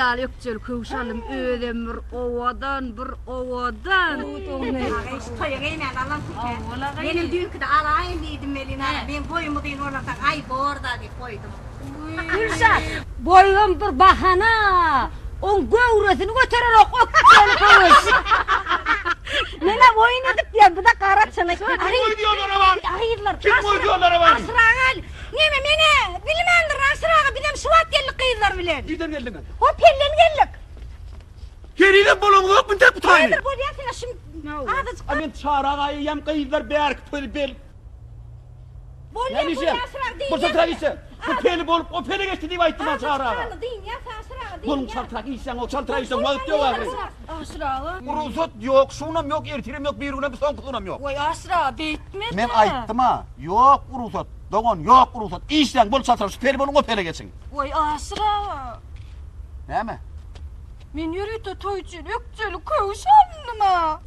ýaly ökjeli köwüş aldym. Özem bir owadan, bir owadan. Toýa geýmän alansyň hä? Menem düýnküde alaýyn diýdim welin, ana, meň boýum uzyn bolansoň, aý, bor-da diýip goýdum. Gülşat, boýam bir bahana, oň göwresini göterenok ökjeli köwüş. Menem oýun edip diýýän, bu-da gara çyny. Kim goýdy ol arabany? Gyzlar, Kim goýdy ol arabany? Aşyr aga, neme, men-ä bilmändirin Aşyr aga, bizem şu wagt geldik gyzlar bilen. Nirden geldiňiz? Hop, pellen geldik. Henizem bolaňyzokmy entek bu taýyny? Häzir bolýar sene şum azajyk. A men çara gaýyýam gyzlar bärki peli bel. Bolýar bolýar Aşyr aga diýýär. Bolsa işe. Bu peli bolup o pele geçdi diýip aýtdym Aşyr aga. Diýýär Aşyr aga diýýär. Boluň çaltrak işleň o çaltrak işleň wagt ýok ahyry. Aşyr aga. Rugsat ýok, şunam ýok, ertirem ýok, birigünem soňkusynam ýok. Waý Aşyr aga beýtme-de. Men aýtdym-a, ýok rugsat, dogan ýok rugsat. Işleň bol çaltrak şu peli boluň o pele geçiň. Waý Aşyr aga. Näme? Men ýörite toý üçin ökjeli köwüş aldym-a.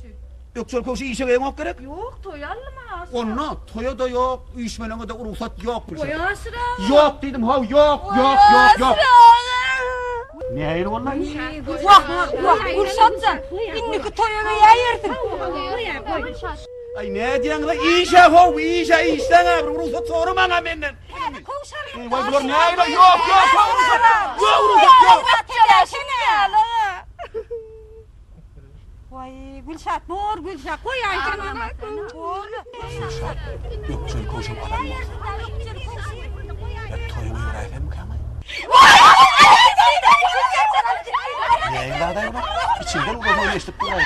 Ökjeli köwşi işe geýeňok gerek? Ýok, toýa aldym-a Aşyr. Onda toýa-da ýok, üýşmeleňe-de rugsat ýok Gülşat. Goý Aşyr aga. Ýok diýdim, how, ýok, ýok, ýok, ýok. Aşyr aga. Nähili boldy? Wah, wah, Gülşat jan, indiki toýa geýäýersiň. Aý, nädýäňiz-aý, işe how, işe, işleň-ä, bir rugsat soramaň-a menden. Waý, bular nähili, ýok, ýok, ýok, rugsat, ýok, rugsat, ýok. Waý, Gülşat, bor, Gülşat, goýaýsaň ony. Bor. Gülşat, ökjeli köwşem alan bolsa. Ýa toýuňa ýöräýsemmikäm-aý? Nähili zad-aý bular? Içiňden uranyny eşidip dur-aý.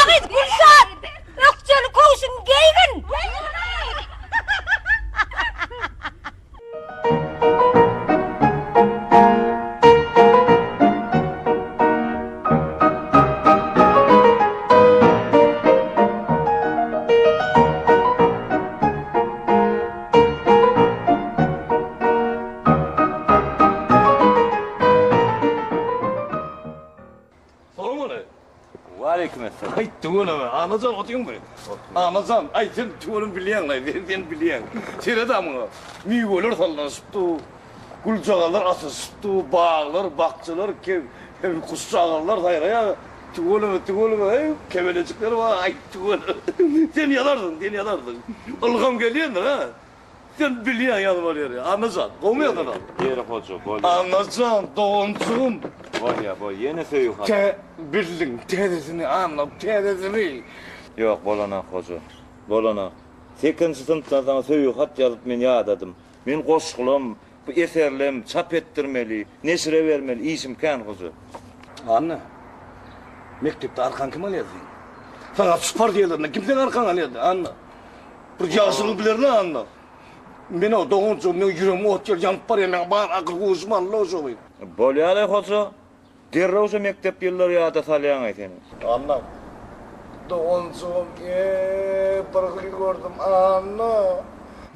Agyz, Gülşat! Ökjeli köwşüňi geýgin! Salam Waleýkim essalam. Aý tüweleme, Annajan otyňmy? Annajan, aý sen tüweleme bilýäň-laý, sen sen bilýäň. Seret-ä muňa, miweler sallanyşyp dur, güljagazlar atylyşyp dur, baglar, bakjalar, guşjagazlar saýraýar. Tüweleme, tüweleme, eý, kebelejikler bar, aý tüweleme. Sen ýazarsyň, sen ýazarsyň. Ylham gelýändir-ä. Sen bilýäň ýazmaly ýeri. Annajan, gowmy ýazdylar? Ýeri hoja, bolýa. Annajan, doganjygym. Bolýa, bolýa. Ýene söýgi haty. Tä, bildiň, täzesini, Anna, täzesini. Ýok, bolanak hoja. Bolanak. Sekizinji synpdan saňa söýgi hat ýazyp men ýadadym. Men goşgulam, bu eserlem çap etdirmeli, neşire bermeli, işim kän hoja. Anna, mekdepde arkaňy kim alýardy seň? Saňa çypar diýerlerinde kim seň arkaňy alýardy, Anna? Bir ýagşylygy bilerin-ä Anna. Men-ä doganjygym, meň ýüregim ot ýaly ýanyp barýar, meň bar akyl-huşum aldy-la şo gyz. Bolýa-laý hoja. Derrew şo mekdep ýyllary ýada salýaň-aý sen. Anna, doganjygym, e-e, bir gyz gördüm, Anna.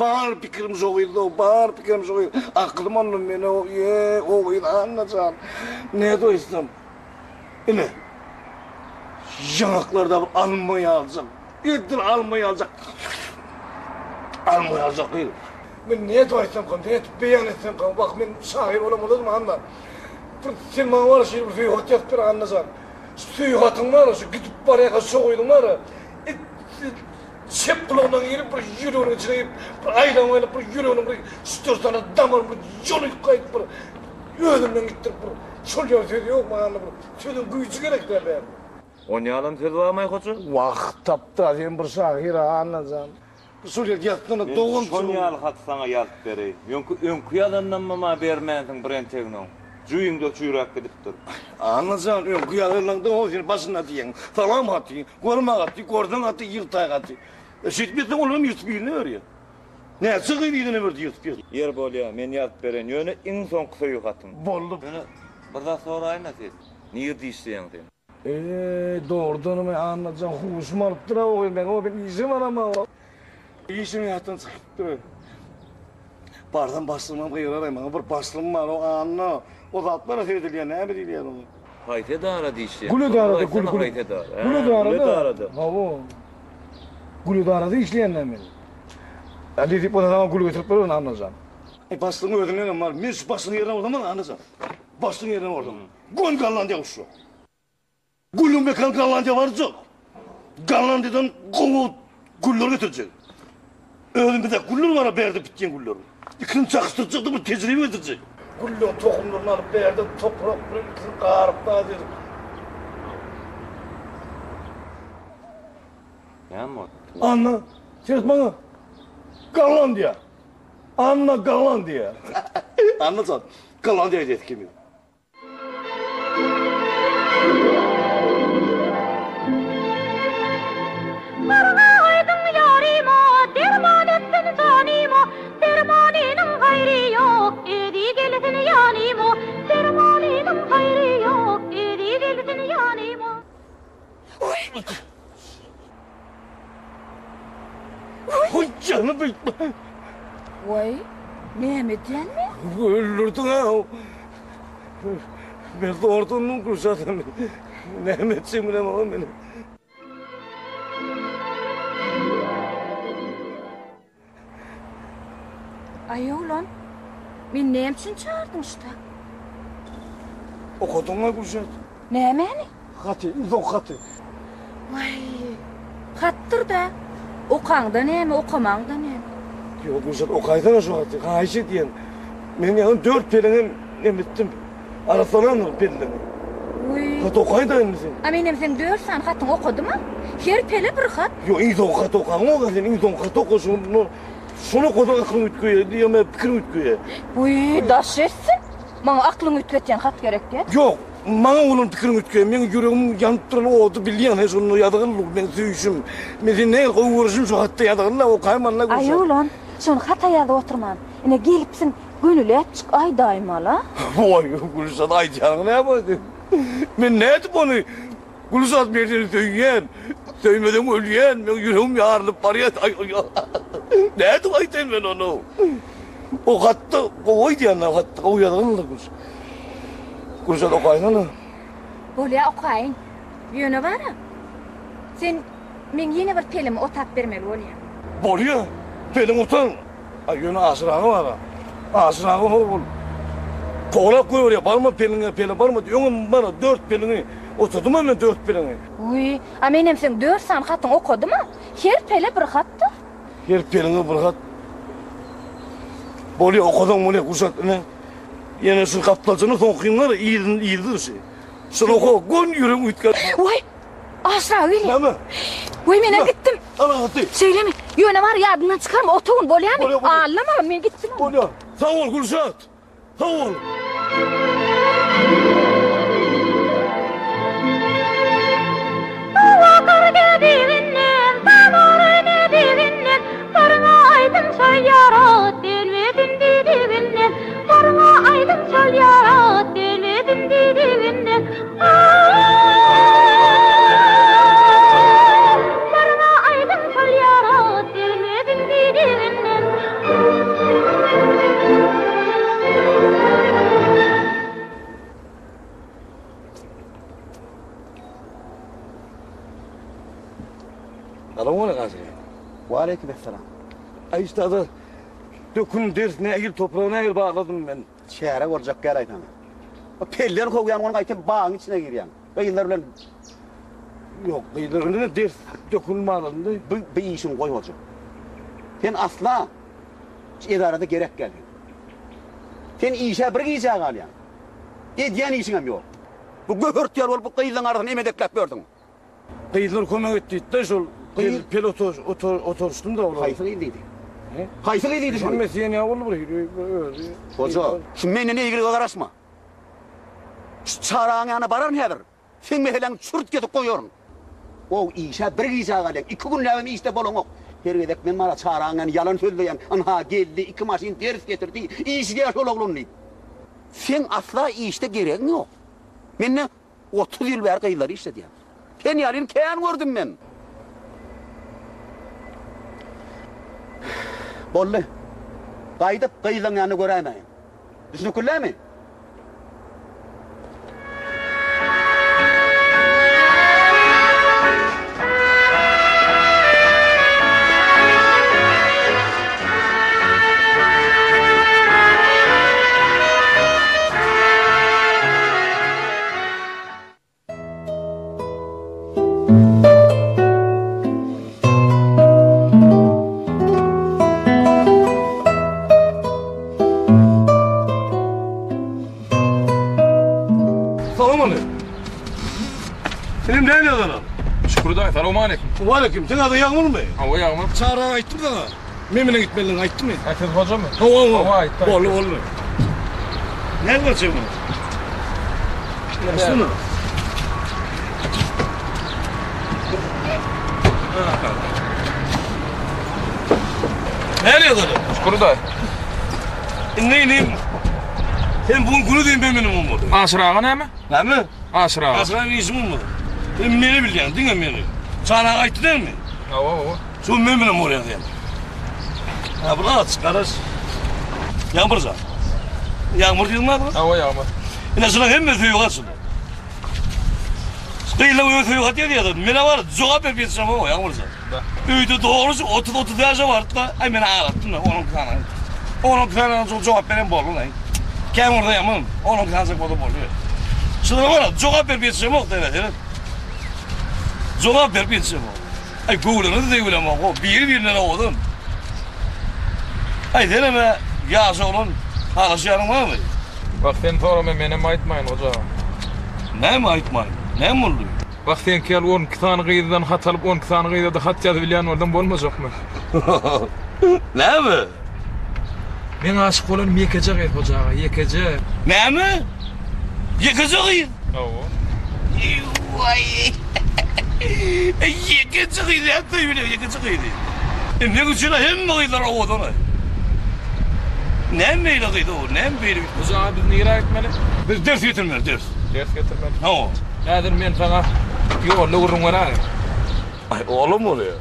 Bar pikirim şo gyzda, bar pikirim şo gyz. Akylym aldy meni, e-e, o gyz, Anna jan. Nädoýsam. Ine, ýaňaklarda bir alma ýaljak. Edil alma ýaljak. Alma ýaljak gyz. Men nädip aýtsamkam, nädip beýan etsemkam, wah, men şahyr bolan bolarmy, Anna? Bir sen maňa bar şeýle bir söýgi hat ýazyp ber, Anna jan. Şu söýgi hatyň bar, şu gidip barýarka şo gyzyň bar, çep gulagyndan girip, bir ýüreginiň içine girip, bir aýlanyp aýlanyp, bir ýüreginiň bir üç-dört sany damaryny bir ýolyp gaýdyp bir özünden gitdirip bir şol ýaly söz ýok maňa Anna bir sözüň güýji gerek däl bärde. Onýalam söz barmaý hoja? Wah, tapda sen bir şahyr-a, Annajan. Şol ýerde ýatsana, Men doganjygym. şon ýaly haty saňa ýazyp bereýin. Ýöňki öňki ýazandanmy maňa bermänsiň bir enteginoň. Jüýüňde çüýräp gidipdir. Annajan, öňki ýazanlaňda o sen başynda diýeň. Salam haty, görme haty, görseň haty, ýyrtaý haty. E, şeýdip ýatsaň olaram ýyrtyp yzyna berýär. Näçe gyz yzyna berdi ýyrtyp ýyrtyp. Ýeri bolýa, men ýazyp bereýin. Ýöne iň soňky söýgi hatym. Boldy. Ýöne bir zat soraýyn-a sen. Nirde işleýäň sen? Eý, dogrudanam-aý, Annajan, huşum alypdyr-a o gyz meň, o men işe baramok. Işim ýatdan çykypdyr. Barsam başlygymam gygyrar-aý maňa, bir başlygym bar, o Anna, o zatlara seredilýär, näme diýilýär oňa? Haýsy edarada işleýäň? Gül edarada, gül, gül. Haýsy edara? Gül edarada. Gül edarada. Hawa. Gül edarada işleýän-dä men. Ä, nesip bolsa saňa gül getirip bererin, Annajan. Aý başlygyň özündenem bar. Men şu başlygyň ýerine bolsam Annajan. Başlygyň ýerine bolsam. Göni Gollandiýa uçjak. Gülüň mekan Gollandiýa barjak. Gollandiýadan gowy güller getirjek. Özümizde güller bar bärde bitýän güller. Ikisini çakyşdyrjak-da bir tejribe getirjek. Gülleriň tohumlaryny alyp bärde toprak bilen ikisini garyp zat edip. Näme boldy? Anna, seret maňa. Gollandiýa. Anna Gollandiýa. Anna jan, Gollandiýa gidesi kimi? Baryňa aýdyň ýaryma, Derman etsin janyma, Dermanynyň haýry ýok, Özi gelsin ýanyma, Dermanynyň haýry ýok, Özi gelsin ýanyma. Hoý janymy beýtme. Waý, näme edýän men? Öldürdiň-ä. Men zordan Gülşat Näme etjegimi bilemok men. Aý oglan, meni näme üçin çagyrdyň şuta? Okadyňmy Gülşat? Nämäni? Haty, iň soňky haty. Waý, hatdyr-da. Okaňda näme, okamaňda näme? Ýok, Gülşat, okaýsana şu haty, haýyş edýän. Men ýaňy dört peleňem emetdim. Arassalandyr pelleňi. Wiý. Hat okaý-da indi sen. A menem seň dört sany hatyňy okadym-a. Her pele bir hat. Ýok, iň soňky haty okaňok-a sen, iň soňky haty oka, şony, şony okasaň aklyň üýtgeýär, diýýän, pikiriň üýtgeýär. Wiý, daş etsin. Maňa aklyňy üýtgetýän hat gerek däl. Ýok, maňa bolan pikiriň üýtgeýär. Meň ýüregim ýanyp duran ody bilýäň, he, şonda ýazgyl, meň söýüşim. Men seni nähili gowy görüşim şu hatda ýazgyl-la, okaýman-la Aý, Gülşat. oglan, şony hata ýazyp oturman. Ine, gelipsiň, gönüläp çyk aýdaýmal-a. Waý, Gülşat, aýdýanyň näme? Men nädip ony Gülşat, men seni söýýän. Söýmeseň ölýän, meň ýüregim ýarylyp barýar. Aý, nädip aýdaýyn men ony? O hatda gowy aýdýan, hatda gowy ýazgyndyr Gülşat. Gülşat okaýsana. Bolýa okaýyn. Ýöne bar-a, sen meň ýene bir pelimi otap bermeli bolýaň. Bolýa, peliň otan. Aý, ýöne Aşyr aga bar-a. Aşyr aga hol kowalap goýberýär, barma peliňe, pele barma diýip. Öňem bar-a, dört peliňi otadym-a men dört peliňi. Wiý, a menem seň dört sany hatyňy okadym-a. Her pele bir hatdyr. Her peliňe bir hat. Bolýa, okasaň bolýa, Gülşat ine. Ýene şu gapdaljyny soňkyň bar, yzyny yzdyr şu. Şuny oka, gön ýüregiň üýtgär. Waý, Aşyr aga gelýär. Näme? Waý, menem gitdim. Al haty. Şeýlemi? Ýöne bar, ýadyňdan çykarma, otagyn, bolýamy? Bolýa, bolýa. Allam, men gitdim. Bolýa. Sag bol, Gülşat. Sag bol. Suw akar gädiginden, Samar nädiginden, Baryňa aýdym çalýar at, Dönmesin didiginden, Baryňa aýdym çalýar at, Dönmesin didiginden, Baryňa aýdym çalýar at, Dönmesin didiginden. Salowmaleýkim Aşyr. Waleýkim essalam. Aý üstada, dökün ders nähili topragy nähili bagladym men. Çäre boljak gel aýsana. O peller kowýaň ony gaýtam bagyň içine girýäň. Gyzlar bilen Ýok, gyzlar bilen ders dökün bagladym da. Bu bu işiňi goý hoja. Sen asla şu edarada gerek däl sen. Sen işe bir gijä galýaň. Edýän işiňem ýok. Bu göhert ýaly bolup bu gyzlaň arasyny emedekläp ýörsüň. Gyzlar kömek et diýdi-de şol Gyz pel oturyşdym-da olara. Haýsy gyz diýdi? Haýsy gyz diýdi şony? Hemmesi diýen ýaly boldy bir hili özi. Hoja, şu menden eýgilige garaşma. Şu çaragyň ýanyna bararyn häzir. Seň meseläňi çürt kesip goýaryn. O işe bir gijä galýaň, iki günläbem işde bolaňok. Her gezek men bara çaragyň ýany ýalan sözleýäň, ynha geldi, iki maşyn ders getirdi, işgär şol oglan diýip. Seň asla işde geregiň ýok. Mende 30 ýyl bäri gyzlary işledýän. Sen ýalyny kän gördüm men. Boldy. Gaýdyp gyzlaň ýanyna göräýmäýin. Düşünip billämi? Salowmaleýkim. Inim näme ýazanam? Şükür daýy, salowmaleýkim. Waleýkim. Seň adyň Ýagmyrmy? Hawa, Ýagmyr. Çary aga aýtdymy saňa? Men bilen gitmelidigini aýtdymy? Hä, siz hojamy? Hawa, hawa. Hawa, aýtdy, aýtdy. Boldy, boldy. Näme bolçak muny? Açdymy? Näme ýazanam? Şükür daýy. Indi inim, sen bu gün güni diýen men meniň bolmaly. Aşyr aga näme? Näme? Aşyr aga. Aşyr aga işim bolmaly. Sen meni bilýäň, diňe meni. Çary aga aýtdy dälmi? Hawa, hawa. Şu men bilen bolýaň sen. Ha, bir aç, garaş. Ýagmyr jan. Ýagmyr diýdiň adyňa? Hawa, Ýagmyr. Ine şular hemme söýgi açydy. Gyzlaň özi söýgi hat ýazýar. Menä bar, jogap berip ýetişemok, Ýagmyr jan. Öýde dogrusu 30-30 ýaşa bardy-da, aý meni aglatdym-da, 12 sany. 12 sany jogap beren boldy-laý. Kän bolsa ýaman, 12 sany bolsa boldy. Şulara bar, jogap berip ýetişemok däl, seret. Jogap berip ýetişemok. Aý göwrüňizi degbilemok, biri-birinden owadan. Aý senem-ä ýaş oglan, halaşýanyň barmy? Wah, sen sorama, menem aýtmaýyn, goja. Näme aýtmaýyn? Näme boldy? Wah seňki ýaly 12 sany gyzdan hat alyp 12 sany gyzada hat ýazybilýän bolsaň bolmajakmy? Näme? Meň aşyk bolanym ýekeje gyz Hoja aga, ýekeje. Näme? Ýekeje gyz? Hawa. Waý. Ýekeje gyz nädip söýübilýäň ýekeje gyzy? E meň üçin-ä hemme gyzlar owadan-aý. Näme beýle gyz o? Näme beýle? Hoja aga biz nirä gitmeli? Biz ders getirmeli, ders. Ders getirmeli. Hawa. Häzir men saňa ýolda gürrüň beräýin. Aý, olam bolýar.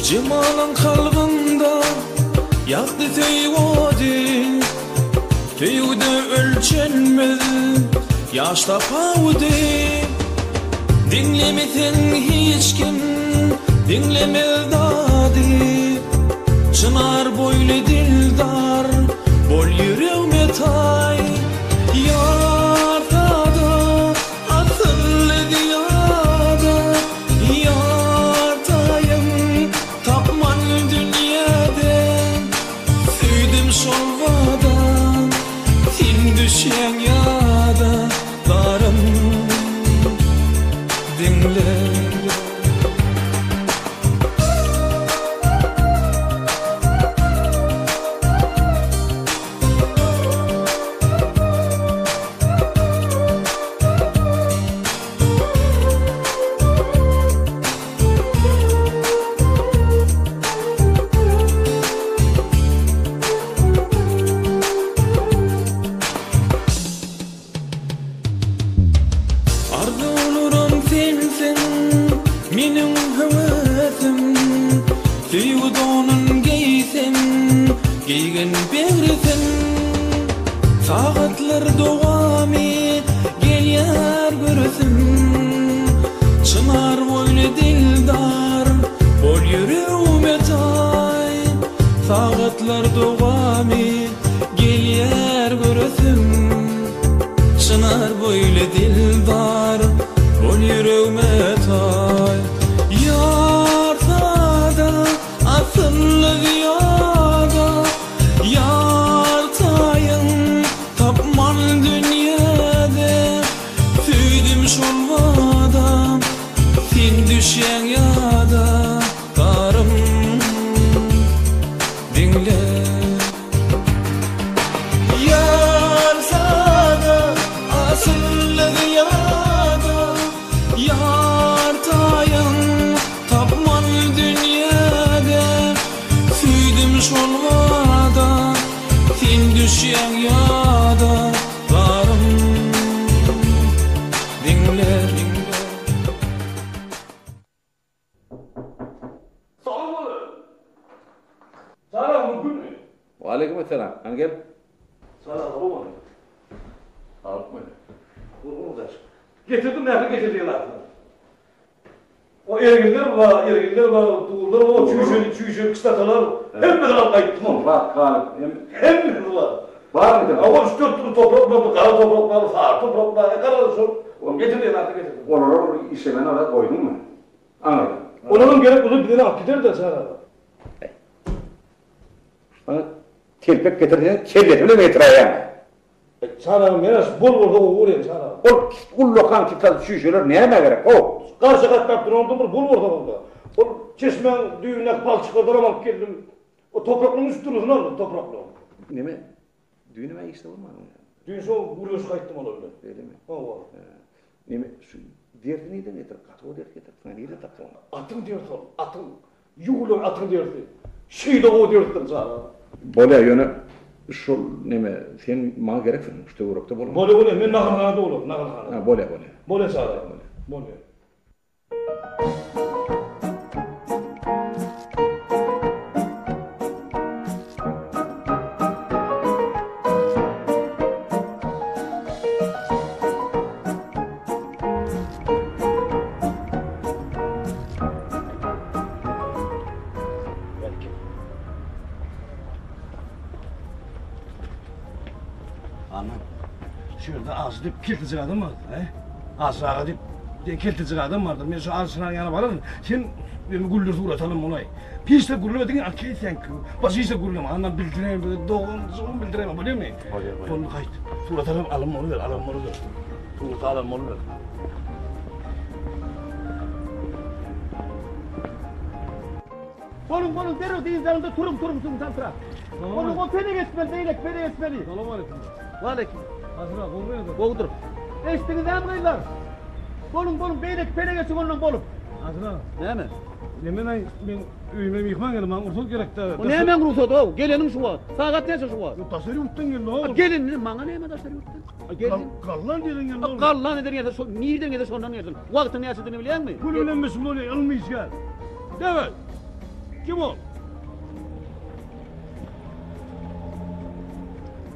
Jemalyň kalbynda ýakdy söýgi ody, Söýgüde ölçenmez ýaş tapawudy. Diňlemeseň hiç kim diňlemez dady, Çynar boýly dildar bol ýüregme taý. Ýar sada asylly zyýada, Ýar taýyn tapman dünýäde. Söýdüm şol bada, sen düşýäň ýada, Zarym diňle. Arzuwlarym sensiň, meniň höwesim, Söýgi donun geýsem, geýgin begrisin. Sagatlar dowamy gelýär göresim, Çynar boýly dildar, bol ýüregime taý. Sagatlar dowamy Gelýär göresim Çynar boýly dildar Bol ýüregime taý Ýar sada asylly zyýada Ýar taýyn tapman dünýäde Söýdüm şol bada Sen düşýäň ýada Garym diňle. Ýar sada asylly zyýada Ýar taýyn tapman dünýäde Söýdüm şol bada sen düşýäň ýada Garym diňle. Salam aleýkum. Salam mümkinmi? Waleýkim essalam. Hany gel. Salam aleýkum. Alyp meni. Gurgun daş. Getirdim ähli getirdiğin zatlary. O erginler bar, erginler bar, duzlar bar, çüýşeli, çüýşeli kislatalar, hemmesini alyp gaýtdym ony. Bar, galyp, hem. Hemmesi bar. Barmy sen? Hawa, üç-dört dürli toprak bar, gara toprak bar, sary toprak bar, e, garaz şol getirdiğin zatlary getirdim. Olary bir işlemen alat goýduňmy? Aňyrda. Olaram gerek bolsa bizden alyp gider-de, Çary aga. Saňa telpek getir diýseň, kellesi bilen getiräýýäň. Çary aga, men-ä şu bol bolsa gowy görýän, Çary aga. Ol ullakan kital çüýşeler nämä gerek, how? Garşa gatnap durandan bir bol bolsa gowy-da. Ol çeşmäň düýbündäki palçyklardanam alyp geldim. O topraklaryň üç dürlüsini aldym, topraklaryň. Neme, düýn-ä işde bolmadyň ýa? Düýn şo gürleşip gaýtdym olar bilen. Beýlemi? Hawa. Neme, şu dersi nirden getirip, gaty gowy ders getiripsiň, nirden tapdyň ony? Atyň dersi ol, atyň. Ýuwlan atyň dersi. Şeýle gowy dersdir jana. Bolýa, ýöne şol neme, sen maňa gereksiň, şu töwerekde bolma. Bolýa, bolýa, men naharhanada bolaryn, naharhanada. Ha, bolýa, bolýa. Bolýa, Çary aga, bolýa. Anam, şu ýerde Ajy diýip keltejik adam bardyr, he? Ajy aga diýip diýen keltejik adam bardyr. Men şu Ajynyň ýanyna bararyn. Sen meni güldür surat alyn bolaý. Hiç de gürleme diňe okey thank you. Başga hiç de gürleme. Anam bildireýin bize doganjygym bildireýin bolýarmy? Bolýar, bolýar. Boldy gaýt. Surat alam alyn boluber, alyn boluber. Surat alan boluber. Boluň, boluň, derrew dynç alyň-da turuň, turuň, turuň çaltrak. Boluň, o pele geçmeli, beýleki pele geçmeli. Salowmaleýkim. Waleýkim. Hasyr aga, gowmy ýagdaý? Gowudyr. Eşitdiňiz-ämi gyzlar? Boluň, boluň, beýleki pele geçiň ondan bolup. Hasyr aga. Näme? Nemen-aý, men öýüme myhman geldi, maňa rugsat gerek-dä. O nämäň rugsady-ow? Geleniň şu wagt. Sagat näçe şu wagt? Ýok, daşary ýurtdan geldi-ow. Gelin, maňa näme daşary ýurtdan? Gelsin. Gollandiýadan geldi ol. Gollandiýadan gelse, şol nirden gelse şondan gelsin. Wagtyň näçedigini bilýäňmi? Gül bilen meşgul bolýar, ylmy işgär. Dewey! Kim ol?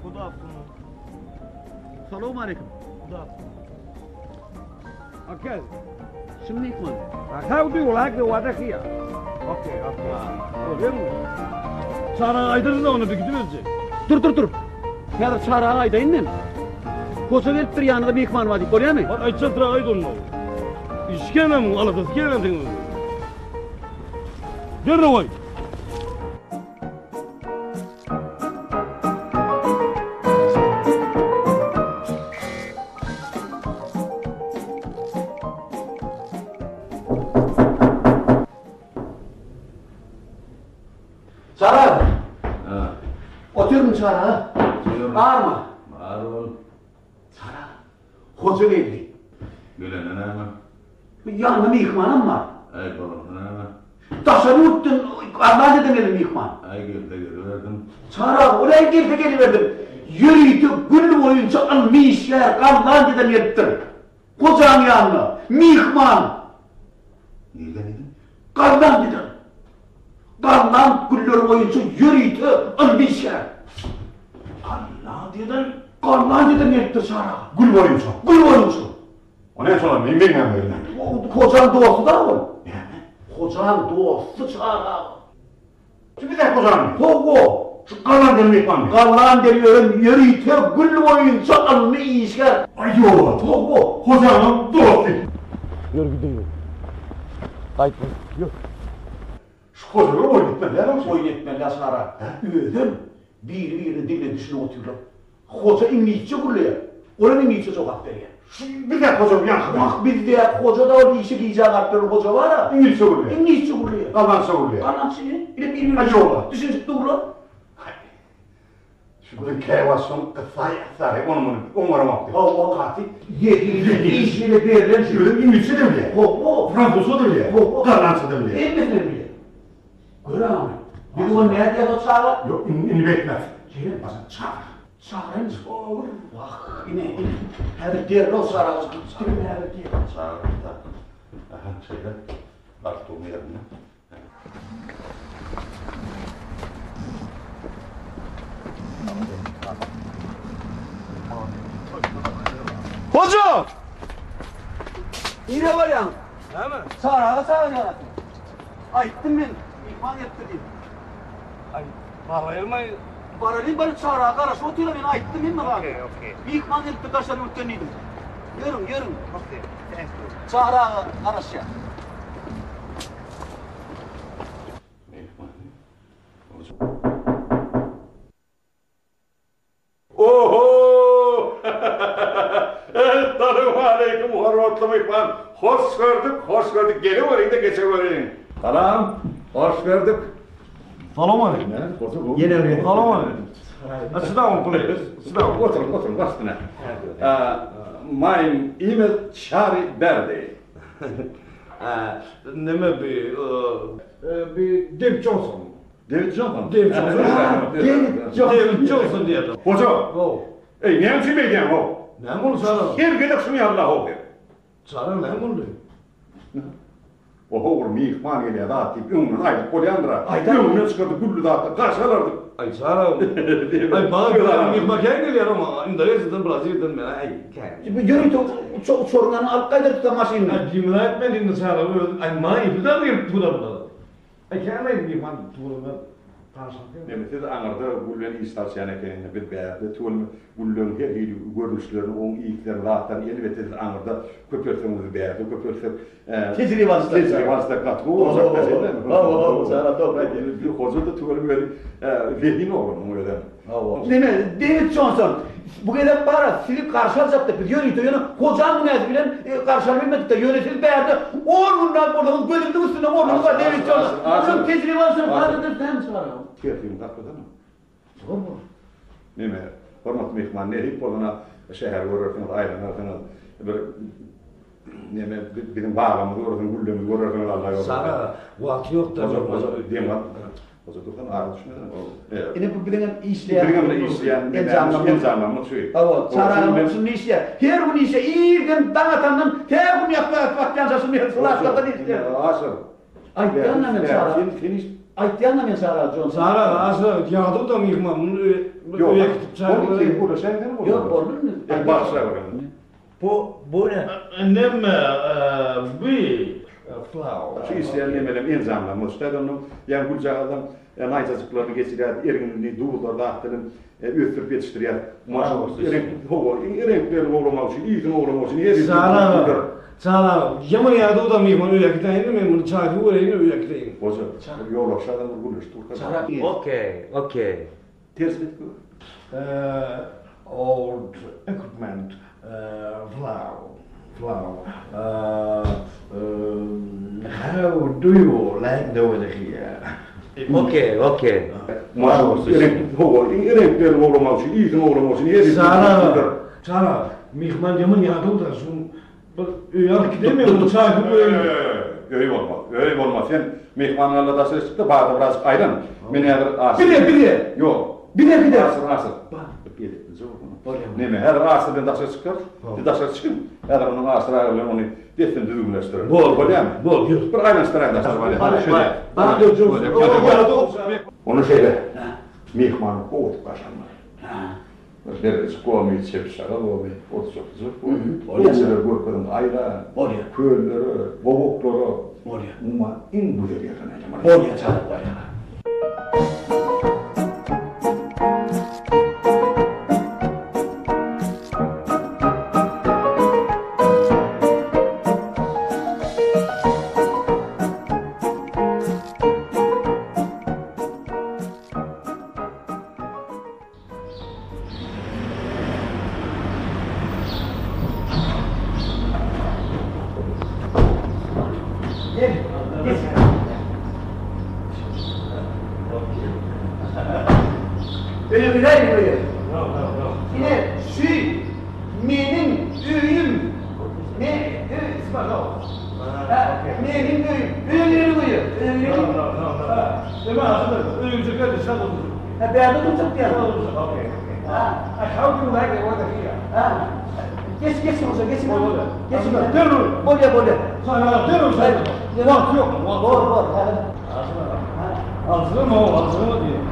Good afternoon. Salowmaleýkim. Good afternoon. Okay. Şu myhman. How do you like the water here? Okay, okay. Görýäňmi? Çara aýdyrys-da ony bir gidiberjek. Dur, dur, dur. Häzir Çary aga aýdaýyn men. Hoja gelipdir ýanyňda myhman bar diýip bolýamy? Bar aýtjak dur aýt onda. Işgenem aladasy gelmedi seň. Derrew aýt. Çary aga. Ha. Otyrmy Çary aga? Otyryn. Barmy? Bar ol. Çary aga. Hoja geldi. Gelende näme? Ýanynda myhmanam bar. Äý, bolanda näme? Daşary ýurtdan Gollandiýadan gelen myhman. Äý, gelse geliberdim. Çary aga, ol äý gelse geliberdim. Ýörite gül boýunça ylmy işgär Gollandiýadan gelipdir. Hojaň ýanyna. Myhman. Nirden diýdiň? Gollandiýadan. Golland gülleri boýunça ýörite ylmy işgär. Gollandiýadan? Gollandiýadan gelipdir Çary aga. Gül boýunça? Gül boýunça. O näçe olar? Men bilmän geldim. Hojaň dosty-da ol. Näme? Hojaň dosty Çary aga. Şu bize hojamy? Hawa. Şu Gollandiýaly myhmanmy? Gollandiýada ýören ýörite gül boýunça ylmy işgär. Aý ýoga. Hawa. Hojaňam dosty. Ýör gideýin. Gaýt, ýör. Şu hojaga oýun etmeli däl ogşy. Oýun etmeli däl Çary aga. Özem biri-birine diline düşünip otyrlar. Hoja iňlisçe gürleýär. Olam iňlisçe jogap berýär. Şu bizdäki hoja ýaňky. Wah, bizdäki hoja-da ol işe gijä galyp ýören hoja bar-a. Iňlisçe gürleýär. Iňlisçe gürleýär. Gollandça gürleýär. Gollandça ine. Ine bir-birine Aý ýoga. düşünişip durlar. Haý. Şu biziň käwagt şoň gyssaý-gyssaý ony-muny oňaramok diýip. Hawa, gaty ýedi iş ýere berlen şu. Özem iňlisçe-de bilýär. Hawa. Fransuzça-da bilýär. Hawa. Gollandça-da bilýär. Hemmesini bilýär. Gör ony. Biz ony nädýäs o çaga? Ýok, indi beýtmez. Jeren, Çagyr. Çagyraýyn. Wah, ine, ine. Häzir derrew çagyraly. Diňe häzir derrew. Çagyr. Aha, şeýle. Galstugyň ýerinde. Hoja! Nirä barýaňyz? Näme? Çary aga çagyrýar asyl. Aýtdym men, myhman gelipdir diýip. Aý, baraýylmaý. Baralyň, baryp Çary aga garaşyp otyr-a, men aýtdym hemme zady. Myhman gelipdir daşary ýurtdan diýdim. Ýörüň, ýörüň. Çary aga garaşýar. Oho! Essalawmaleýkim, hormatly myhman! Hoş gördük, hoş gördük. Geleweriň-de, geçeweriň. Salam, hoş gördük. Salowmaleýkim. Ýene Salowmaleýkim. Çydamyň please. Çydamyň, oturyň, oturyň, baş üstüne. My name is Çary Berdi. Neme bi, bi Dewid Jonson. Dewid Jonson. Dewid Jonson. Dewid Jonson. Dewid Jonson diýerler. Hoja. Eý, näme üçin beýdýäň how? Näme boldy Çary? Her gezek şuny ýaly-la how sen. Çary näme boldy? Oho bir myhman gelýär zat diýip öňünden aýdyp bolýandyr-a. Öňünden çykardyk gülli zatlar garşy alardyk. Aý Çary. Aý maňa gelýän myhman kän gelýär oňa. Indoneziýadan, Braziliýadan mena aý kän. Ýörite uçaryňdan alyp gaýdardyk-da maşynyny. Aý diýmeli aýtmaýyn indi Çary öz aý maňa ýedi gelip dur-a bular. Aýtýanlaý myhman tugruna tanşyp. Neme siz aňyrda gül bilen iş salşýan ekeniňiz biz bärde tüweleme gülleň her hili görnüşlerini oň yslerini zatlaryny elbetde siz aňyrda köpeltseňiz biz bärde köpeltsek Tejribe alyşsak tejribe alyşsak gaty gowy boljak da şeýdemi Hawa hawa Çary dogry aýdýaň. Hoja-da tüweleme özi zehin oglan muň özem. Hawa. Neme Dewid Jonson bu gezek bara sizi garşy aljakdyk biz ýörite ýöne hojaň günäsi bilen garşy alybilmedikde ýöne siz bärde on günläp bolsaňyz gözümiziň üstünde ornuňyz bar Dewid Jonson. Asyl tejribe alsaň haradan sen çykaragyn. Tertibiňi saklasana. Zor bor. Neme hormatly myhman nesip bolana şäheri görersiňiz aýlanarsyňyz bir neme biziň bagymyzy görersiňiz güllerimizi görersiňiz Alla ýoly. Sara wagty ýok da. Hoja hoja dem al. Hoja dursan ara düşmesene. Ine bu biziň hem işleýän Biziň hem işleýän enjamlarymyz. Enjamlarymyz şu. Hawa, çaragymyz şunda işleýär. Her gün işe irden daň atandan tä gün ýatsa batýança şunda flaşkadan işleýär. Aşyr. Aýtýan-da men Çara. Sen sen iş Aýtýan-da men Çara Jon. Çara aşyr ýadyw-da myhman muny öýe gitip çaý. Ýok boldy indi. Bagyşla görün. Bu bu ne? Neme bu flower. Şu işleýän nemelem enjamlam bolşy-da onnoň ýa güljagazam naýzajyklaryny geçirýär, erginini, duzlar zat bilen ösdürip ýetişdirýär. Reňk hawa, reňklerini gowlamak üçin, ysyny gowlamak üçin her Çary aga, Çary aga, ýaman ýadaw-da myhman öýe gideýin-de men muny çaý suw bereýin-de öýe gideýin. Goja, ýolagçy adam bir gürleşip durka. Okey, okey. Ters edip gör. Old equipment flow flow How do you like the weather here? Okey, okey. Hawa, reňklerini gowlamak üçin, ysyny gowlamak üçin her Çary, Çary, myhman ýaman ýadaw-da, şu bir öýe alyp gideýin men muny çaý suw bereýin. Öý bolmaz, öý bolmaz. Sen myhmanyň alnyna daşary çyk-da, bagda birazjyk aýlan. Men häzir Aşyr. Bile, bile. Ýok. Bile gideris. Aşyr, Aşyr. Neme, häzir Aşyr bilen daşary çykarys. Siz daşary çykyň. Häzir onuň Aşyr aga bilen ony dessin düzgünleşdireris. Bol. Bolýarmy? Bol, ýör. Bir aýlanyşdyraýyn daşary barýan. Ony şeýle myhmany gowy edip garşy almaly. Bir derejik gomy, çebşaga gomy, otjak-bujak gomy. Bolýar. Görkeziň aýla, köllere, gowaklara. Bolýar. Umuman, iň gözel ýerlerine aýlamaly. Bolýar, çagyryp barýar. Öýe giräýiň öýe. Ine şu meniň öýüm. Me öý Meniň öýüm. Öýe gireliň öýe. Öýe gireliň. Neme asyl öýüňize geldi şa boldy. Hä bärde durjak diýýär. Okey. Ha. How do you like the weather here? Ha. Geç geç hoja geç. Geç. Derhal. Bolýa bolýa. Sana derhal sen. Wagt ýok. Bor bor. Alsana o alsana diýýär.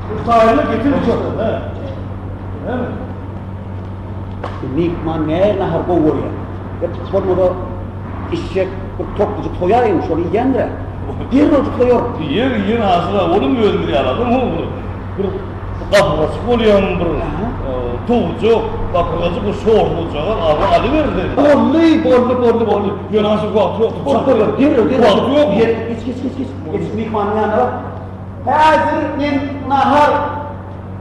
Bu taýyny getir işte. He. Näme? Myhman näme nahar gowy görýär? Hep bolmasa. Içjek bir toklujyk soýaýyň, şony iýendir-ä. Derrewjik soýaryn. Iýer, iýer Aşyr aga, olam özümiz ýaly adam ho bir. Bir gapyrgaçyk bolýan bir towujak, gapyrgajyk bir şorlujagaz awy alyber sen. Boldy, boldy, boldy, boldy. Ýöne Aşyr wagt ýokdur. Boldy, derrew, derrew. Wagt ýok. Geç, geç, geç, geç. Geç, myhmanyň ýanyna bar. Häzir men nahar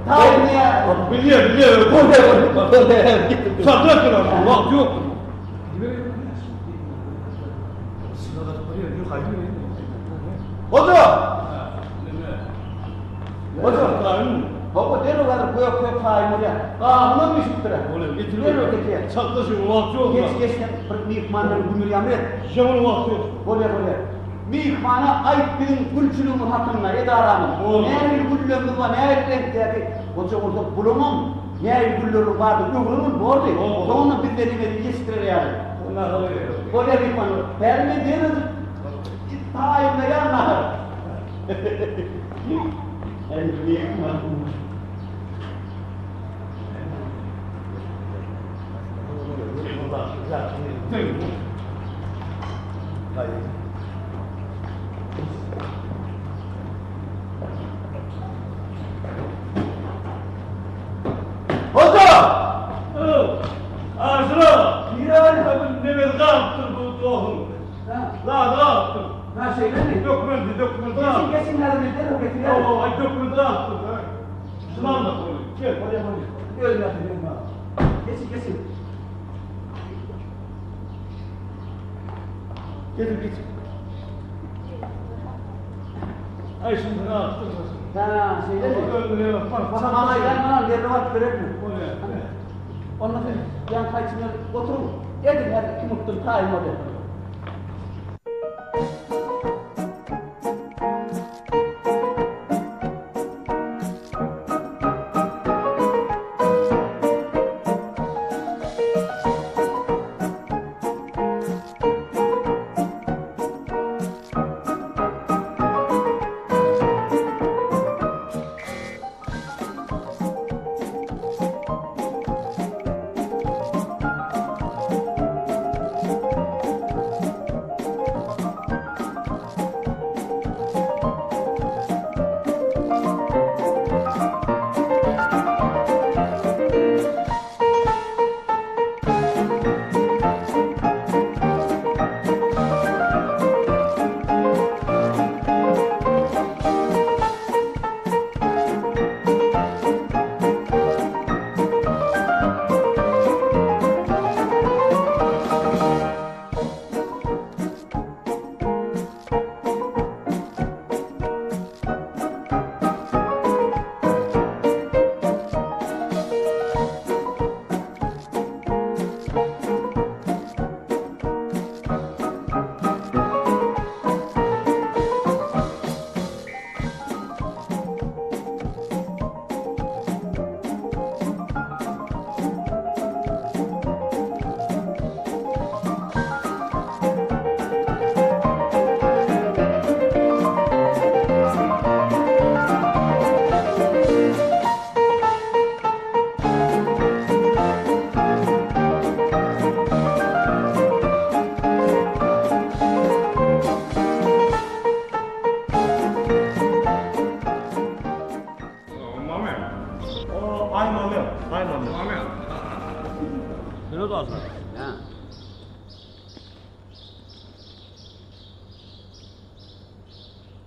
taýynlaýan. Bilýän, bilýän. Boldy, boldy. Çalt et wagt ýok. Hoja! Hoja! Hawa, derrew häzir gök kök taýyn bolýar. Gabynam bişipdir-ä. Derrew getirýän. Çalt şu wagt ýok. Geç, geç sen bir myhman bilen gümür-ýamyr et. Ýaňy wagt ýok. Bolýar, bolýar. Myhmana aýt biziň gülçüligimiz hakynda, edaramyz. Nähili güllerimiz bar, nähili reňkdäki. Hoja bolsa bulaňam nähili gülleriniň bardygyny öwrenen bordy. Soňundan bizden emeli ýetişdirer ýaly. Bolýar myhman. Häzir men derrew taýynlaýan nahar. Äý, myhman. Hoja! Aşyr aga! Nebesi galypdyr bu dostuň. Zady galypdyr. Ha, şeýlemi? Dökmenti, dökmenti. Geçin, geçin, häzir men derrew getirýärin. Hawa, aý dökmenti galypdyr. Şuny almak bolýar. Gel. Bolýar, bolýar. Özüm ýatyryn. Geçin, geçin. Geçin, geçin. Aý şuny galypdyr. Ha, şeýlemi? Maňa aýdan maňa derrew alyp berermi? Bolýar. Onda siz ýaňky aýtşym ýaly oturyň. Edil häzir iki minutdan taýyn bolýar.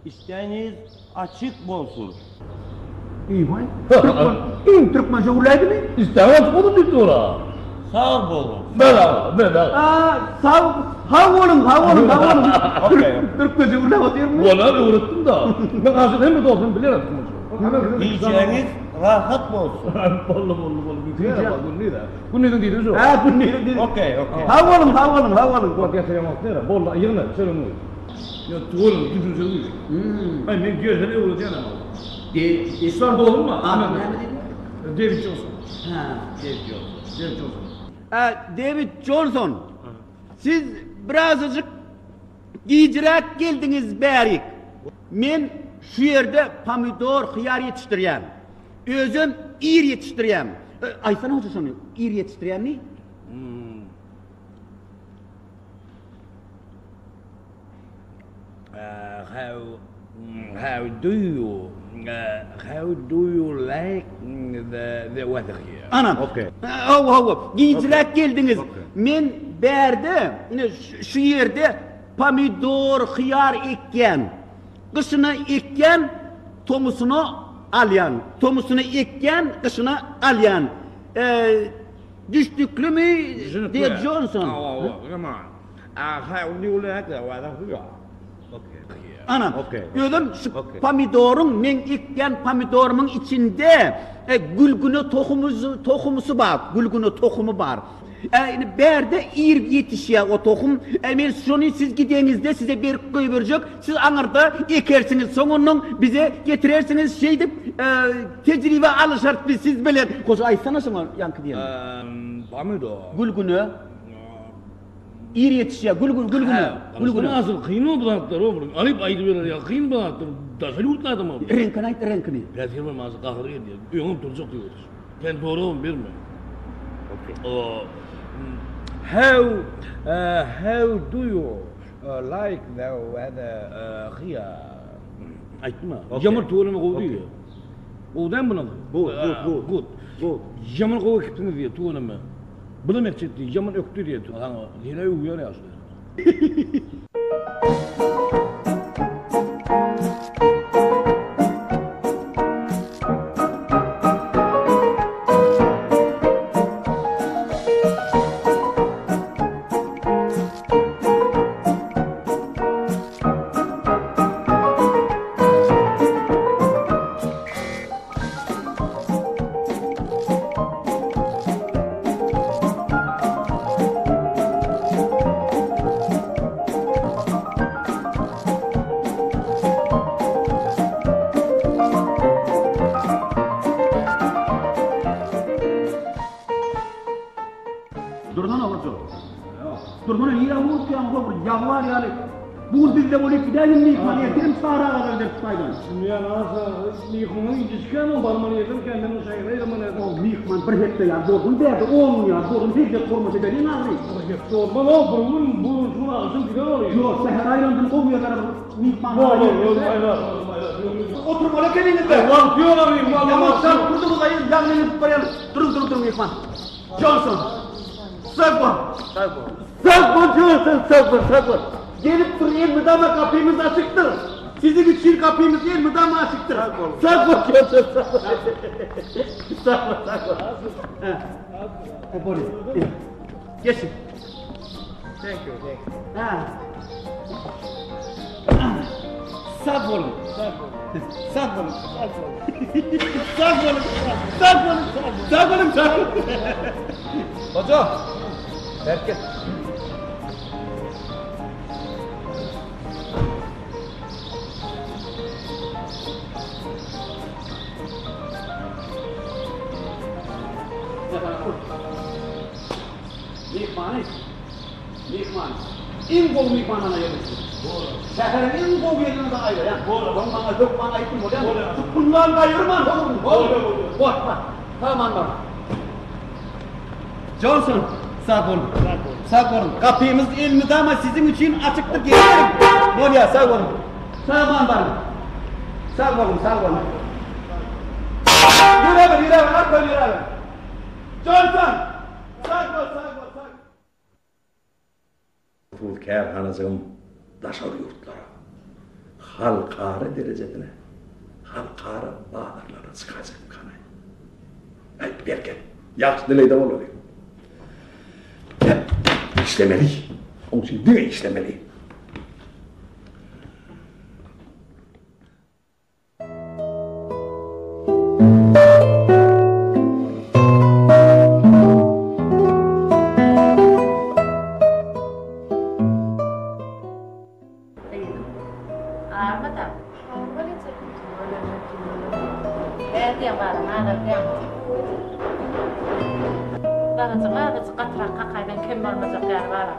Işdäňiz açyk bolsun. Eý-waý, türkmen, iň türkmençe gürläýdimi? Işdäň açyk bolsun diýip dur-a. Sag boluň. Men aga, men aga. A, sag, sag boluň, sag boluň, sag boluň. Türkmençe gürläp otyrmy? Walla öwretdim-da. Men aşyk hemme dostum bilýär türkmençe. Gijäňiz rahat bolsun. Boldy, boldy, boldy. Gündiz-ä, gündiziň diýdigi şo. Hä, gündiziň diýdigi. Okey, okey. Sag boluň, sag boluň, sag boluň. Wagt ýatyrýan wagt nere? Boldy, ýygna, çöregiňi. Ýa doly düşünjeli diýdi. Aý men gelsene öwredýän ama. Islam dogrymy? Ady näme diýdi? David Johnson. Hä. David Johnson. David Johnson. David Johnson. Siz birazajyk gijiräk geldiňiz bärik. Men şu ýerde pomidor, hyýar ýetişdirýän. Özem ir ýetişdirýän. Aýtsana hoja şony, ir ýetişdirýän diý. How how do you how do you like the the weather here? Ana. Okay. Hawa, hawa. Gijräk geldiňiz. Men bärde, ine şu ýerde pomidor, hyýar ekýän. Gyşyna ekýän, tomusyna alýan. Tomusyna ekýän, gyşyna alýan. Düşnüklimi, Dear Johnson? Hawa, hawa. Come on. How do you like the weather here? Ana, özem şu pomidoryň, meň ekýän pomidorymyň içinde gülgüne tohumysy bar, gülgüne tohumy bar. Indi bärde ir ýetişýär o tohum. Men şony siz gideňizde size berip goýberjek, siz aňyrda ekersiňiz, soňundan bize getirersiňiz, şeýdip tejribe alyşarys biz siz bilen. Goja aýtsana şoňa ýaňky diýenini. Pomidor. Gülgüne. Ir ýetişýär, gül gül gülgüne, gülgüne. Asyl kyn bu zatlar, o bir alyp aýdyberer ýaly kyn bu zatlar. Daşary ýurtly adam ol. Reňkini aýt, reňkini. Päsgel berme asyl gahary gelýär. Öňem turjak diýip otyr. Sen soragam berme. How how do you like the weather here? Aýtma. Ýaman tüweleme gowy diýýär. Gowy dälmi bular? Good, good, good. Good. Good. Ýaman gowy ekipsiňiz diýýär tüweleme. Bulam etjek diýýär, ýaman ökde diýýär. Saňa ýene öwýär ýaşuly. Dursana hoja. Dursana nirä urupýaň ho bir ýagy bar ýaly. Bu gün bizde bolup gidäýin myhman ertirem Sary aga gider şu taýdan. Dünýä nasa myhmanyň gijikänok barmaly ýerden kän men şähere aýlamaly ýerden. O myhman bir hepde ýaly bolsun bärde on gün ýaly bolsun hezzet hormat edeliň ahyry. Bir hepde bolmaz o bir gün bu gün şu gün agşam gider ol. Ýok şähere aýlandym gowy ýerlere bir myhman. Bor bor özüm aýlar özüm aýlar. Oturmaly ekeniňizde. Wagt ýok a myhman. Ýaman çalt durduňyz aý ýaňy inip barýan. Duruň duruň duruň myhman. Johnson. Sag bol. Sag bol. Sag bol Johnson sag bol sag bol. Gelip dur elmydama gapymyz açykdyr. Siziň üçin gapymyz elmydama açykdyr. Sag bol. Sag bol Johnson sag bol. Sag bol sag bol. Ha. Bolýar. Geçin. Thank you thank you. Ha. Sag boluň. Sag boluň. Sag boluň. Sag boluň. Sag boluň. Sag boluň. Sag boluň. Hoja. Berk gel. Myhmany Myhman. Iň gowy myhmanhana ýerleşdi. Şäheriň iň gowy ýerine de aýlaýan. Soň maňa hökman aýtdyň bolýamy? Şu puldan gaýgyrman howruň. Gorkma. Sag-aman bar. Jonson, sag boluň. Sag boluň. Gapymyz elmydama siziň üçin açykdyr. Geliberiň. Bolýar, sag boluň. Sag-aman baryň. Sag boluň, sag boluň. Ýöräber, ýöräber, arkaýyn ýöräber. Jonson! Sag bol, sag bol, sag. Hususy kärhanajygym daşary ýurtlara, halkara derejesine, halkara bazarlara çykajakmykanaý? Aý, bereket, ýagşy dilegde bolaly. Işlemeli, oň üçin diňe işlemeli. Gyzym, armada. Nädýäň balam, azaldýaňmy? Balajyk azajyk gatyrak kakaýsaň kem bolmajak ýaly balam.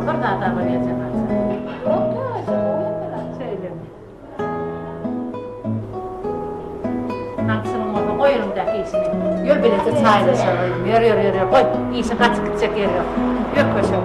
Bir zat-a bolýar Jemaljan. Ýok, eje, gowy hemme zat. Şeýlemi? Gamçynyň bolsa goý eliňdäki işiňi. Ýör bileje çaýlaşaly. Ýör, ýör, ýör, ýör, goý. Işiň gaçyp gitjek ýeri ýok. Ýör köşek.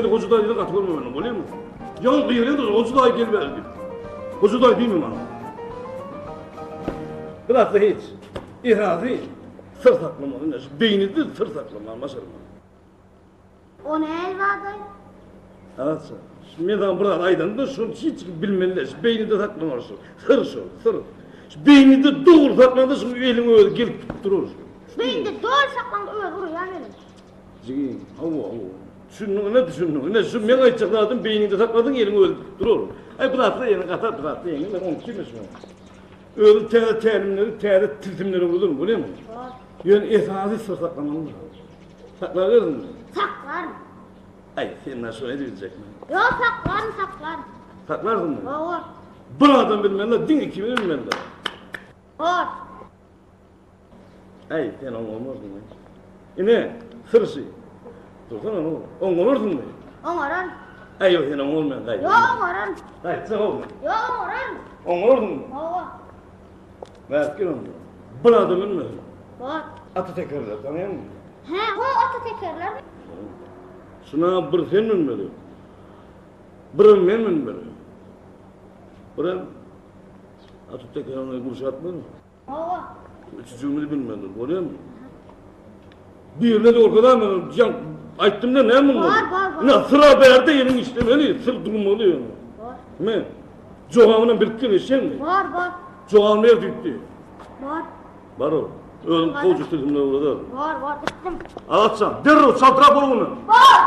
Hoja daýy gaty görme meni, bolýarmy? Ýaňy gygyrýan da Hoja daýy gel bäri diýip. Hoja daýy diýme maňa. Biraz da hiç. Esasy syr saklamaly, ine şu beýnide syr saklamaly başarmaly. O näl badaý? Aça, şu men saňa bir zat aýdanda şony hiç kim bilmeli, şu beýnide saklamaly şu. Syr şu, syr. Şu beýnide dogry saklanda şu eliň özi gelip durar. Beýnide dogry saklanda özi urýar meniň. Jigim, hawa, hawa. Düşündiň, ine düşündiň. Ine şu meň aýtjak zadym beýniňde sakladyň, eliň özi durar. Aý bu zatlar ýene gatar, bu zatlar ýeňil, men onuň üçin şuňa. Özüm täze tälimleri, täze tilsimleri öwrederin, bolýarmy? Ýöne esasy syr saklamaly. Saklaberdiňmi? Saklaryn. Aý, sen näme şony edibiljekmi? Ýok, saklaryn, saklaryn. Saklarsyňmy? Hawa. Bir adam bilmeli, diňe ikimiz bilmeli. Bor. Äý, sen oňarmarsyň. Ine, syrşy. Dursana, oňarmarsyňmy? Oňararyn. Äý, ýok, sen oňarmaýaň, gaýt. Ýok, oňararyn. Gaýtjak oňar. Ýok, oňararyn. Oňararsyňmy? Hawa. Bärik gel onda. Bir adam bilmesin. Bor. Ata tekerler, tanaýaňmy? Hä, ho, ata tekerler. Şuna bir sen münmeli. Birem men münmeli. Birem ata tekerine Gülşat münmeli. Hawa. Üçüjigimiz bilmeli, bolýarmy? Birine de gorkazan men jan aýtdym da näme muny? Bar, bar, bar. Ine syra bärde ýeriň işlemeli, syr durmaly ýöne. Bar. Men jogabyny bilip gel eşeňmi? Bar, bar. Jogabyny ber diýipdi. Bar. Bar ol. Özüm kowjy tilsimde uradar. Bar, bar, gitdim. Alatjan, derrew çaltrak bol muny. Bar.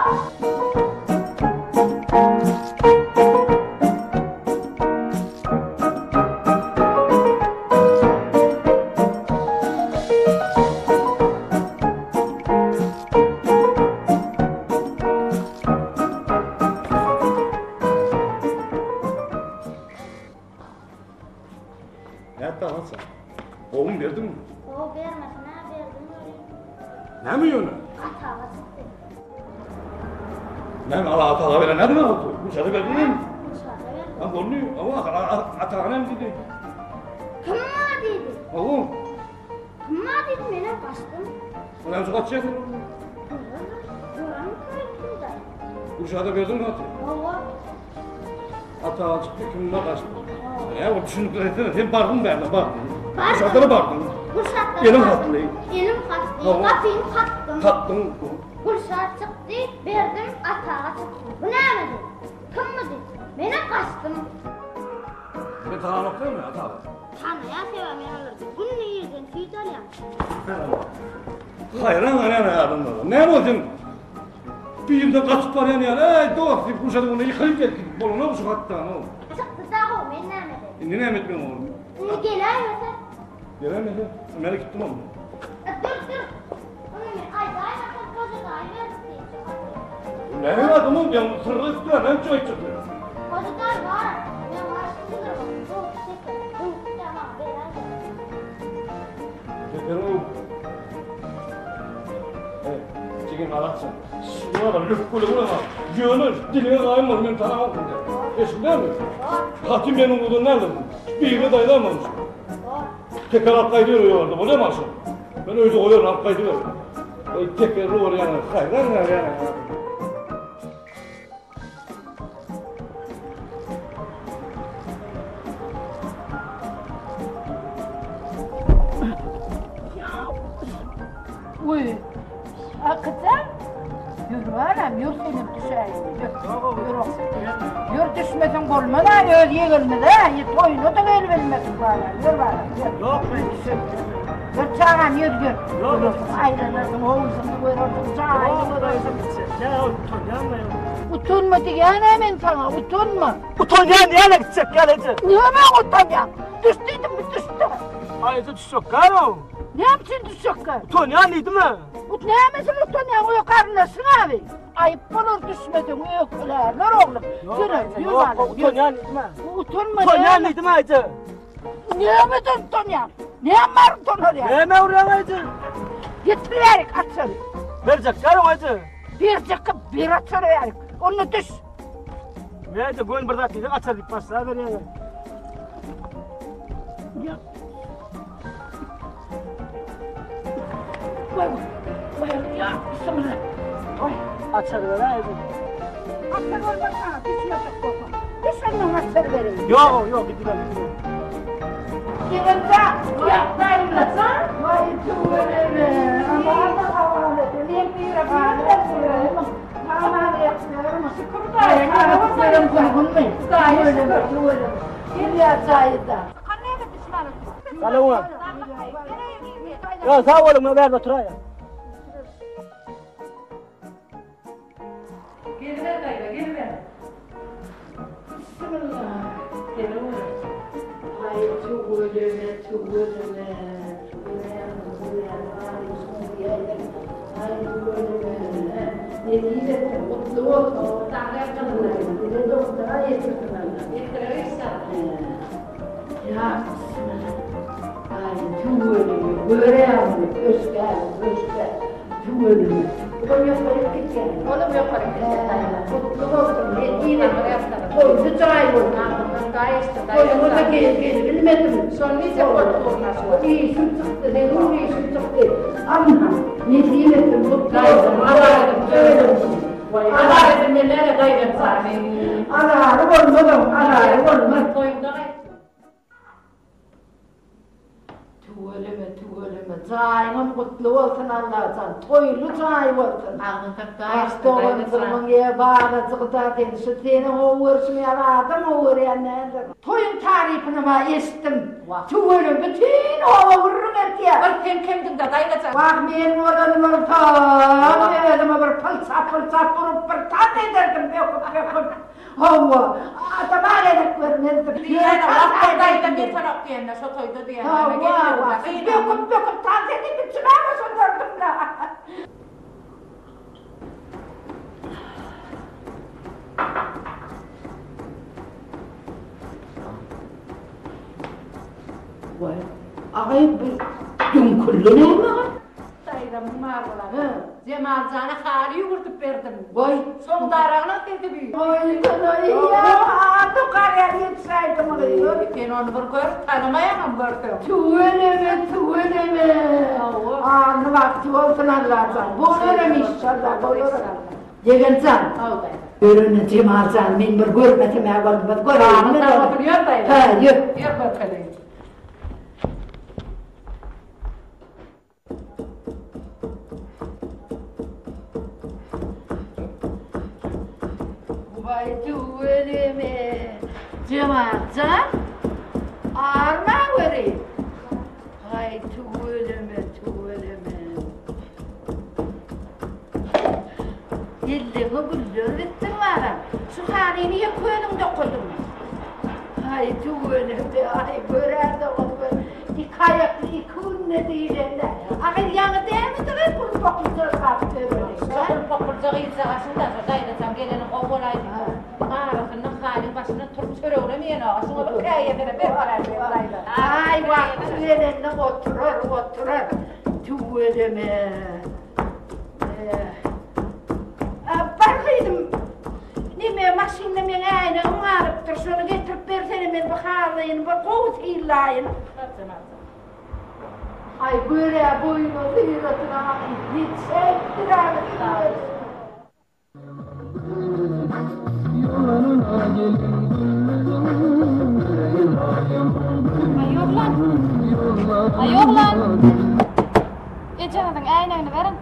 Nätdi Alatjan? Gowumy berdiňmi? Gowy bermesine berdim welin. Näme ýöne? Gataga çykdy. Näme ala ataga beren näme boldy? Gülşada berdiňmi? Gülşada berdim. Ha boldy. Awa ataga näme diýdi? Kim bar diýdi. Awa. Kim bar diýdi, menem gaçdym. Näme şu gaçýaň? Gören kim da? Gülşada berdiňmi haty? Awa. Ataga çykdy, kim bar gaçdy. Näme ol düşünip aýtsana, sen bardyň bärde, bardyň. Bardym. Gülşada bardyň. Gülşatda. Eliň hatly. Elim hatly. Hawa. Gapyny kakdym. Kakdyň. Gülşat çykdy, berdim, ataga çykdy. Bu näme diýdi? Kim bu diýdi. Menem gaçdym. Sen tananokdyňmy ataga? Tanaýan sebäbi men olardan günde irden süýt alýan. Haýran galýan adamlara. Näme ol sen birden gaçyp barýan ýaly, eý dost diýip guşadyp onda ýykylyp gelip bolanok şu hatdan o. Çykdy dagy men näme edeýin? Indi näme etmeli oglum? Indi geläýmese. Geläýmese? Men gitdim onda. Dur dur. Ony men aýdaýmasam goja daýy berip diýip şu haty. Näme adam ol ýa syrry üstüne näme üçin aýtjak sen? Goja daýy bar. Men garşy çykarman. Bu şeker. Bu maňa beräýse. Şekeriň Hey, çekin alatçy. Şuna da lüp gülü buna. Ýöne diliňe gaýym bol, men tanamok indi. Eşidýärmi? Haty meniň uzun näme? Birine daýlanmamış. Teker alyp gaýdyber ýolda, bolýarmy agşam? Men öýde goýaryn, alyp gaýdyber. Oý tekerli bolýan, haýran galýan. Uy, Akyjan, ýör balam, ýör senem düşäýeli, ýör, ýör oglum. Ýör düşmeseň bolmaz-a, öz ýegenimiz-ä, toýuna-da gelibilmedik balam, ýör balam, ýör. Ýok, men düşem. Ýör çagam, ýör, ýör. Ýok, aýlanarsyň, howlusyny görersiň, jaýyny görersiň. Ýa, utanýan-da ýok. Utanma diýýän-ä men saňa, utanma. Utanýan diýýän-ä gitjek ýaly eje. Nämä utanýaň? Düş diýdimmi, düşdüň. Aý, eje düşjek gäl-ow. Näme üçin düşjekkä? Utanýan diýdim-ä. Ut nämesine utanýaň, öý garyndaşyň abi. Aýyp bolar düşmeseň, öýkelärler oglum. Ýör, ýör balam. Utanýan diýdim-ä. Utanma. Utanýan diýdim-ä eje. Nämeden utanýaň? Näme bar utanarýaň? Näme urýaň eje? Getir bärik açary. Berjek gäl eje. Berjek ber açary bärik. Onda düş. Näde gön bir zat diýseň açar diýip başlaberýäň. Ýa. Vay vay ya bismillah. Vay. Açar ber aýdy. Açar bolmaz ha, düşmejek bolsa. Düş ondan açar bereýin. Ýok, ýok, gidiber, gidiber. Gelinja, ýakdaýynlaja. Vay tüweleme. Aman aman et. Men bir Aman ýakdaýyn. Şükür daýy. Daýy şükür. Gelýär jaýyda. Salam. Ýa sag boluň, men bärde oturaýyn. Geliber daýza, geliber. Bismillah. Geliber. Aý tüweleme, tüweleme. Aý tüweleme. Nesip etsin, gutly bolsun. Bize doktora ýetirsin Allah. Ýetirer inşallah. Ýa bismillah. Aý tüweleme, göräýmeli, ösgä, ösgä. Tüweleme. Olam ýokaryk gitýär. Olam ýokaryk gitýär daýza. Gutly bolsun, nesip etsin. Toýly jaý bolsun. Toýuňa-da gelibilmedim. Şony diýjek bolup durun-a şu wagt. Işim çykdy, zerur işim çykdy. Alma, nesip etsin, gutly bolsun. Waý, azar edilmeli-ä daýzam jany. Azary bolmaz oň, azary bolmaz. Toýuňda gaýt. Tüweleme tüweleme jaýyňam gutly bolsun Allajan toýly jaý bolsun. Agzyň tapda Baş doganjygymyň ýe balajygyda sen şu seni gowy görşüň ýaly adam gowy görýän däldir. Toýuň tarypynam-a eşitdim. Tüweleme bütin oba gürrüň etýär. Bir sen kemdiňdä daýzajan. Wah men bolan bolsam özüme bir pylça-pylça urup bir tans ederdim böküp-böküp. Hawa, adama gezek bermezdik. Diýýän, Wah, daýzam ýetenok diýende, şo toýda diýýän. Hawa, hawa. Böküp-böküp tans edip içime goşuldardym-da. Waý, agaý bu düňkülli näme? Daýzamyň margulany Jemal jana haly ýüwürdip berdim. Goý. Soň daragyna sesi bi. Goý, ýa, ady garýar ýetişäýdi muny. Sen ony bir gör, tanamaýaňam görseň. Tüweleme, tüweleme. Hawa. Alny bagtly bolsun Allajan. Bolaram işşallah, bolaram. Ýegen jan. Haw daýza. Ýör indi Jemal jan, men bir görmesem-ä bolmaz, göräýin. Sag bolsun, ýör daýza. Hä, ýör. Ýör görkezeýin. Waý tüweleme Jemaljan arma göri. Haý tüweleme tüweleme. güller bitsin balam. Şu halyny ýeke özüň dokadyňmy? Aý, tüweleme, aý, göräýde ony gör. Iki aýakly iki günde diýlende. A gyz ýaňy dälmidi gyz gul pokulja yrgap ýöreni? Şo gul pokulja gyzjagaz şunda, şo daýzajaň geleni gowy bolaýdy. Arasynda halyň başyndan turup çöreginem iýenok-a. Şuňa bir käýesene ber bolaýdy. Aý, wagty gelende oturar, oturar. Tüweleme. Bar gyzym, neme maşynda meň äýnegim galypdyr, şony getirip bersene, men bu halyny bir gowy synlaýyn. Aý, gör-ä boýuna, syratyna, ýetişäýipdir-ä tüweleme. Aý oglan! Aý oglan! Ejeňiziň äýnegini beriň.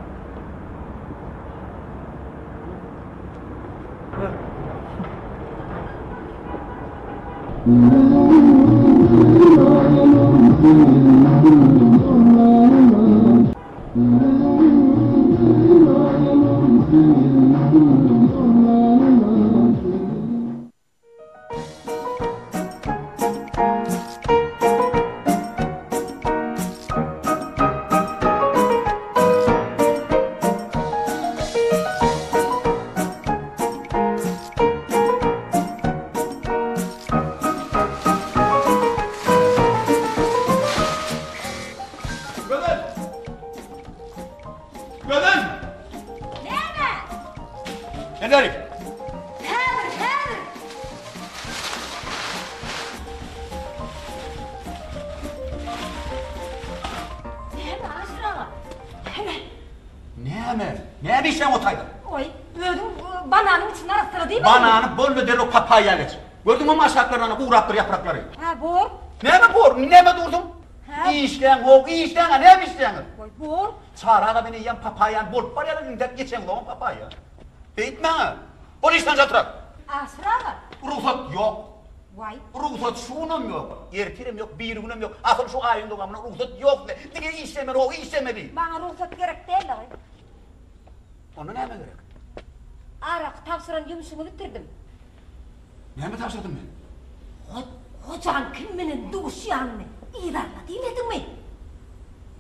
Gözel! Gözel! Näme? Gel Häzir, häzir. Näme Aşyr aga? Näme? Näme? Näme işleň o taýda? Oý, özüň bananyň içini arassala diýmediňmi? Banany boldy derrew papaýa geç. Gördüňmi aşaklaryna gurapdyr ýapraklary. Hä, bor. Näme bor? Näme durduň? Hä? Işleň, how, işleň, a näme işleýäňiz? Goý, bor. Çary aga men eýýäm papaýany bolup barýarlar, indäp geçeňzogam papaýa. Beýtmäň-ä. Bol işden çatrak. Aşyr aga. Rugsat ýok. Waý. Rugsat şu günem ýok, ertirem ýok, birigünem ýok. Asyl şu aýyň dowamynda rugsat ýok size. Diňe işlemeli, how, işlemeli. Maňa rugsat gerek däl dagy. Onda näme gerek? Araky tabşyran ýumşuňy bitirdim. Näme tabşyrdym men? Hot, hojaň kim bilen duşýanyny yzarla diýmediňmi?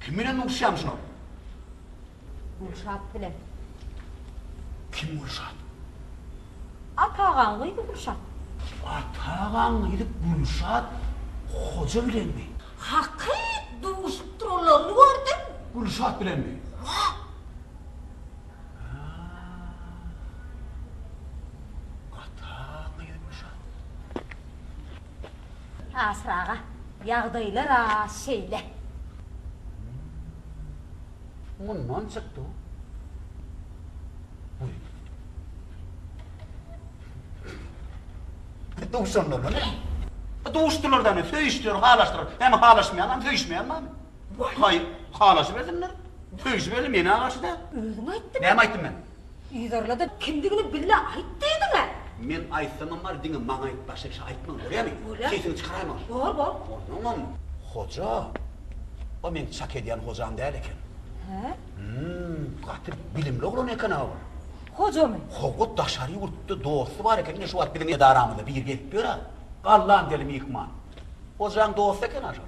Kim bilen duşýarmyşyn ol? Gülşat bilen. Kim Gülşat? Ata agaň gyzy Gülşat. Ata agaň gyzy Gülşat hoja bilenmi? Hakyt duşup duranlaryny gördüm. Gülşat bilenmi? Hawa. Aşyr aga, ýagdaýlar-a şeýle. Mundan çykdy. Duşanlar ne? Duşdular da ne? Söýüşdiler, halaşdylar. Näme halaşmaýanam, söýüşmeýänmi? Haý, halaşybersinler. Söýüşiberli men-ä garşy däl. Özüň aýtdyň. Näme aýtdym men? Yzarla-da kimdigini bil-de aýt diýdiň-ä. Men aýtsamam bar, diňe maňa aýt, başga kişä aýtmaň, bolýamy? Bolýar. Sesiňi çykaraýmaň. Bor, bor. Onnoňam hoja, o meň çak edýän hojam däl eken. Hä? Hüm, gaty bilimli oglan eken-ä ol. Hojamy? Hawa, daşary ýurtda dosty bar eken, ine şu wagt biziň edaramyzda biri gelip ýör-ä. Gollandiýaly myhman. Hojaň dosty eken-ä şol.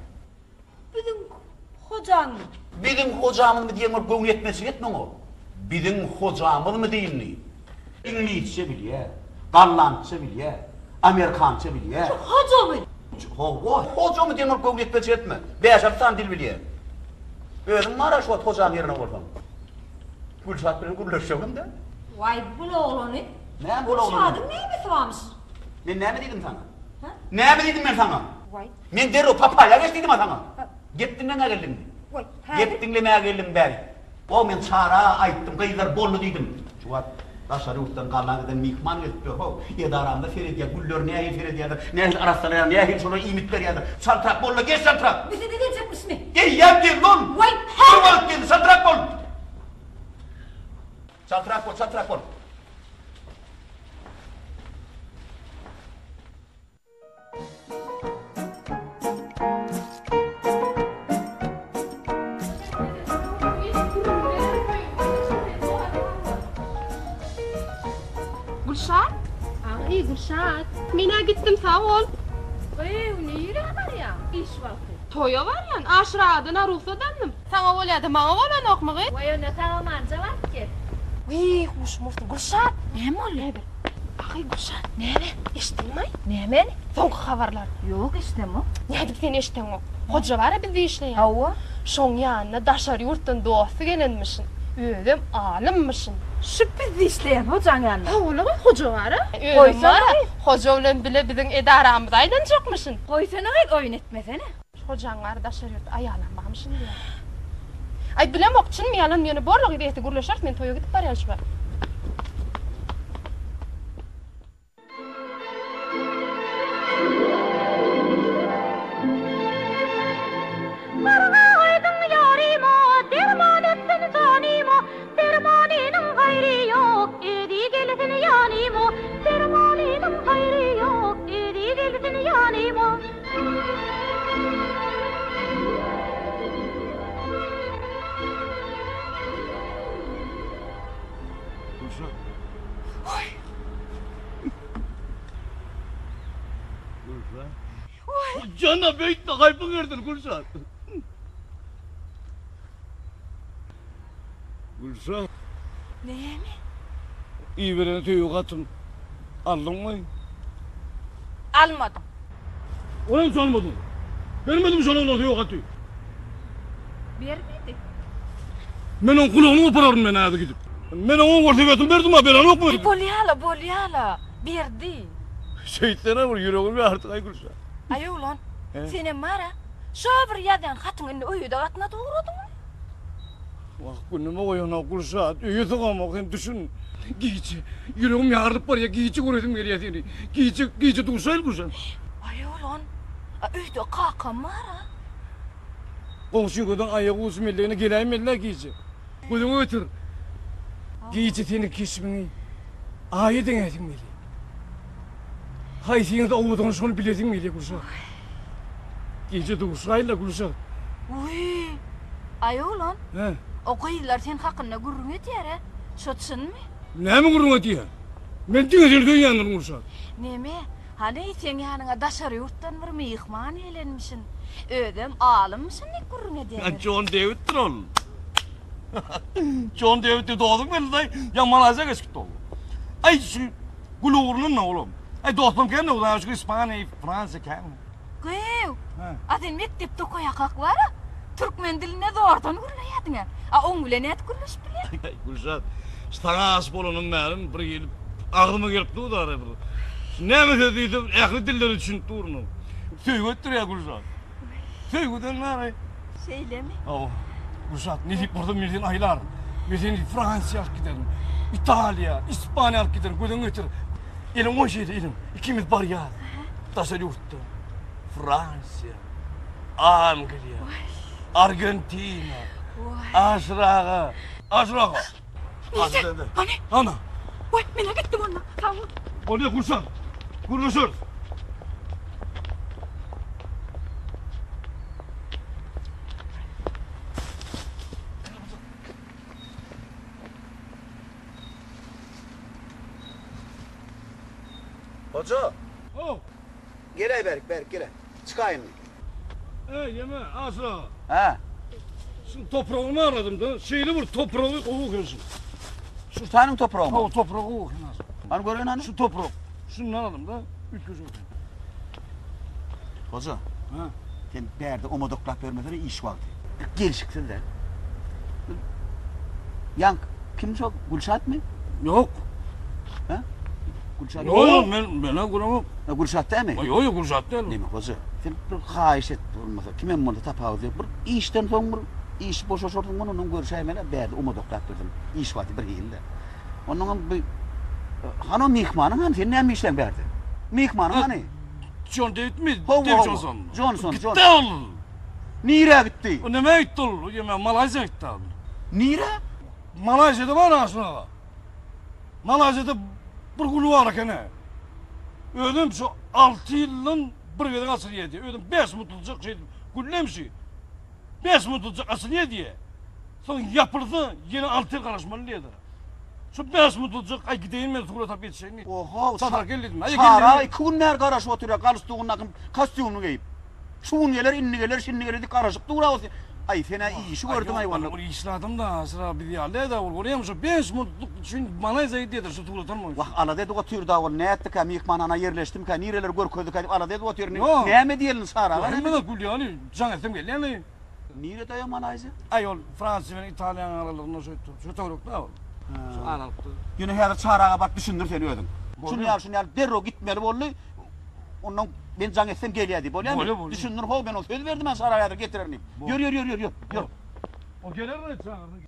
Biziň hojamyz. Biziň hojamyzmy diýen bolup göwni ýetmezçilik etme oňa. Biziň hojamyzmy diýindi. Iňlisçe bilýär, gollandça bilýär, amerikança bilýär. Şu hojamy? Hawa, hojamy diýen bolup göwni ýetmezçilik etme. Bäş-alty sany dil bilýär. Özüň bar-a şu wagt hojaň ýerine bolsaň. Gülşat bilen gürleşjegem däl. Waý, bul oglany. Näme bul oglany? Şadyň nämesi barmyş? Men näme diýdim saňa? Näme diýdim men saňa? Waý. Men derrew papaýa geç diýdim-a saňa. Gep diňlemäge geldiňmi? Waý, häzir. Gep diňlemäge geldiň bäri. O men Çara aýtdym, gyzlar boldy diýdim. Şu wagt daşary ýurtdan Gollandiýadan myhman gelip ýör, how. Edaramyza seredýär, gülleri nähili seredýärler, nähili arassalaýar, nähili şolara iýmit berýärler. Çaltrak bol-la, geç çaltrak! Bize-de geljekmişmi? Eýýäm geldi ol! Waý, Bir häzir. wagt geldi, çaltrak bol! Çaltrak bol, çaltrak bol! Gülşat. Men-ä gitdim sag bol. Gyýw, nirä barýaň iş wagty? Toýa barýan. Aşyr agadan-a rugsat aldym. Saňa bolýa-da maňa bolanokmy gyz? Waý onda sag-amanja baryp gel. Wiý, huşum ursun. Gülşat! Näme boldy? Näme? Aý, Gülşat. Näme? Eşitdiňmi-aý? Nämeni? Soňky habarlary. Ýok, eşidemok. Nädip sen eşideňok? Hoja bar-a bizde işleýän. Hawa. Şoň ýanyna daşary ýurtdan dosty gelenmişin. Özem alymmyşyn. Şu bizde işleýän hojaň ýanyna. Hawa-la, hoja bar-a. Özem Goýsana bar-a, gyz. hoja bilen bile biziň edaramyza aýlanjakmyşyn. Goýsana gyz, oýun etmesene. Hojaň bary daşary ýurt aýalam barmyşyn diýýär. Aý bilemok çynmy ýalanmy ýöne borla gyz ertir gürleşeris men toýa gidip barýan şu wagt. Garga goýduň ýaryma, derman etsin janyma, Dermanynyň haýry ýok, özi gelsin ýanyma, Dermanynyň haýry ýok, özi gelsin ýanyma. Gülşat. Gülşat. Jana beýtme gaýpyň erdir Gülşat. Gülşat. Näme? Iberen söýgi hatym aldyňmy? Almadym. Onam almadyň. Bermedim şol oglan söýgi haty. Bermedi. Men oň gulagyny gopararyn men häzir gidip. Men oňa welosipedini berdim-a, berenokmy? Eý bolýa-la, bolýa-la. Berdi. Şeýtsene bir ýüregim ýardy-aý Gülşat. Aý oglan, senem bar-a, şo bir ýazýan hatyňy indi öýe-de gatnadyp ugradyňmy? Wah, günüme goýanok Gülşat, öýe sygamok, sen düşün. Gije, ýüregim ýarylyp barýar, gije göresim gelýär seni. Gije, gije duşaýyl Gülşat. Aý oglan, a öýde kakam bar-a. Goňşyňkydan aýagy ujy mellegine geläýmeli-dä gije. Gözüňe getir. Gije seniň keşbiňi Aýa deňäsim gelýär. Haýsyňyz owadan şony bilesim gelýär Gülşat. Gije duşaýyl-la Gülşat. Wiý, aý oglan. Hä? O gyzlar sen hakynda gürrüň edýär-ä. Şo çynmy? Näme gürrüň edýär? Men diňe seni söýýändirin Gülşat. Neme, hany seň ýanyňa daşary ýurtdan bir myhman gelenmişin. Özem alymyşyn diýip gürrüň edýärler. Jon Dewiddir ol. Jon Dewid diýip dostuň geldi-daý. Ýa Malaýziýa geçip gitdi ol. Aý şu gül ugrundan-da olam. Aý dostum kän-de Hudaýa şükür Ispaniýa, Fransiýa kän. Gyýw, a sen mekdepde okaýakak bar-a, türkmen dilinde zordan gürleýärdiň-ä. A oň bilen nädip gürleşip bilýäň? Aý Gülşat, şu saňa aşyk bolanym bäri bir hili agzyma gelip dur-da bir. Şu näme söz diýsem ähli dillere düşünip durun. Söýgi etdirýär Gülşat. Söýgüden bäri. Şeýlemi? Hawa. Gülşat, nesip bolsa men seni aýlaryn. Men seni Fransiýa alyp giderin. Italiýa, Ispaniýa alyp giderin. Gözüňe getir. Eliň goý şeýle eliň. Ikimiz barýas. Daşary ýurtda. Fransiýa, Angliýa, Argentina, Aşyr aga. Aşyr aga. Nirde? Hany? Ana. Goý, men-ä gitdim onda. Sag bol. Bolýa Gülşat. Gürleşeris. Hoja. How. Geläý berik, berik gele. Çykaýyn indi. Eý, ýeme, Aşyr aga. Hä? Şuň topragyny aradym-da, şeýle bir topragy gowy eken şu. Şu sanyň topragymy? Hawa, topragy gowy eken Aşyr. Hany göreýin hany. Şu toprak. Şundan aldym-da, üýtgeşik eken. Hoja. Hä? Sen bärde omadaklap ýörmesene iş wagty. Bir gelşiksiz-dä. Ýaňk kim şo Gülşatmy? Ýok. Hä? Gülşat. Ýok, ýok, men men-ä göremok. Ha, Gülşat dälmi? Ýok, ýok, Gülşat däl. Neme hoja? Sen bir haýyş et bolmasa, kimem bolsa tapawudy ýok. Bir işden soň bir iş boşaşarsyň, ondan görüşäýmeli, bärde omadaklap dursun. Iş wagty bir hili-dä. Onnoňam bu hany o myhmanyň hany sen näme işleň bärde? Myhmanyň hany? Jon Dewidmi? Hawa, Dewid hawa. Jonson. Jonson, Gitdi Jonson. ol. Nirä gitdi? O nämä gitdi ol? Ýeme Malaýziýa gitdi ol. Nirä? Malaýziýada bar Aşyr aga. Malaýziýada bir güli bar eken-ä. Özem şu 6 ýyldan bir gezek açylýar diýýär. Özem 5 mutluljak şeýdip güllemşi. 5 mutluljak açylýar diýýär. Soň ýapylsa ýene 6 ýyl garaşmaly diýýär. Şu 5 minutjyk, aý gideýin men surat alyp ýetişeýin. Oho, Çadar gel diýdim. Aý Çara iki gün bäri garaşyp oturýar, galstugyndaky kostýumyny geýip. Şu gün geler, indi geler, şindi geler diýip garaşyp dur-a o. Aý, sen-ä işi gördüň aý walla. Ol işli adam-da, aşyr biz ýaly däl-dä ol. Bolýamy şu 5 minutlyk üçin Malaýziýa gidýärdir şu surat almak üçin. Wah, alada edip otyr-da ol, nätdikä, myhmanhana ýerleşdimikä, nireleri görkezdikä diýip alada edip otyr. Näme diýeli Çara aga? Hemme zat gül ýaly, jaň etsem gelýän-le. Nirede aý o Malaýziýa? Aý ol Fransiýa bilen Italiýanyň aralygynda şo şo töwerekde ol. Şu aralykda. Ýöne häzir Çary aga baryp düşündir sen özüň. Şuny ýaly şuny ýaly derrew gitmeli boldy. Ondan men jaň etsem gelýär diý. Bolýamy? Bolýa bolýa. Düşündir how men ol söz berdim men Çary aga häzir getirerin diýip. Ýör ýör ýör ýör ýör. Ýör. O geler mi çagyrdy.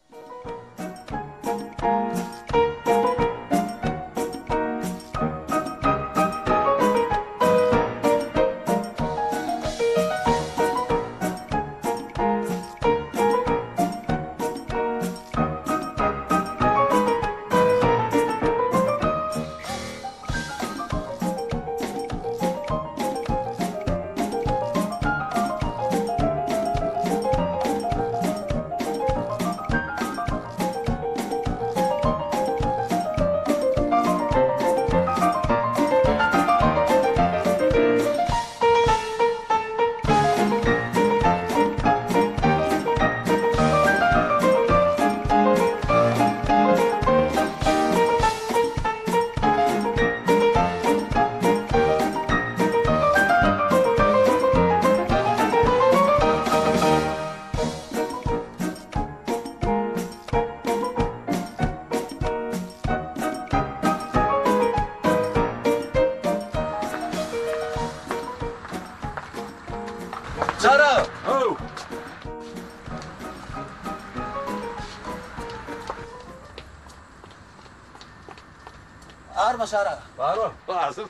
Çara! How! Arma Çara. Bar ol. Barsyz.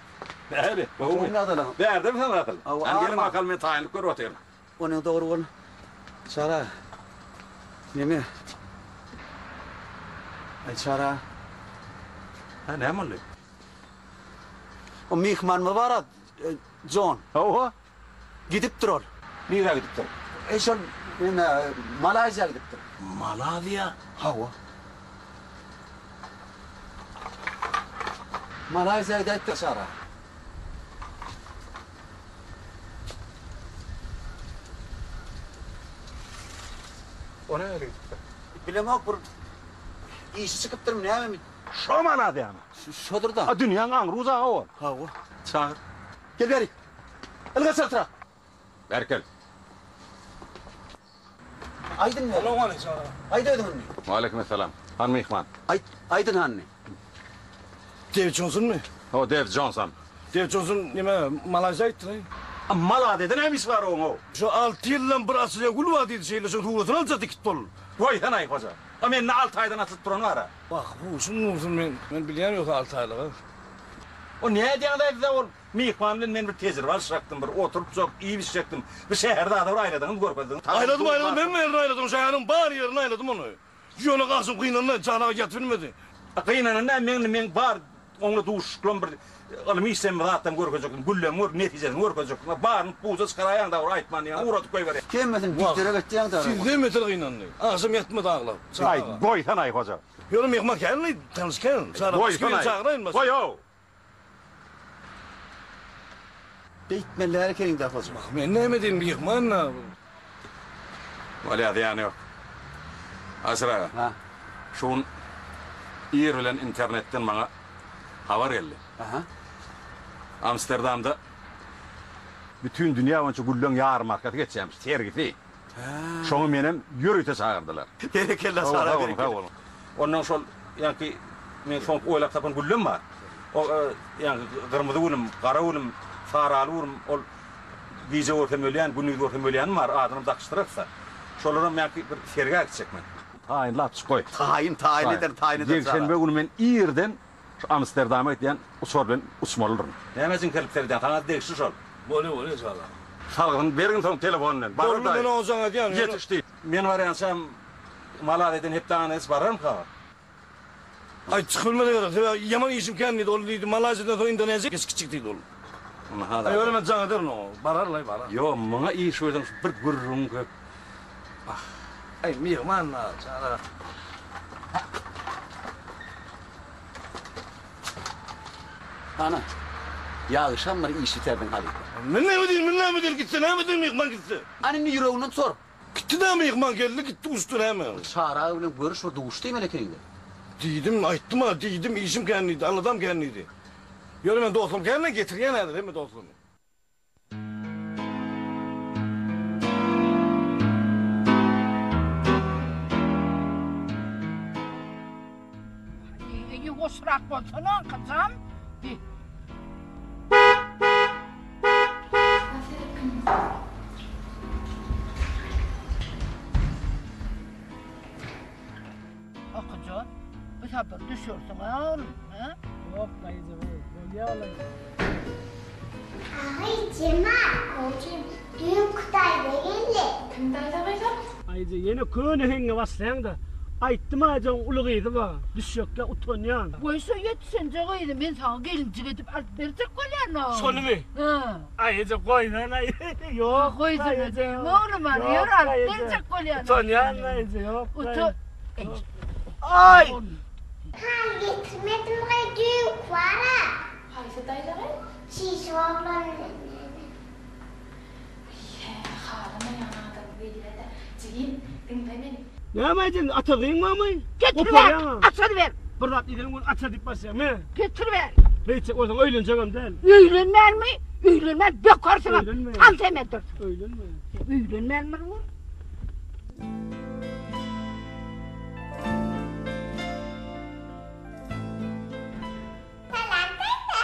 Nähili? Gowumy? Bärdemi sen asyl? Hany geliň bakalym men taýynlyk görüp otyryn. Onuň dogry bol. Çara. Neme? Aý Çara. Hä näme boldy? O myhmanymyz bar-a, Jon. Hawa. Gidipdir ol. Nirä gidipdir? Eý şol neme Malaýziýa gidipdir. Malaziýa? Hawa. Malaýziýa gidäýipdir Çara. O nähili gidipdir? Bilemok bir işi çykypdyrmy nämemi? Şo Malaziýamy? Şodur-da. A dünýäň aňry uzagy ol. Hawa. Çagyr. Gel bärik. Ylga çaltrak. Bärik gel. Aýdyň beri. Salowmaleýkim aga. Aýt özüň indi. Waleýkim essalam. Hany myhman? Aýt, aýdyň hany. Dewid Jonsonmy? Hawa, Dewid Jonson. Dewid Jonson neme, Malaýziýa gitdi-laý. A Malaýziýada näme işi bar oň-ow? Şo alty ýyldan bir açylýan gül bar diýdi, şeýle şoň suratyny aljak dikip bol. Goýsanaý, hoja. A mende alty aýdan açylyp duran bar-a. Wah, huşuň dursun, men, men bilýän ýogsa alty aýlygy. O nädýäňiz-aý siz-ä ol myhman bilen men bir tejribe alyşjakdym, bir oturypjak, iýip-içjekdim. Bir şäheri zada bir aýladyňyz, görkezdiňiz. Aýladym, aýladym, hemme ýerini aýladym, şäheriň bar ýerini aýladym ony. Ýöne garşym gynandy, jan aga ýatyp bilmedi. Gynanan däl, meň indi meň bar oňla duşuşyklam bir ylmy işlem bir zatlam görkezjekdim, güllem gör, netijesini görkezjekdim. Baryny puja çykaraýaň da bir aýtman diýýän, ugradyp goýberýän. Hemmesini biderek etýäň da. Sizden beter gynandy. Agşam ýatmady aglap. Jan Aý, aga. goýsanaý hoja. Ýöne myhman känli, tanyş kän. Çaga başga birini Goýsanaý. çagyraýyn başga. Goý-ow. Beýtmeli däl ekeniň-dä hoja. Wah, men näme edeýin, myhman-da. Bolýa, zyýany ýok. Aşyr aga. Ha. Şu gün ir bilen internetden maňa habar geldi. Aha. Amsterdamda bütin dünýä boýunça gülleň ýarmarkasy geçýärmiş, sergisi. Şoňa menem ýörite çagyrdylar. Berekella Sag Sara boluň, sag boluň. Onnoň şol ýaňky men soňky oýlap tapan güllem bar. O ýaňky gyrmyzy gülüm, gara gülüm, saraly gülüm, ol gije görsem ölýän, gündiz görsem ölýänim bar, adynam dakyşdyrarys-da. Şolaram ýaňky bir sergä gitjek men. Taýynlapjyk goý. Taýyn, taýyn ederin, taýyn ederin Sara. Ýekşenbe güni men irden Şu Amsterdama gidýän uçar bilen uçmalydyryn. Näme jiňkerlip seredýäň, saňa degişli şol. Bolýa, bolýa çaga. Salgyny bergin soň telefon bilen. Boldy, men oňa jaň edýän. Ýetiş diý. Men barýançam Malaýziýadan hepdäni hiç bararmyka? Aý, çykyp bilmedi gerek. Sebäbi ýaman işim kän diýdi. Ol diýdi, Malaýziýadan soň Indoneziýa geçip gitjek diýdi ol. Ynha-da. Aý, ýöne men jaň ederin oňa. Barar-laý, barar. Ýok, muňa iş goýsaň şu bir gürrüň köp. Ah. Aý, myhman-da, çaga. Ana, ýagşam bir iş biterdiň halypa. Men näme diýin, men näme diýin, gitse näme diýin myhman gitse. Ana indi ýüreginden sor. Gitdi dä myhman geldi gitdi uçdy näme. Çary aga bilen görüş bir duş diýmeli ekeniňdä. Diýdim, aýtdym-a, diýdim, işim kän diýdi, aladam kän diýdi. Ýöne men dostlarym kän-le getirýän häzir hemme dostlarymy. Ýuwaşrak bolsana, gyzam. Hakyjan, bu sapar düşersiň-ä oglum, hä? Ýok, daýza, bolýa olar. Agy, Jemal, goňşym, düýnki daýza geldi. Kim daýza gyzym? Aýja, ýene köne heňňe başlaýaň-da. Aýtdym aýjaň uly gyzy bar, düşjekkä utanýan. Goý şo ýetişenje gyzy men saňa gelinjik edip alyp berjek bolýan-a. Şonymy? Hä. Aý eje goýsana ýok. Goýsana diýme oglum hany ýör alyp berjek bolýan. Utanýan eje ýok. Utan. Aý. Haly getirmedim gyz düýnki bar-a. Haýsy daýza gyz? Çişik oglan bilen näme. Hä, halamaýan adam gelýä-dä. Jigim, diňle meni. Näme aýdýaň, ata gyň barmy? Getiriber, açar ber. Bir zat diýseň ol açar diýip başlaýaň, me. Getiriber. Beýtjek bolsaň öýlenjegem däl. Öýlenmänmi? Öýlenmän bökersiňem. Öýlenmeýän. Tans hem edersiň. Öýlenmeýän. Öýlenmänmi bu? Salam daýza.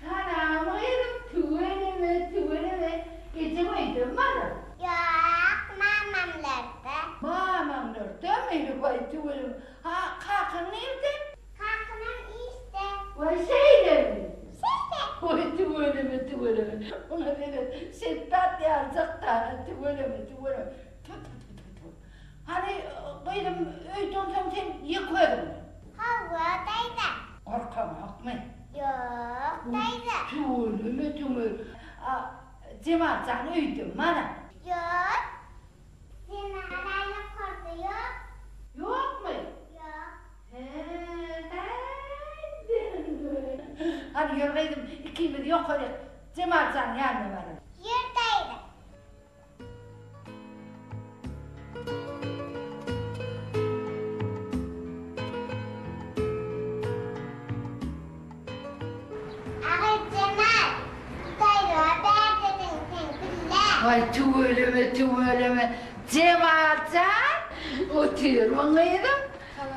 Salam gyzym, tüweleme, tüweleme, ejeň öýdemi balam? Ýok, mamamlarda. Mamaňlardamy? Waý tüweleme. Ha, kakaň nirde? Kakamam işde. Waý şeýlemi? Şeýle. Waý tüweleme, tüweleme. Oňa seret, şetdat ýaljak dana, tüweleme, tüweleme. Tü tü tü tü tü. Hany, gyzym, öýde onsoň sen ýeke özüňmi? Hawa, daýza. Gorkaňokmy? Ýok, daýza. Tüweleme, tüweleme. A, Jemal jan öýdemi, mana? Ýok. Jemal ýokarda ýok. Ýokmy? Ýok. Hä-hä-hä. Hany, ýör gyzym, ikimiz ýokaryk Jemal janyň ýanyna baraly. Ýör, daýza. Agyzjemal, daýza bärdediň sen bille. Waý tüweleme tüweleme Jemaljan otyrmyň gyzym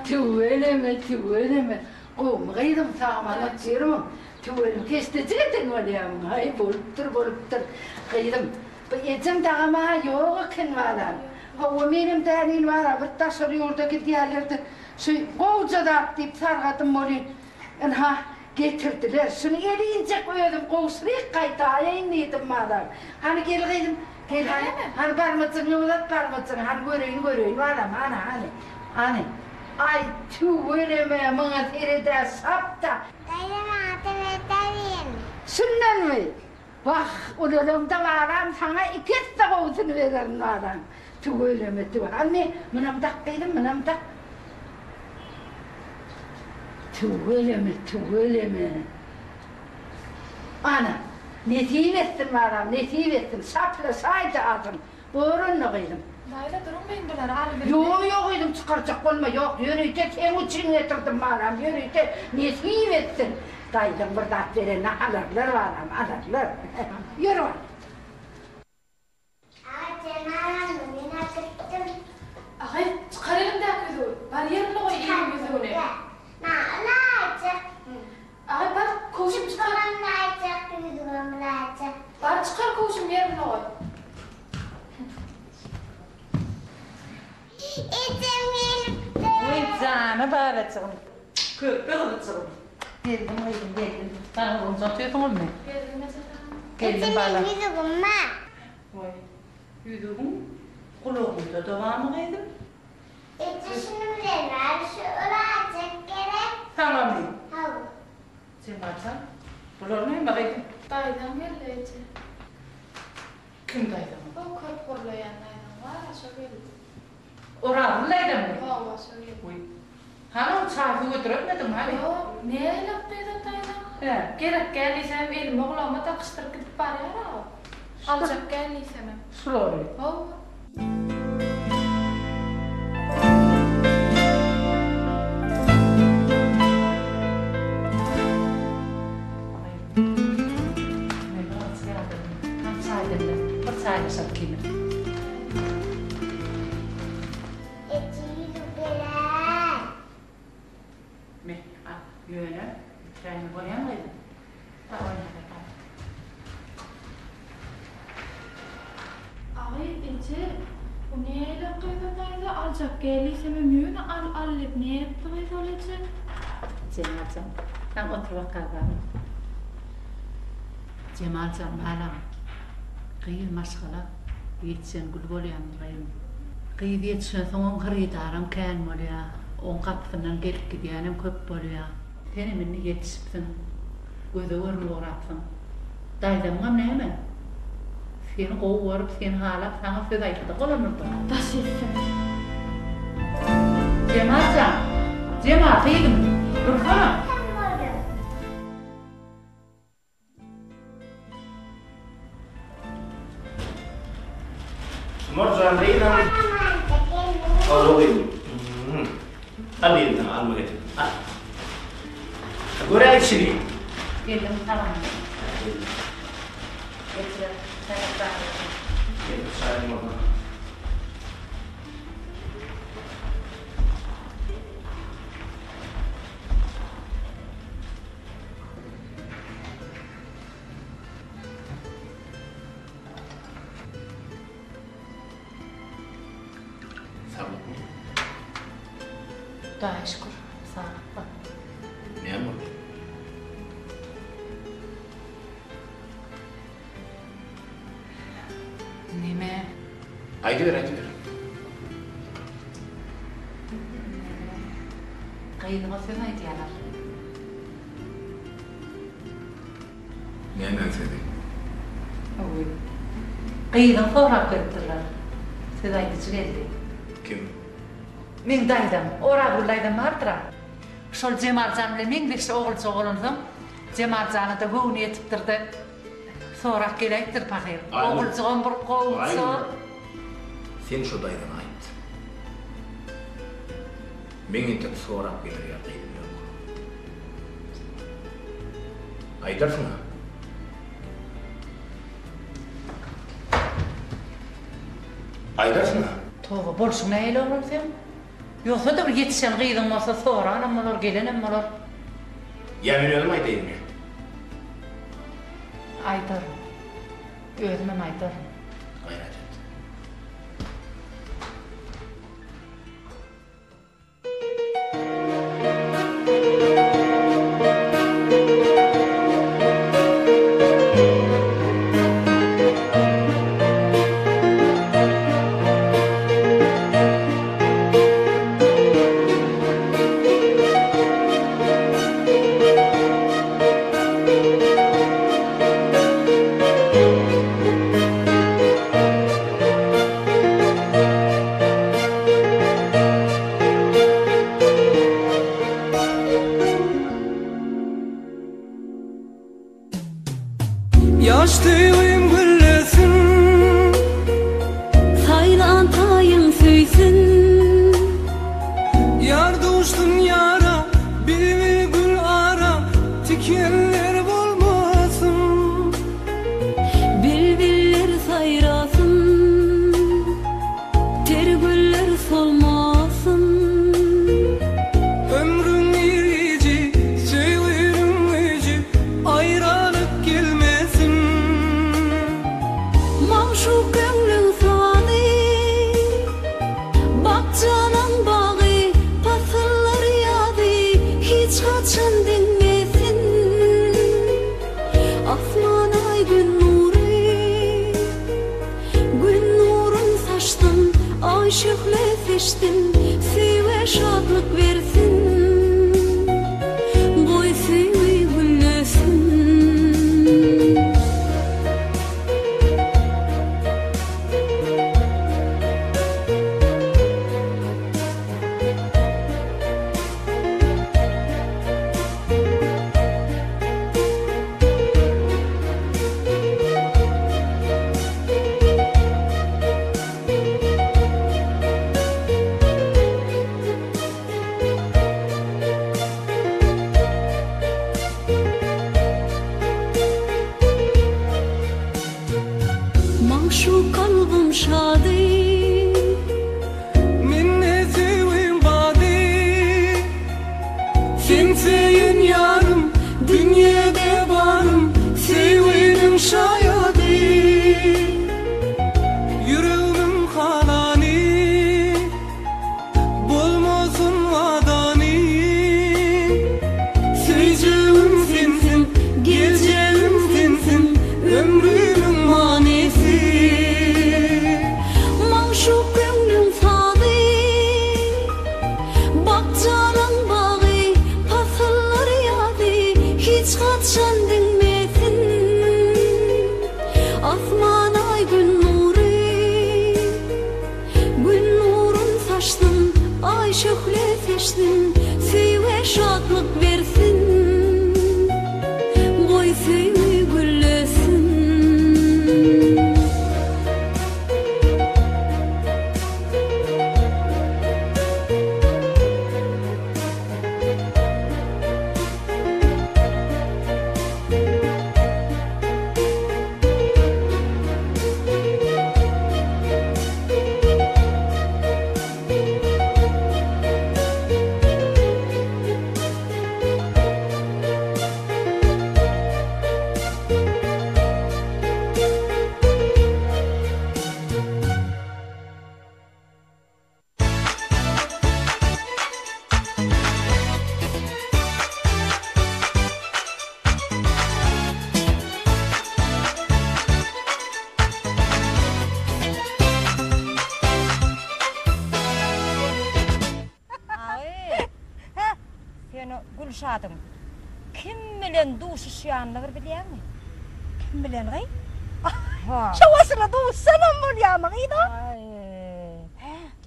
tüweleme tüweleme gowmy gyzym sagman otyrmyň tüweleme keşdejik eden bolýamyň haý bolupdyr bolupdyr gyzym Bu ejeň dagam-a ýok eken balam. Hawa, menem dälin bar-a, bir daşary ýurda gidýärler-de, şu gowja zat diýip sargadym welin, ynha, getirdiler. Şuny elinjek özüm gowşuryk gaýtaýaýyn diýdim balam. Hany gel gyzym, gel hany, hany barmajygyňy uzat, barmajygyňy, hany göreýin, göreýin balam, hany, hany, hany. Aý, tüweleme, muňa sered-ä, şap-da. Daýza maňa seredäýiň. Şundanmy? Wah, ulalaňda balam saňa iki esse gowusyny bererin balam. Tüweleme tüwe. Hany, munam dak gyzym, munam dak. Tüweleme, tüweleme. Ana, nesip etsin balam, nesip etsin. Şapla şaýda adyň. Bor onda gyzym. Daýza duruň men bulary alybermeýin. Ýok ýok gyzym çykarjak bolma ýok ýörite seň üçin getirdim balam ýörite nesip etsin daýzaň bir zat berenine alarlar balam alarlar ýör balam. Aga Jemal onda men atypdym. Agay çykar eliňdäki ýüzügi. Bar ýerinde goý eliň ýüzügini. Maňa ylaýjak. Agay bar köwşüm çykar. Çykaram ylaýjak ýüzügem ylaýjak. Bar çykar köwşüm ýerinde goý. Ejem gelipdir. Weý jana balajygym. Körpe gyzjygym. Geldim gyzym geldim. Sag boluň otyrsyňyzmy? Geldim eje sag. Geldim balam. Eje meň ýüzügim bar. Weý ýüzügiň gulagynda-da barmy gyzym? Eje şuny bilen bar şu ylaýjak gerek. Saňamy? Hawa. Jemaljan bular näme gyzym? Daýzam geldi eje. Kim daýzaň? O köp gürleýän daýzaň bar-a, şo geldi. Orazly daýzaňmy? Hawa, şo geldi. Wiý. Hany ol çaý suw getiretmediňmi, hany? Ýok, nähili gyzat daýzaň? Gerek gel diýsemem elime gulagyma dakyşdyryp gidip barýar-a o. Aljak gel diýsemem. Şulary. Hawa. Men bir azajyk ýadadym. Hany çaý demle. Bir çaýlaşaly ikimiz. Ejiz berer. Me, al. Ýöne, bitiräýme bolýamy gyzym? Bar oýnaber, bar. Aý, eje, bu näle gyza daýza, aljak gel diýsemem ýöne al, al diýip nätdi gyz ol eje? Jemaljan, sen otur bakar balam. Jemaljan balam, gyz maşgala ýetişen gül bolýandyr gyzym. Gyz ýetişensoň oň hyrydaram kän bolýar, oň gapysyndan gelip gidýänem köp bolýar. Senem indi ýetişipsiň, göze görnüp ugrapsyň. Daýzamyňam näme? Seni gowy görüp, seni halap saňa söz aýtdy bolandyr-da. Daş etsin. Jemal jan! Jemal gyzym, dursana! Tumar jan gyzym. Hawa gyzym. Al gyzym saňa alma getirdim. Al. Göräý içini. Geldim salam. Getir. Çaý Getir çaýyň bolsa. Saglykmy? Hudaýa şükür, saglykda. Näme boldy? Neme? Aýdyber, aýdyber. Gyzyňa söz aýdýarlar. Nämäň sözi? Hawy. Gyzyňy sorap gelipdirler. Söz aýdyjy geldi. Kim? Meň daýzam, Orazgül daýzam bardyr-a. Şol Jemaljan bilen meňzeş oguljygy bolansoň, Jemaljana-da göwni ýetipdir-de, sorap geläýipdir pahyr. Oguljygam bir gowuja. Sen şo daýzaňa aýt. Meň entek sorap geler ýaly gyzym ýok. Aýdarsyň-a. Aýdarsyň-a. Toba, bolşuň nähili oglan seň? Ýogsa-da bir ýetişen gyzyň bolsa soranam bolar, gelenem bolar. Ýa men özüm aýdaýynmy? Aýdaryn. Özümem aýdaryn. Gaýrat et. Ýaş söýgim güllesin. Saýlan taýyň söýsün. Ýar duşsun ýara, bilbil gül ara, tikenler bolmasyn. Bilbiller saýrasyn. Ter güller solmasyn. Ömrüň iriji, söýginiň güýji, aýralyk gelmesin. Magşuk köňlüň sazy, bakjanyň bagy, pasyllar ýazy, hiç haçan diňmesin. Asman aý gün nury. Gün nurun saçsyn, Aý şöhle seçsin, Söýgä şatlyk bersin. Goý söýgi güllesin. şady. Mende söýgiň bady. Sen söýen ýarym, dünýede barym, söýginiň şaýady. Ýüregimiň halany. Bolmasyn wadany. Söýjegim sensiň, geljegim sensiň, ömrümiň manysy. Magşuk köňlüň sazy, bakjalaň bagy, pasyllar ýazy, hiç haçan diňmesin. Asman aý gün nury. Gün nurun saçsyn, Aý şöhle seçsin, Söýgä şatlyk bersin, Goý söýgi güllesin. Sen Gülşadyň kim bilen duşuşýanyny bir bilýäňmi? Kim bilen gyz? Şowasyna duşsanam bolýarmy gyz?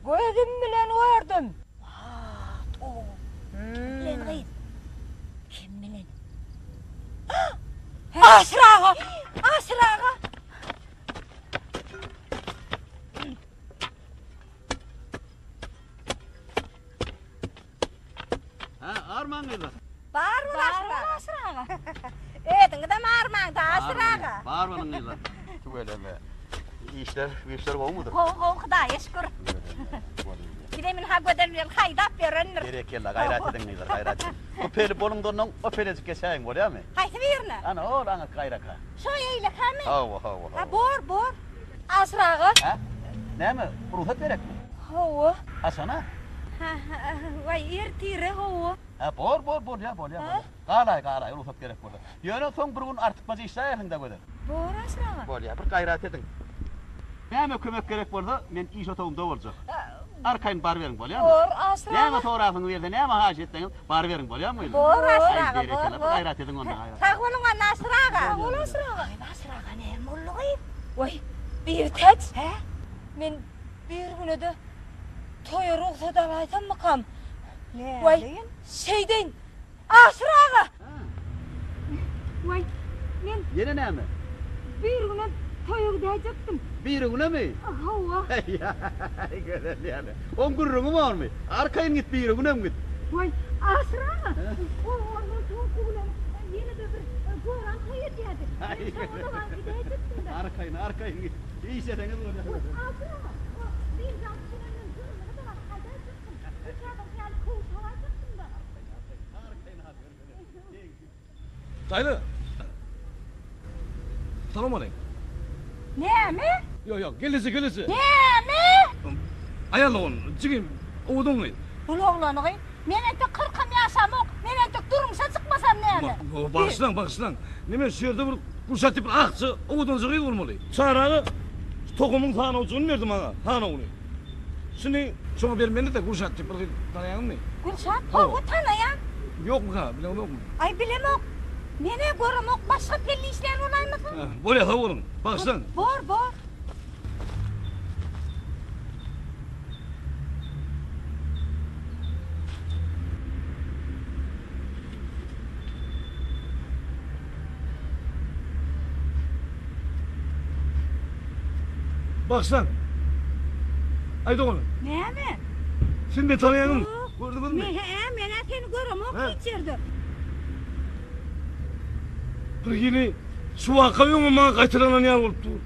Gözüm bilen gördüm. Kim bilen gyz? Kim bilen? Aşyr aga! Aşyr aga! Ha, armaň gyzlar. Bar bol Aşyr aga. Aşyr aga. Özüňizem armaň-da Aşyr aga. Bar boluň gyzlar. Tüweleme. Işler, güýçler gowumydyr? Gowy, gowy, Hudaýa şükür. Bizem ynha Gözel bilen haýdap ýörendir. Berekella, gaýrat ediň gyzlar, gaýrat ediň. Bu peli boluňdandan o pelejik geçäýiň, bolýamy? Haýsy birine? Ana, ol aňyrky gaýraka. Şo eýlekami? Hawa, hawa, hawa. Ha, bor, bor. Aşyr aga. Hä? Näme, rugsat gerekmi? Hawa. Haçana? Waý, ertire, hawa. Hä, bor, bor, bolýa, bolýa, bolýa. Galaý, galaý, rugsat gerek bolsa. Ýöne soň bir gün artykmaç işläýersiň-dä Gözel. Bor, Aşyr aga. Bolýa, bir gaýrat ediň. Näme kömek gerek bolsa, men iş otagymda boljak. Arkaýyn baryberiň, bolýamy? Bor, Aşyr aga. Näme sorasyňyz gelse, näme haýyş etseňiz, baryberiň, bolýamy gyzlar? Bor, Aşyr aga, Aý, bor, berekella, bir bor. gaýrat ediň onda, gaýrat. Sag boluň onda, Aşyr aga. Sag bol, Aşyr aga. Aý, Aşyr aga, näme boldy gyz? Waý, Bibitäç. Hä? Men bir güne-de toýa rugsat alaýsammykam? Waý, şeýdeýin, Aşyr aga! Waý, men. Ýene näme? Birigünem toýa gidäýjekdim. Birigünemi? Hawa. Aý, gözel ýaly. Oň gürrüňi bormy? Arkaýyn git, birigünem git. Waý, Aşyr aga, ondan soňky günem ýene-de bir goram toý edýärdi. Men şoňa-da baryp gidäýjekdim-de. Arkaýyn, arkaýyn git. Işleseňiz bolýar. Waý, Aşyr aga, o dynç alyp gelenden jygymyzy-da baryp gaýdaýjakdym. Uçardan ýaly köwüş alaýjakdym-da. Daýza. Salam aleýkum. Näme? Ýok, ýok, gelneje, gelneje. Näme? Aýal dogan, jigim, owadan gyz. Bul oglany gyz. Men entek kyrkam ýaşamok. Men entek durmuşa çykmasam näme? Bagyşlaň, bagyşlaň. Neme şu ýerde bir Gülşat diýip bir akja, owadanja gyz bolmaly. Çary aga tohumyň sanawjygyny berdi maňa, sanawyny. Şuny şoňa bermeli-de, Gülşat diýip bir gyz tanaýaňmy? Gülşat? Hawa, tanaýan. Ýokmy-ka, bileňzokmy? Aý, bilemok. Men-ä göremok. Başga pelle işleýän bolaýmasyn? Bolýa, sag boluň. Bagyşlaň. Bor, bor. Bagyşlaň. Aý doganym. Näme? Siz meni tanaýaňyzmy? Gördüňizmi? Me-he, men-ä seni göremok hiç ýerde. Bir hili şu waka öňem maňa gaýtalanan ýaly bolup dur.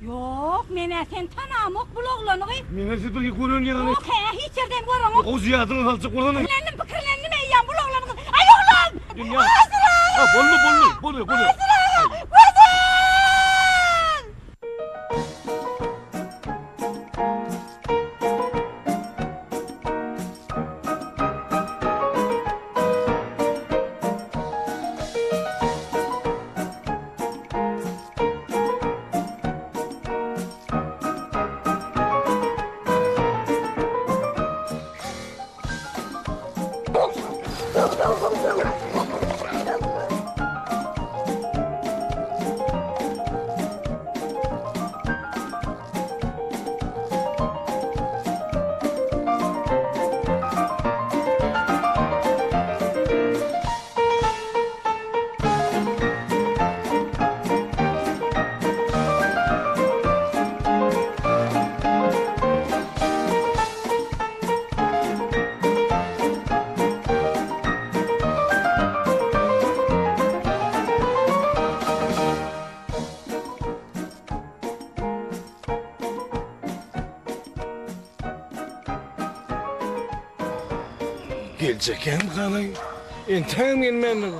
Ýok, men-ä seni tanamok bul oglany gyz. Men-ä sizi bir gören ýaly. Ýok, hä, hiç ýerden göremok. Gowja ýadyňa saljak bolsana. Pikirlendim, pikirlendim eýýäm bul oglany gyz. Aý oglan! Dünýä. Azyr aga! Ha, boldy, boldy, boldy, boldy. Azyr aga! Gözel! Geljek hem ganaý. Entägem gelmändir.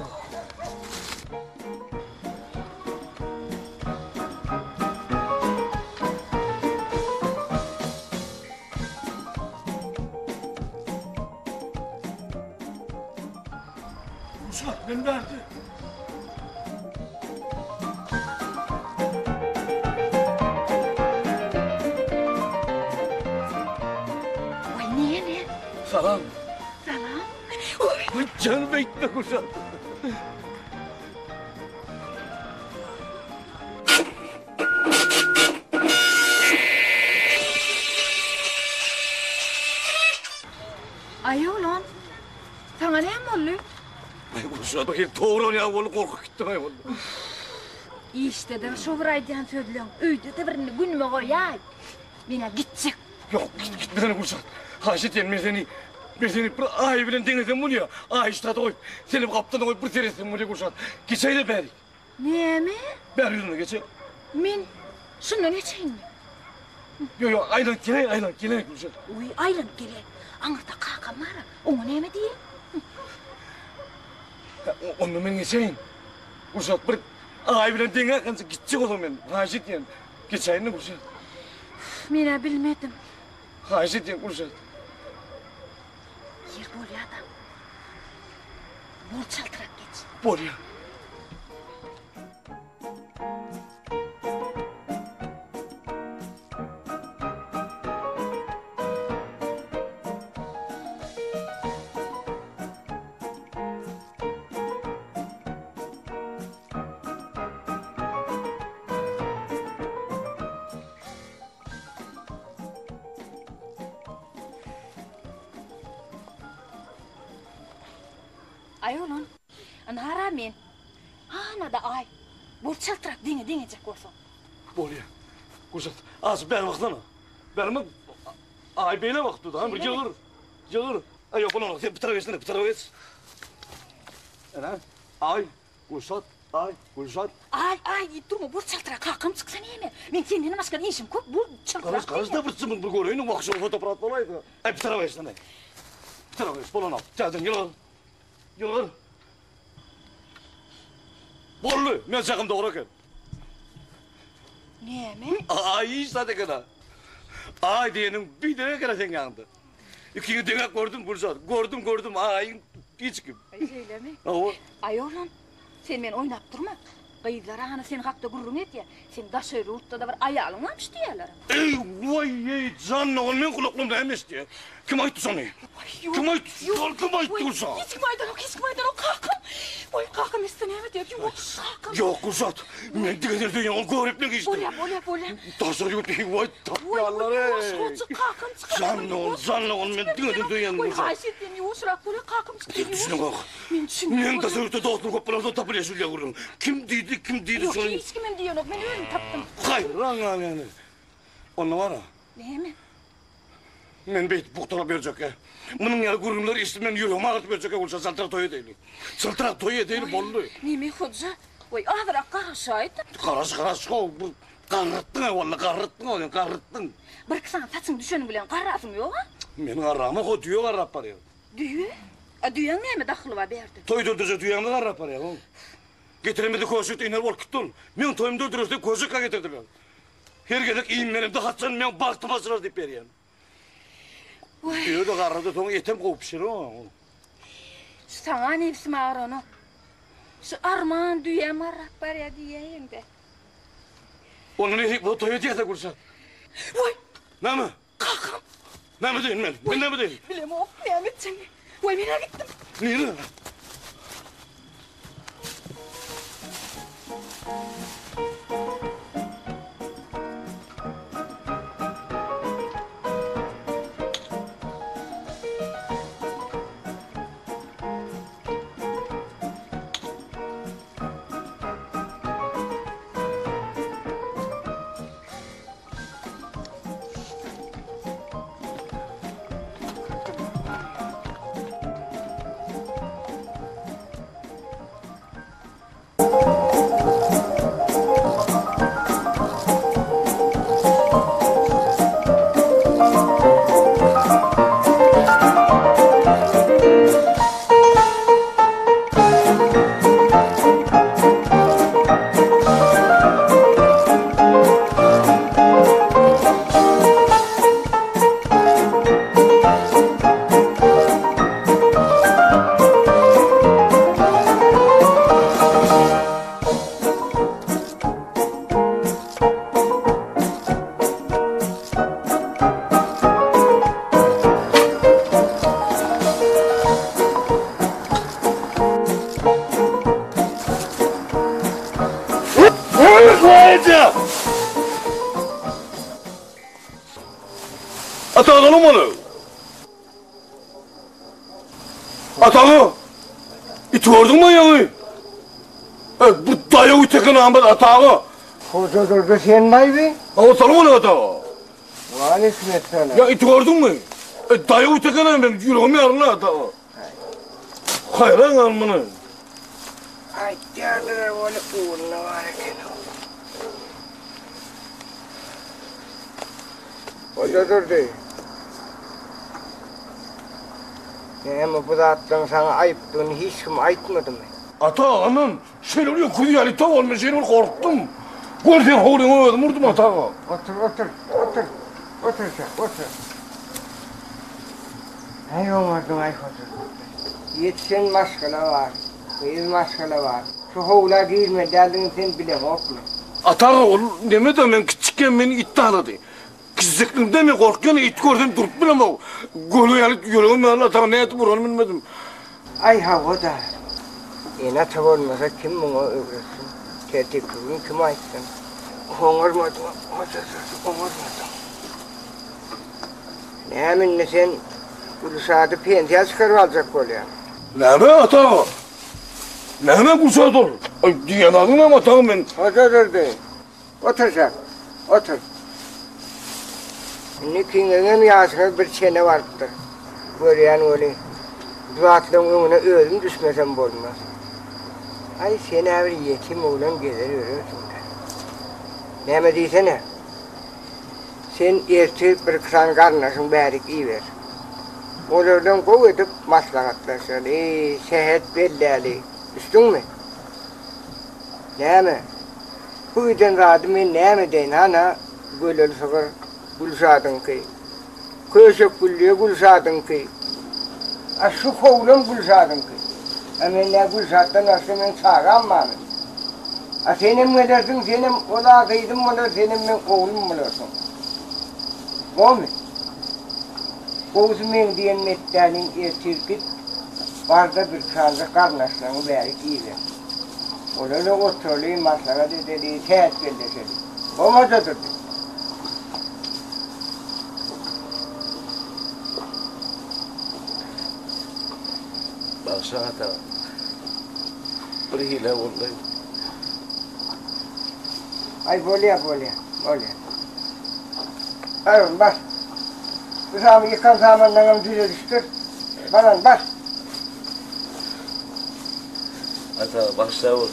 Uşak, men bärde. Waý, näme? Salam. Salam. Waý, janym beýtme Gülşat. Aý oglan, saňa näme boldy? Aý Gülşat, bir hili towran ýaly boldy, gorkup gitdim aý boldy. Işde-de şo bir aýdýan sözleň, öýde-de bir indi günüme goýaý. Men-ä gitjek. Ýok, git, gitmesene Gülşat. Haýyş edýän, men seni, men seni bir aý bilen deňesem bolýa. Aýy şu taýda goýup, senem gapdalda goýup bir seretsem bolýa Gülşat. Geçäý-le bärik. Näme? Bäri ýüzüne geçäý. Men şundan geçeýinmi? Ýok, ýok, aýlanyp geläý, aýlanyp geläý Gülşat. Oý, aýlanyp geläý. Aňyrda kakam bar-a, oňa näme diýeýin? Onda men geçeýin. Gülşat bir aý bilen deňäkämçe gitjek bolsam men, haýyş edýän. Geçäýin-le Gülşat. Men-ä bilmedim. Haýyş edýän Gülşat. Ýer bolýa-da. Bol çaltrak geç. Bolýa. Aý oglan, ynha-ra men. Hana-da aý. Bol çaltrak deňe deňejek bolsaň. Bolýa. Gurşat, az bäri baksana. Bäri bak. Aý beýle bakdy da, bir ýygyr. Ýygyr. Aý ýok, bolanok. Sen bu tarapa geçsene, bu tarapa geç. Ene, aý, Gülşat, aý, Gülşat. Aý, aý diýip durma, bol çaltrak, kakam çyksa näme? Meň senden başga işim köp, bol çaltrak. Garaş, garaş da bir çymyň bir göreýin, wah şol fotoapparat bolaýsa. Aý, bu tarapa geçsene. Bu tarapa geç, bolanok. Täzeden ýygyr. Ýygyr. Boldy, men çakym dogry eken. Näme? Aý, hiç zat eken-a. Aý diýeniň biderek eken-a seň ýanyňda. Ikiňi deňäp gördüm, Gülşat. Gördüm, gördüm, aýyň hiç kim. Aý, şeýlemi? Hawa. Aý, oglan, sen meni oýnap durma. Gyzlar hany sen hakda gürrüň edýär. Seň daşary ýurtda-da bir aýalyň barmyş diýýärler. Eý, waý-eý, jan dogan, meň gulaklarym näme eşidýär? Kim aýtdy şony? Kim aýtdy? Şol kim aýtdy Gülşat? Hiç kim aýdanok, hiç kim aýdanok, kakam. Waý, kakam eşitse näme diýer? Ýuwaş, kakam. Ýok, Gülşat, men diňe seni söýýän, ony görüp men geçdim. Bolýa, bolýa, bolýa. Daşary ýurt, waý, tapýarlar, eý. Ýuwaş, hoja, kakam çykar. Jan dogan, jan dogan, men diňe seni söýýän, Gülşat. Waý, haýyş edýän, ýuwaşrak bolýa, kakam çykar. Sen düşüneňok. Men düşünýän. Meň daşary ýurtda dostum köp bolansoň tapylýar şul ýa gürrüň. Kim diýdi, kim diýdi Ýok, şony? hiç kimem diýenok, men özüm tapdym. Haýran galýan. Onda bar-a. Näme? Men beýdip bukdalap ýörjekkä. Munuň ýaly gürrüňleri eşidip men ýüregimi agyrdyp ýörjekkä Gülşat çaltrak toý edeýli. Çaltrak toý edeýli boldy. Neme hoja? Goý azyrak garaşaýda. Garaş garaş how bir. Garrytdyň-a walla, garrytdyň-a sen, garrytdyň. Birki sany saçyň düşeni bilen garrasyň ýog-a? Men garramok, o düýe garrap barýar. Düýe? A düýäň näme dahyly bar bärde? Toýda öldürjek düýämiz garrap barýar, ho. Getiren bizi köşekde iner bolup gitdi ol. Meň toýumda öldüreris diýip köşekkä getirdiler. Her gezek iým beremde haçan meň bagtym açylar diýip berýän. Düýe-de garrady, soň etem gowy pişer o. Şu saňa nebsim agyranok. Şu arman düýäm garrap barýar diýäýeňdä. Onda nesip bolsa toý edýäs-ä Gülşat. Waý! Näme? Kakam! Näme diýen men? Men näme diýen? Bilemok, näme etjegimi. Waý, men-ä gitdim. Nirä? Atagyny muny. Atagy. It gördüňmi ýaňy? E, bu daýaw itekin ambat atagy. Hoja Durdy sen maýby? Awa salam aleýkum atagy. Waleýkim essalam. Ýa iti gördüňmi? E, daýaw itekin men ýüregim ýaryldy atagy. Haýran galdym muny. Aýtýardylar weli ugruna bar eken. Hoja Durdy. Näme bu zatlaryň saňa aýypdygyny hiç kim aýtmadymy? Ata, anam, şeýle bir öküz ýaly ita boldy, men şeýle bir gorkdum. Gör sen howlyňa özüm urdum ata aga. Otur, otur, otur, otur sen, otur. Äý oňardyň-aý Hoja Durdy. Ýetişen maşgala bar, gyz maşgala bar. Şu howla girmeli däldigini sen bileňokmy? Ata aga, ol neme-de, men kiçjikkäm meni it talady. Kiçijikligimde men gorkýan, it görsem durup bilemok. Göle ýaly ýüregim ýaryldy, ata aga, nädip uranymy bilmedim. Aý, hawa-da. Ene-ata bolmasa kim muňa öwretsin? Tertip-düzgün kim aýtsyn? Oňarmadyň, Hoja Durdy, oňarmadyň. Näme indi sen Gülşady pensiýa çykaryp aljak bolýaň? Näme ata aga? Näme Gülşat ol? Aý, diýen adyň näme ata aga men? Hoja Durdy, otur sen, otur. Indi ikiňiziňem ýaşyňyz bir çene barypdyr. Görýän weli, bu zatlaryň öňüne özüm düşmesem bolmaz. Aý, sen-ä bir ýetim oglan gezer ýörersiň-dä. Näme diýsene? Sen ertir birki sany garyndaşyň bärik iber. Olar bilen gowy edip maslahatlaşaly, sähet belläli. Düşdüňmi? Näme? Bu giden zady men näme edeýin, hana, göleli sygyr Gülşadyňky. Köşek güllüje Gülşadyňky. A şu howlam Gülşadyňky. A men nä Gülşatdan başga meň çagam barmy? A senem gelersiň, senem ol-a gyzym bolar, senem meň oglum bolarsyň. Bormy? Gowusy meň diýenimi etdäliň, ertir git, bar-da bir çaljak garyndaşlaryňy bärik iber. Olar-da oturaly, maslahat edeli, sähet belleşeli. Bolmasa Durdy. Bagşa ata. Bir hile boldy. Aý bolýa bolýa bolýa. Bar oglum bar. Bu samy ýykan samanlaňam düzedişdir. Baran bar. Ata bagyşla bol.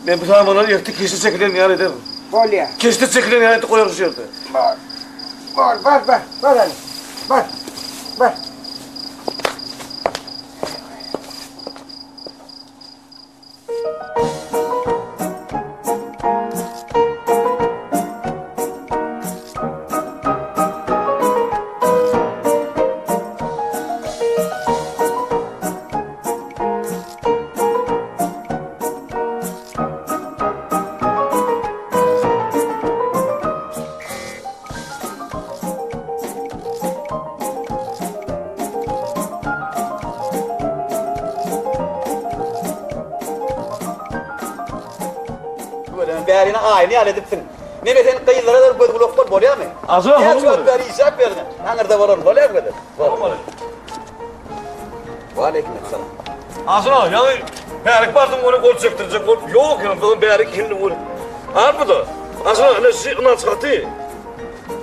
Men bu samanlary ertir keşde çekilen ýaly ederin. Bolýar. Keşde çekilen ýaly edip goýaryn şu ýerde. Bor. Bor, bar, bar, bar hany. Bar. Bar. Bärini aýny ýaly edipsiň. Neme sen gyzlara da göz gulak bol bolýarmy? Aja, Näçe wagt bäri işläp berdiň. Aňyrda bolan bolýar gözel. Waleýkim essalam. Asyl aga, ýaňy bärik bardym ony gol çekdirjek bolup, ýok ýaňy bizem bärik indi ol. Al bu-da. Asyl aga, ine şu ynanç haty.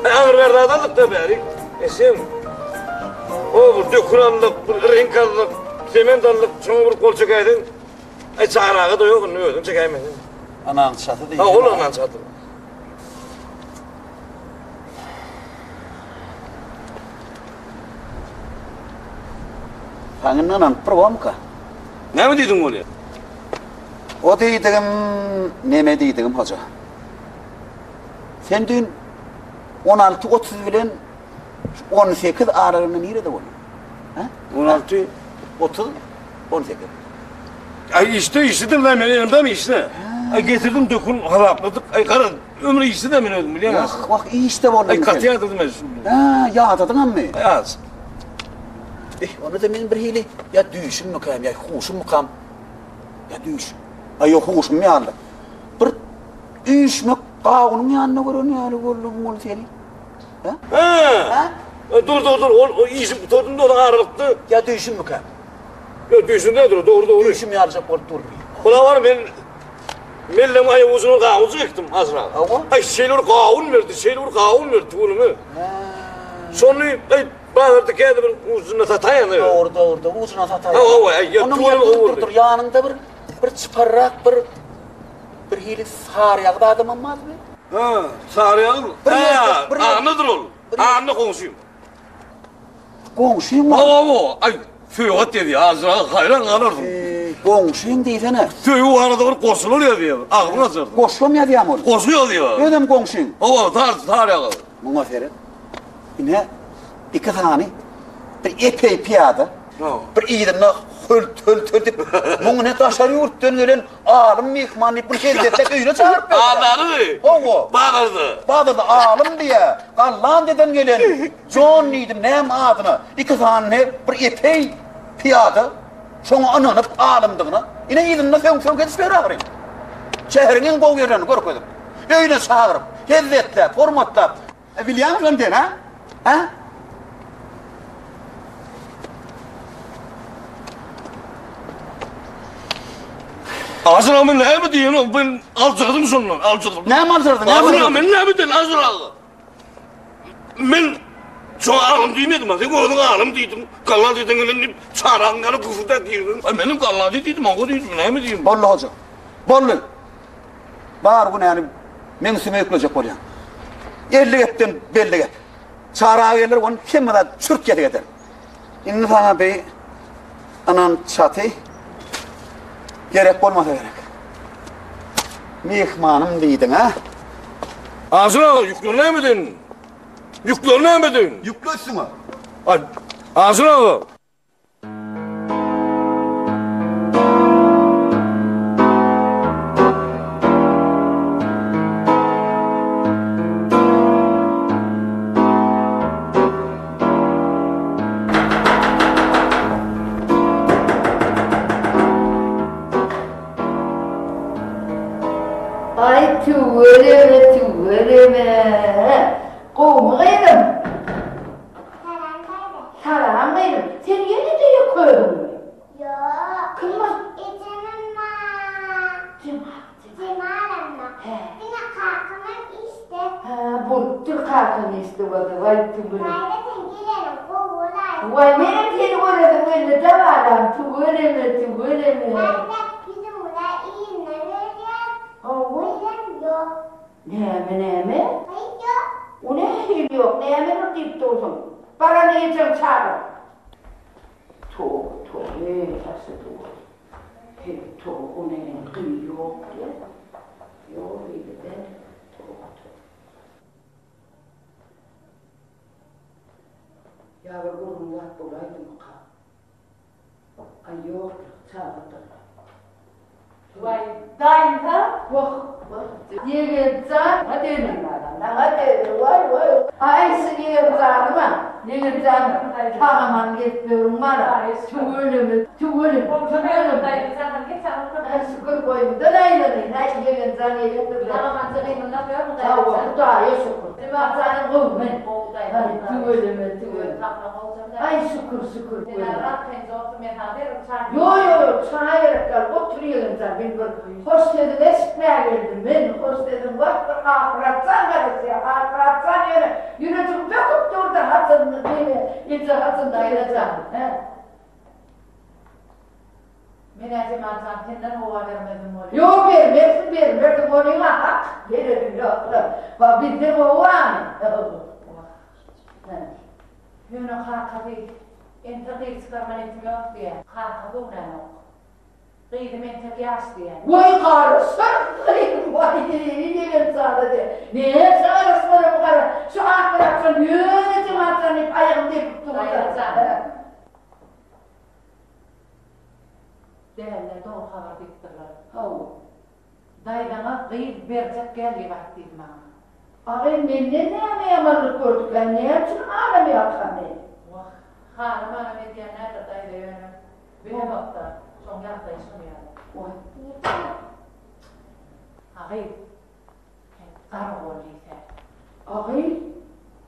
Aý aňyr bäri zat aldyk-da bärik. Eşem. O bir dökün aldyk, bir reňk aldyk, sement aldyk, şoňa bir gol çekäýseň. Aý çaga-da ýok indi özüň çekäýmeli. Ynanç haty diýseň. Ha, ol ynanç haty. Saňa ynanyp bir bormyka? Näme diýdiň bolýa? O diýdigim neme diýdigim hoja. Sen düýn 16.30 bilen 18 aralygynda nirede bolduň? Hä? 16 30 18. Aý işde işdedim men elimdemi işde. Aý getirdim dökün hasapladyk. Aý gara Ömür işde-de men özüm bilýän. Wah, wah, işde bolduň sen. Aý, gaty ýadadym men şu. Hä, ýadadyňammy? Az. Eh, onda-da men bir hili ýa düýşümmikäm, ýa huşummykam? Ýa düýş. Aý, ýok, huşum ýaly. Bir üýşmek gawunyň ýanynda gören ýaly boldum ol seni. Hä? Hä? Dur, dur, dur, ol işim gutardym-da, ol aralykda. Ýa düýşümmikäm? Ýok, düýşüm däldir, dogry, dogry. Düýşüm ýalyjak bolup dur. Ol-a bar, men Mellem aýak ujuna gawunjyk ekdim azrak. Hawa. Aý şeýle bir gawun berdi, şeýle bir gawun berdi tüweleme. Şony aý bazarda kädi bir ujuna sataýan. Dogry, dogry, dogry ujuna sataýan. Hawa, hawa, aý ýa tüweleme gowy boldy. Dur, ýanyňda bir bir çyparrak bir bir hili saryýagyz adamam barmy? Ha, saryýagyz. Ha, Annadyr ol. Anna goňşym. Goňşyň bar. Hawa, hawa. Aý, söýgat ýazýar, azrak haýran galarsyň. Goňşyň diýsene. Söýgi barada bir goşgular ýazýar, agzyň açarsyň. Goşgam ýazýarmy ol? Goşgy ýazýar. Özem goňşyň. Hawa, sar, sar ýagy. Muňa seret. Ine, iki sany bir epeý pyýada, bir yzynda hölt, hölt, hölt diýip, muň ine daşary ýurtdan gelen Alym myhman diýip bir hezzetlep öýüne çagyryp berýär. Azary? Hawa. Bazarda. Bazarda alym diýýär. Gollandiýadan gelen Jon diýdim, näme adyna. Iki sany bir epeý pyýada şoňa ynanyp alymdygyna, ine yzynda söňk-söňk edip ýör ahyryn. Şäheriň iň gowy ýerlerini görkezip, öýüne çagyryp, hezzetläp, hormatlap. Bilýäňmi şony sen, hä? Hä? Azyr aga men näme diýen, men aljyradym şondan, aljyradym. Näme aljyradyň? Azyr aga men näme diýen, Azyr aga. Men şo alym diýmedim, sen özüň alym diýdiň. Galla diýdiň, indi diýip, çaragyň ýaly gusur-da diýdiň. Ay menem galla diýdim, oňa diýdim, näme diýdim? Boldy hoja. Boldy. Bar günäni meň üstüme ýüklejek bolýaň. 50 gepden belli gep. Çara geler ony hemme zat çürt kesik eder. Indi saňa bi ynan çaty gerek bolmasa gerek. Myhmanym diýdiň a? Aşyr aga ýükleri näme edeýin? Ýükleri näme edeýin? Ýükle üstüňe. Aý, Aşyr aga. Aý tüweleme tüweleme. Gowumy gyzym? Salam daýza. Salam gyzym. Sen ýene-de ýok özüňmi? Ýok. Kim bar? Ejemem bar. Jemal. Jemalam bar. Hä. Diňe kakam hem işde. Hä, bolupdyr kakaň işde bolsa. Waý tüweleme. Daýza sen geleniň gowy bolaýdy. Waý menem seni göresim geldi-dä balam. Tüweleme, tüweleme. Daýza ýüzümize iýinden berýär. Näme, näme? O nähili ýok, nämeler diýip dursuň? Bar hany ejeňi çagyr. Toba, toba, eý, hassy toba. Heý, toba, o neneň gyz ýok diýýä. Ýok, beýle däl. Toba, toba. Ýa bir gürrüň zat bolaýdymyka? Aý ýokdur, çagadyr. Waý, daýza! Wah, wah, ýegen jan, maňa degdiň balam, maňa degdiň, waý, waý. Aý, şu ýegen janyma, ýegen jan, sag-aman gelip ýörüň balam. Tüweleme, tüweleme, tüweleme. Aý, şükür, boýumdan aýlanaýyn, aý, ýegen jan gelendir-dä. Sag bol, Hudaýa şükür. Jemaat janyň gowumy? Aý, tüweleme, tüweleme. Aý şükür şükür Ýo ýo ýo çaý gerek däl otur ýegenjan men bir hoş sözüňi eşitmäge geldim men hoş sözüň wah bir Akmyratjan garaşýar Akmyratjan ýöne ýürejim böküp durdy haçan neme eje haçan ýegenjan hä. Menä Jemaljan senden howa bermezdim bolýa. Ýo bermersiň bermersiň onyňa hak geregiň ýokla wah bizden gowamy. Wah. Hä. Ýöne kakasy entek gyz çykarma niýetim ýok diýýär. Kaka göwnänok. Gyzym entek ýaş diýýär. Waý garaşar gyz waý ýegen sada diýýär. Näçe garaşmaly bu gara şu Akmyratjan ýöne Jemaljan diýip aýagyny depip durdy. Daýza jan. Dälle dogry habar diýipdirler. Hawa. Daýzaňa gyz berjek gel diýip aýt diýdi maňa. Agy menden näme ýamanlyk gördükä näme üçin alamýarka men. Wah, halam-alam edýän däldir daýza ýöne bilemokda, şoň ýagdaýy şol ýaly. Waý. Agy, sen garagol diýsä. Agy,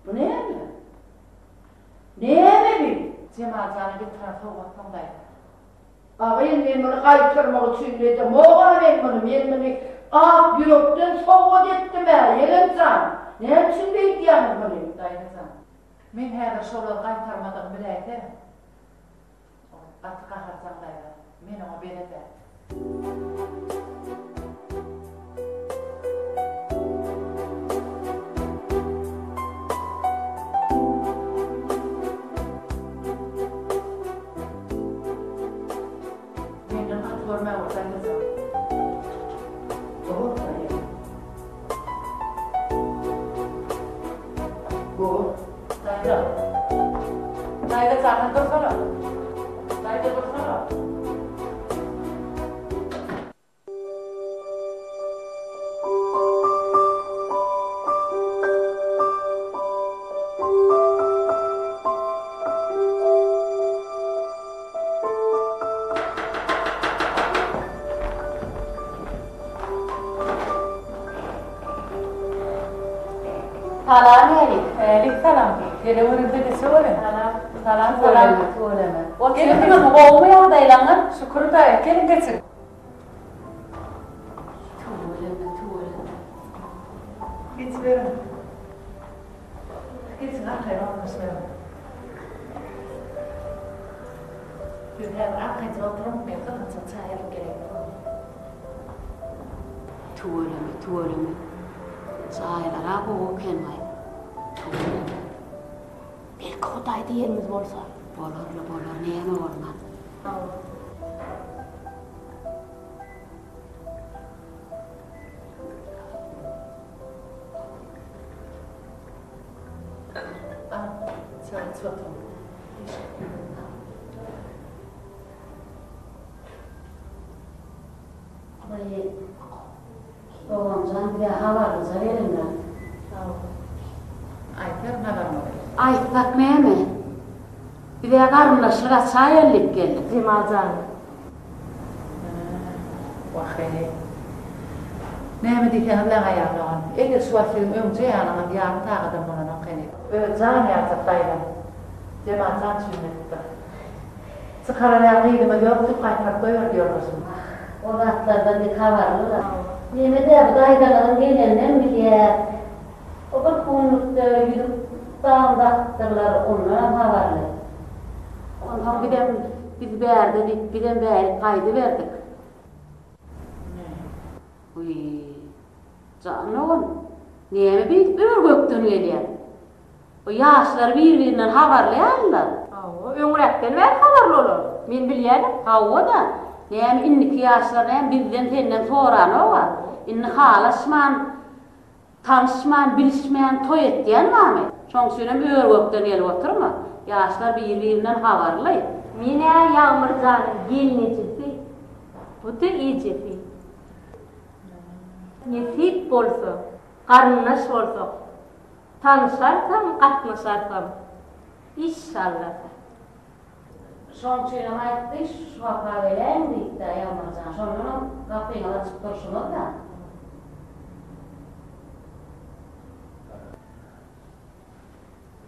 bu näme? Näme bi? Jemal jana getiren sowgatlaň daýza. Agyn men muny gaýtarmak üçin edemogam men muny, men muny ak ýürekden sowgat etdim-ä, ýegen jan! Näme üçin beýdýäňiz muny? Daýza jan, men häzir şolary gaýtarmadygymy biläýse, ol gaty gaharjaň daýza, men oňa belet-ä. Menden gaty görme bol, daýza. Bor, daýza. Bor. Daýza. Daýza çakyr dursana. Daýza dursana. Salam älik. Älik salam. Gele görünse geçe görün. Salam. Salam salam. Tüweleme. Gelipsiňizmi gowumy ýagdaýlaňyz? Şükür Hudaýa. Geliň geçiň. Tüweleme, tüweleme. Geçiberiň. Geçiň arkaýyn ornaşyň. Siz häzir arkaýynja oturyň, men gyzgynjak çaý alyp geleýin. Tüweleme, tüweleme. Jaýlar-a gowy eken-aý. Tüweleme. Belki Hudaý diýenimiz bolsa. Bolar-la, bolar, näme bolmaz. Çaý içip oturyň. Waý, doganjan bize habarlyja geliň-dä. Sag bol. Aýtaryn habarymyzy. Aýtsak näme? Biz-ä garyndaşlyga çaý al diýip geldik. Jemal jan. Wah-eý. Näme diýseňiz-läň aýal dogan. Edil şu wagt siziň öňje ýanyňyz ýarym sagadam bolanok heniz. Öz jan ýaljak daýzam Jemal jan üçin edipdir. Çykaran ýaly gyzymyz ýok diýip gaýtaryp goýberdi ýoldaşym. Wah, o zatlardan biz habarly-la. Neme-dä, bu daýzalaryň geleninem bilýäs. O bir günlükde ýüzük dagyn dakypdyrlar, ondanam habarly. Onsoň bizem biz bärde diýip, bizem bärik gaýdyberdik. Wiý, jan dogan. Näme beýdip ör-gökden gelýäň? Bu ýaşlar bir-birinden habarly ýalylar. Hawa, öňräkden bäri habarly olar. Men bilýänim. Hawa-da, näme indiki ýaşlar näme bizden-senden soranog-a. Indi halaşman, tanyşman, bilişmän toý etýän barmy? Şoň üçinem ör-gökden gelip oturma. Ýaşlar bir-birinden habarly. Men-ä Ýagmyr janyň gelnejesi, bu-da ejesi. Nesip bolsa, garyndaş bolsak, tanyşarsam, gatnaşarsam. Işşallasa. Şoň üçinem aýtdy, şu gapa geläýiň diýip-dä, Ýagmyr jan. Şondanam gapyňyzy açyp durşuňyz-da.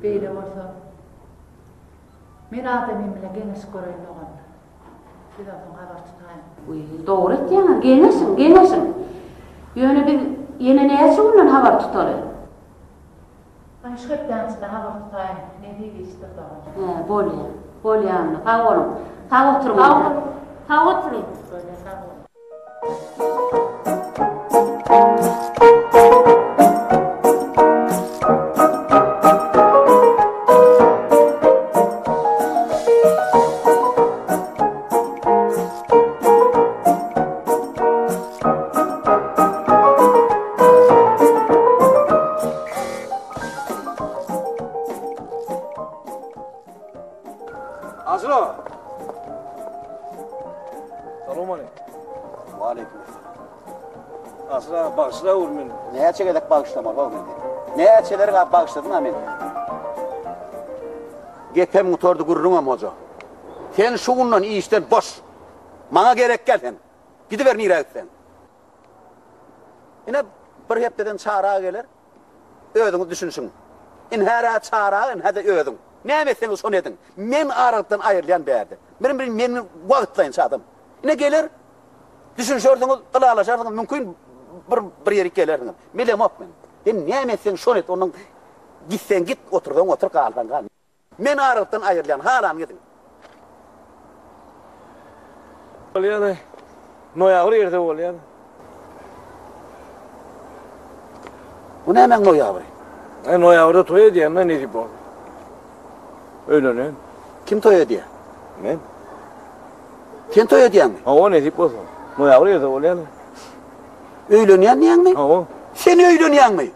Beýle bolsa, men adamym bilen geňeşip göreýin dogan. Siz onsoň habar tutaýyň. Wiý, dogry etýäňiz, geňeşiň, geňeşiň. Ýöne biz ýene näçe günden habar tutaly? Aý, şu hepdäň içinde habar tutaýyň, nesip işdir dogan. Hä, bolýa. Bolýa onda. Sag boluň. Sag oturyň Sag onda. boluň. Sag oturyň. Bolýa, sag boluň. Azra. Salowmaleýkim. Waleýkim essalam. Asyl aga bagyşla ur meni. Näçe gezek bagyşlamaly how men seni. Näçeler gap bagyşladym-a men seni. Gepem gutardy gürrüňem hoja. Sen şu günden işden boş. Maňa gerek gel sen. Gidiber nirä gitseň. Ine bir hepdeden Çary aga geler. Özüňiz düşünişiň. Inhä-rä Çary aga, inhä-de özüň. Näme etseňiz şony ediň. Men aralykdan aýrylýan bärde. Birin birin men wagtlaýynça adam. Ine geler. Düşünişersiňiz, ylalaşarsyňyz, mümkin bir bir ýerik gelersiňiz. Bilemok men. Sen näme etseň şony et, ondan gitseň git, otursaň otur, galsaň gal. Men aralykdan aýrylýan, halanyňy ediň. Bolýar-aý. Noýabr ýerde bolýar. Bu nämäň noýabry? Aý noýabrda toý edýän-dä nesip bolsa. Öýlenýän. Kim toý edýär? Men. Sen toý edýäňmi? Hawa, nesip bolsa. Noýabr ýerde bolýar. Öýlenýän diýýäňmi? Hawa. Sen öýlenýäňmi?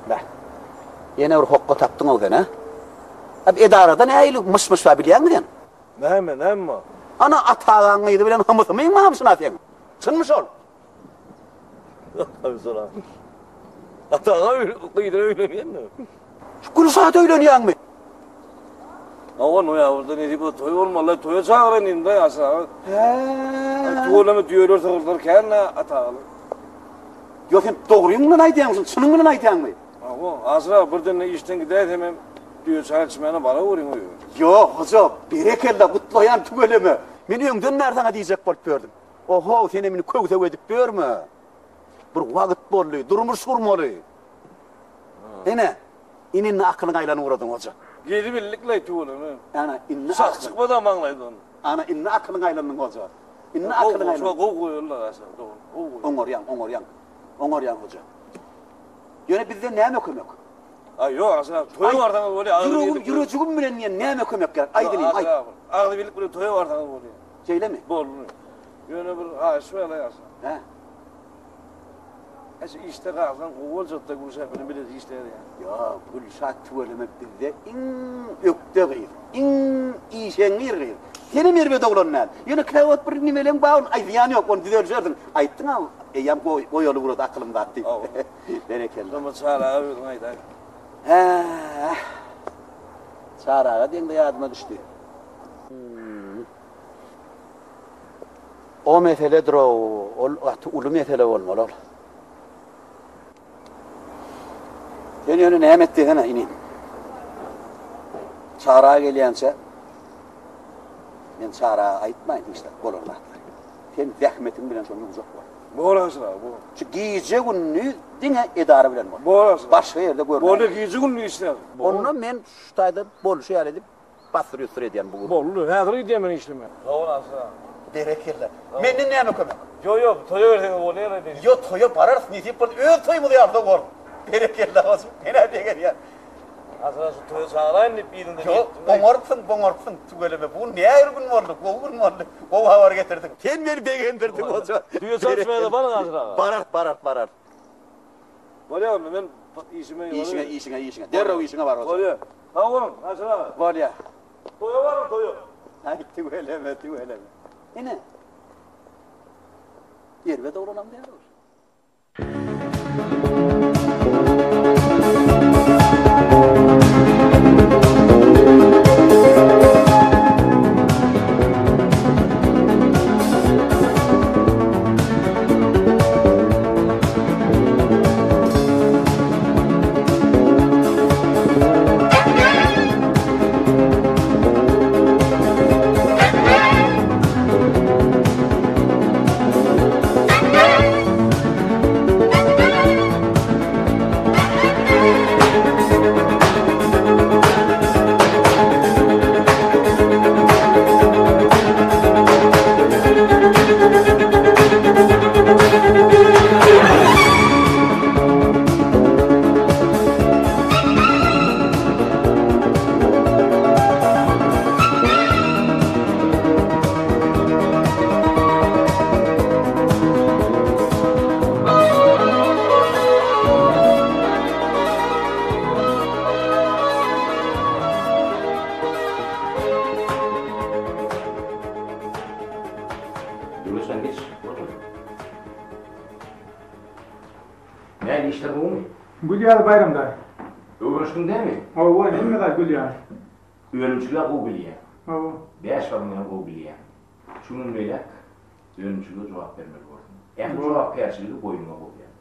Beh. Ýene bir hokga tapdyň-ow sen, hä? Ab edarada nähili myş-myş bar bilýäňmi sen? Näme, näme bar? Ana, Ata agaň gyzy bilen hymysymyň barmyşyn-a seň? Çynmy şol? Ata aga gyzyna öýlenýänmi? Şu Gülşat öýlenýäňmi? Hawa, noýabrda nesip bolsa toý bolmaly, toýa çagyraýyn diýdim-de Ýaşar aga. Hä. Tüweleme düýeler, sygyrlar kän-ä Ata agalar. Ýok, sen dogryň bilen aýdýaňmy şuny, çynyň bilen aýdýaňmy? Hawa, Aşyr aga birden-de işden gidäýsemem, düýe çaý içmäne baraweriň öýe. Ýok, hoja, berekella, gutlaýan tüweleme. Men öňden bäri saňa diýjek bolup ýördüm. Ohow, senem indi köw-söw edip ýörme. Bir wagt boldy, durmuş gurmaly. Ine, indi indi akylyň aýlanyp ugradyň, hoja. Gezibildik-leý tüweleme. Ana, indi Şah çykmad-a maňlaýdan. Ana, indi akylyň aýlandyň, hoja. Indi akylyň aýlandy. Gowy goýarlar, Aşyr, dogry, gowy goýarlar. Oňarýaň, oňarýaň. Oňarýaň, hoja. Ýöne bizden näme kömek? Aý, ýok, Aşyr aga, toýa barsaňyz bolýar. Ýüregim, ýürejigim bilen diýen näme kömek gerek? Aýt inim, aýt. Agzybirlik bilen toýa barsaňyz bolýar. Şeýlemi? Boldy. Ýöne bir haýyş bar-la, Aşyr. Hä? Hä, şu işde galsaň gowy boljak-da, Gülşat bilen bile işlär ýaly. Ýok, Gülşat tüweleme bizde iň ökde gyz, iň işeňňir gyz. Senem erbet oglan däl. Ýöne käwagt bir nimeleň bar, ony aý zyýany ýok, ony düzelişersiň. Aýtdyň-a, eýýäm goýaly ugrady akylym zat diýip. Berekella. Şonda Çary aga özüň aýdaý. Hä-ä. Çary aga diýeňde ýadyma düşdi. O meseledir-ow, ol gaty uly mesele bolmaly ol. Sen ýöne näme et diýsene, inim. Çary aga gelýänçä, men Çary aga aýtmaýyn hiç zat, bolan zatlary. Sen zähmetiň bilen şony ýuwjak bol. Bor Aşyr aga, bor. Şu gije-gündiz diňe edara bilen bol. Bor Aşyr aga. Başga ýerde görmäýin. Bolýa, gije-gündiz işlärin. Onda men şu taýda bolşy ýaly edip, bassyr-ýussur edýän bu gün. Boldy, häzir gidýän men işleme. Sag bol Aşyr aga. Berekella. Menden näme kömek? Ýok, ýok, toýa gelseňiz bolýar-a diýdim. Ýok, toýa bararys, nesip bolsa öz toýumyz ýaly-da bor. Berekella, goçum, men-ä begenýän. Asyl-a şu toýa çagyraýyn diýip yzyňdan Ýok, oňarypsyň, boňarypsyň, tüweleme. Bu gün nähili gün boldy, gowy gün boldy. Gowy habar getirdiň. Sen meni begendirdiň, goja. Düýe çapyşmaya-da baryň Aşyr aga. Bararys, bararys, bararys. Bolýar onda, men işime Işiňe, işiňe, işiňe. Derrew işiňe bar, goja. Bolýar. Sag boluň, Aşyr aga. Bolýar. Toýa baryň, toýa. Aý, tüweleme, tüweleme. Ine. Erbet oglanam däl ol. Döwletjan geç, otur. Näme işler gowumy? Gül ýaly Baýram daýy. Öwrenişdiň dämi? Hawa, hemme zat gül ýaly. Önümçiligi gowy bilýäň. Hawa. Bäş barmagyňam gowy bilýäň. Şu günden beýläk önümçilige jogap bermeli borsuň. Ähli jogapkärçiligi boýnuňa goýýan.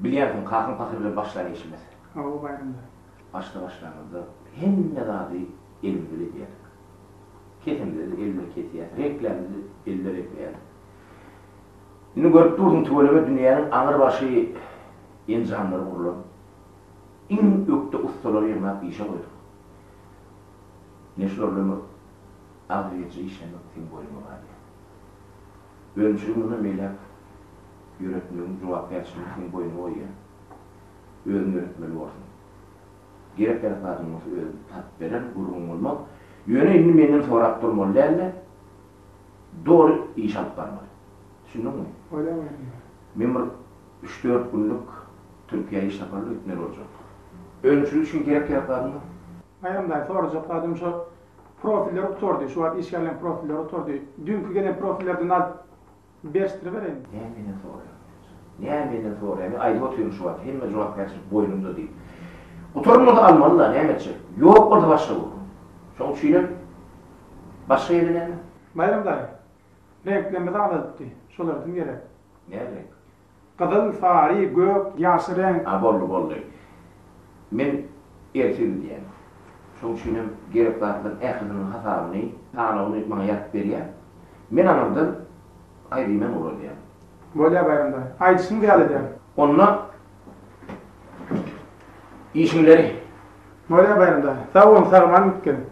Bilýänsiň, kakaň pahyr bilen başlan işimiz. Hawa, Baýram daýy. Başda başlanymyzda hemme zady elimiz bilen edýärdik. Kesemizde-de el bilen kesýäs, reňklämizde-de el bilen reňkleýärdik. Indi görüp dursuň, tüweleme dünýäniň aňry başy enjamlary gurlan. Iň ökde ussalary ýygnap işe goýduk. Ine şular bilen bir agzybirje işlemek seň boýnuňa galýar. Önümçiligi mundan beýläk ýöretmegiň jogapkärçiligini seň boýnuňa goýýan. Özüň ýöretmeli borsuň. Gerek-ýarak zadyň bolsa özüm tapyp bererin, gürrüň bolmaz. Ýöne indi menden sorap durmaly däl-de, doly iş alyp barmaly. Düşündiňmi? Bolýar, bolýar. Men bir üç-dört günlük Türkiýä iş saparyna gitmeli boljak. Önümçilik üçin gerek-ýarak zadyň bar? Baýram daýy, sorajak zadym şo profiller gutardy, şu wagt işgärleň profilleri gutardy. Düýnki gelen profillerden alyp berişdiribereýin. Näme menden soraýaň sen? Näme menden soraýaň? Men aýdyp otyryn şu wagt, hemme jogapkärçilik boýnumda diýip. Gutaran bolsa almaly-da, näme etjek? Ýok bolsa başga gürrüň. Şoň üçinem başga ýerde näme? Baýram daýy, reňklerimiz azalypdy, şolardan gerek. Näme reňk? Gyzyl, sary, gök, ýaşyl reňk. A boldy, boldy. Men ertir gidýän. Şoň üçinem gerek zatlaryň ählisiniň hasabyny, sanawyny maňa ýazyp berýäň. Men aňyrdan aýdymen ugradýan. Bolýar Baýram daýy. Aýdyşyňyz ýaly edýän. Onda işiň ileri. Bolýar Baýram daýy. Sag boluň, sag-aman gidip geliň.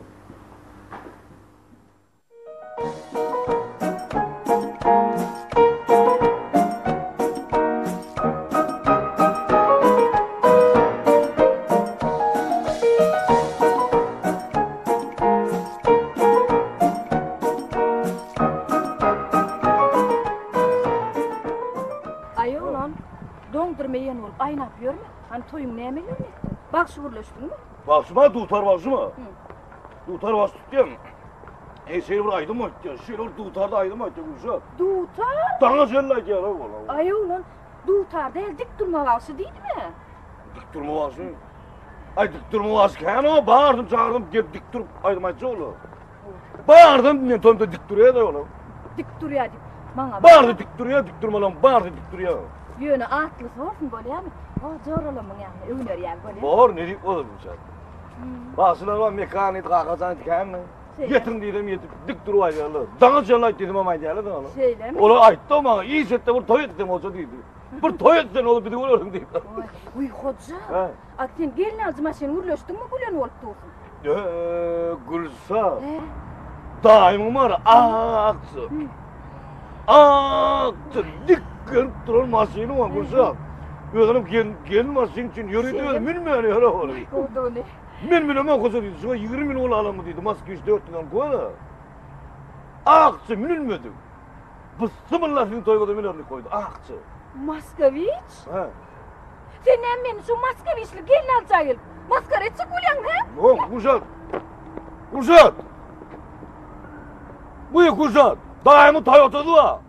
Aý oglan, doňdurma iýen bolup aýnap ýörme. Hany toýuň näme bilen etdiň? Bagşy gürleşdiňmi? Bagşyma dutar bagşyma. Dutar bagşy tutýaň. Eý şeýle bir aýdym aýtýar. Şeýle bir dutarda aýdym aýtýar Gülşat. Dutar? Daňa çenli aýdýar ha ola. Aý oglan, dutar däl, dik durma bagşy diýdim-ä. Dik durma bagşy. Aý dik durma bagşy kän o, bardym çagyrdym gelip dik durup aýdym aýtjak ola. Bardym men toýumda dik durýar-da ola. Dik durýar diýip maňa. Bardy dik durýar, dik durmalaň bardy dik durýar. Ýöne atlysy bolsun bolýarmy? O joralamyň ýanyna öwner ýaly bolýar. Bor, ne diýip bolar Gülşat. Bagşylar bar, Mekan diýdi, Kakajan diýdi, känmi? Ýetiň diýsem ýetip, dik durup aýdýarlar. Daňa çenli aýt diýsem hem aýdýarlar da olar. Şeýlemi? Olar aýtdy maňa, iş etde bir toý etseň hoja diýdi. Bir toý etseň olar bizi görersiň diýdi. Wiý, hoja. A sen gelnaljy maşyn gürleşdiňmi gülen bolup dursuň? Eee, Gülşat. He? Daýymyň bar, akja. Akja dik gelip duran maşyny bar Gülşat. Özünem gelin, gelin maşyn üçin ýörite özi münmän ýöre ony. Gowdugyny. Men bilemok hoja diýdi. Şuňa 20 ýyl alanmy diýdi. Moskviç 400 al goýa. Akja münülmedi. Bysymylla siziň toýuňyza münerlik goýdy. Akja. Moskviç? Hä. Sen näme meni şu moskviçli gelin alja gelip maskara etjek bolýaňmy, hä? Ýok, Gülşat. Gülşat. Bu Gülşat. Daýymyň Toyota'sy bar.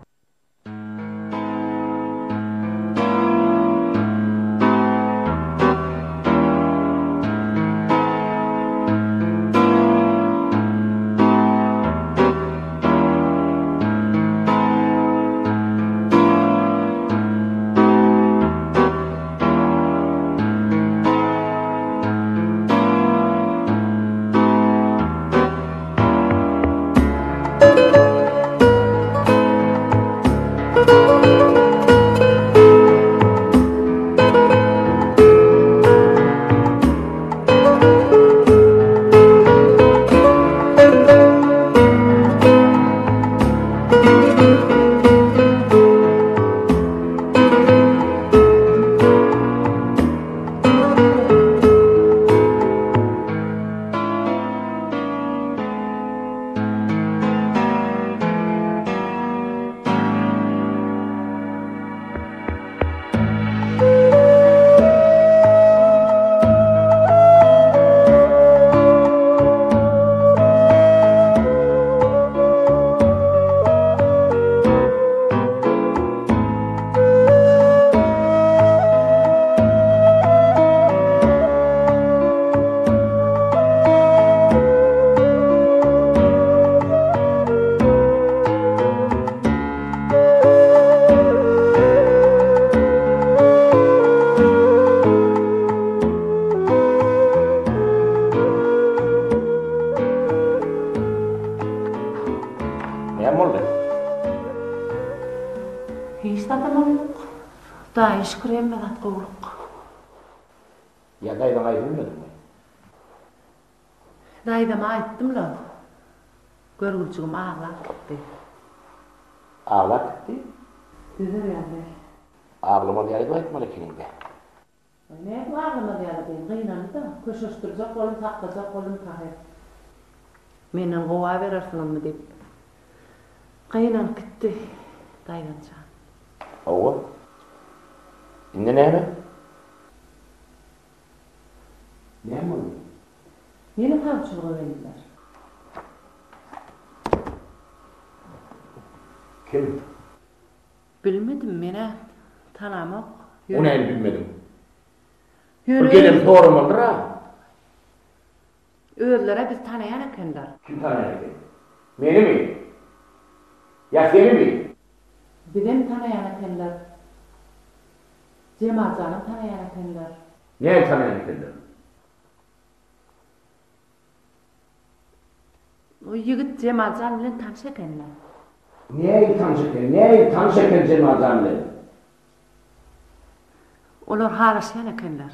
Näme boldy? Hiç zadam bolmadyk. Hudaýa şükür hemme zat gowulyk. Ýa daýzaňa aýdylmadymy? Daýzama aýtdym-la. Görgüljigim aglap gitdi. Aglap gitdi? Dözer ýaly däl. Aglamaz ýaly edip aýtmaly ekeniň-dä. Nädip aglamaz ýaly deýin, gynandy-da, köşeşdirjek boldum, saklajak boldum Tahyr. Menden gowa berersiňizmi diýip, gynanyp gitdi daýzam jan. Hawa. Indi näme? Näme boldy? Ýene sawçylyga geldiler. Kim? Bilmedim, men-ä tanamok. O näme bilmediň? Ýöne Bir gelen soramalydyr-a. Özler-ä bizi tanaýan ekenler. Kim tanaýan eken? Menimi? Ýa senimi? Bizem tanaýan ekenler. Jemaljanam tanaýan ekenler. Näme tanaýan ekenler? O ýigit Jemaljan bilen tanyş eken-dä. Nähili tanyş eken? Nähili tanyş eken Jemaljan bilen? Olar halaşýan ekenler.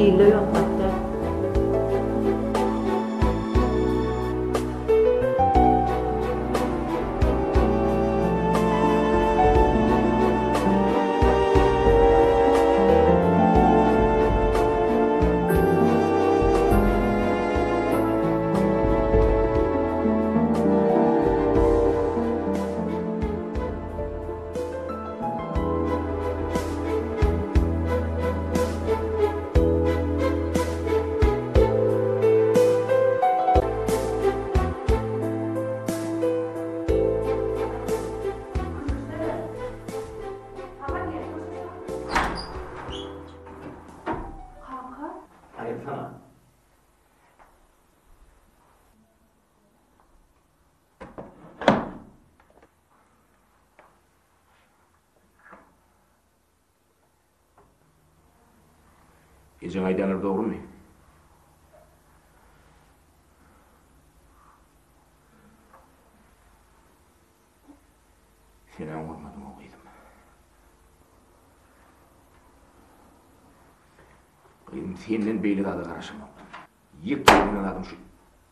Ilde ýok zat däl. Ejeň aýdýanlary dogrumy? Sen-ä oňarmadyň-ow gyzym. Gyzym, senden beýle zada garaşamokdym. Ýek ýegene zadym şu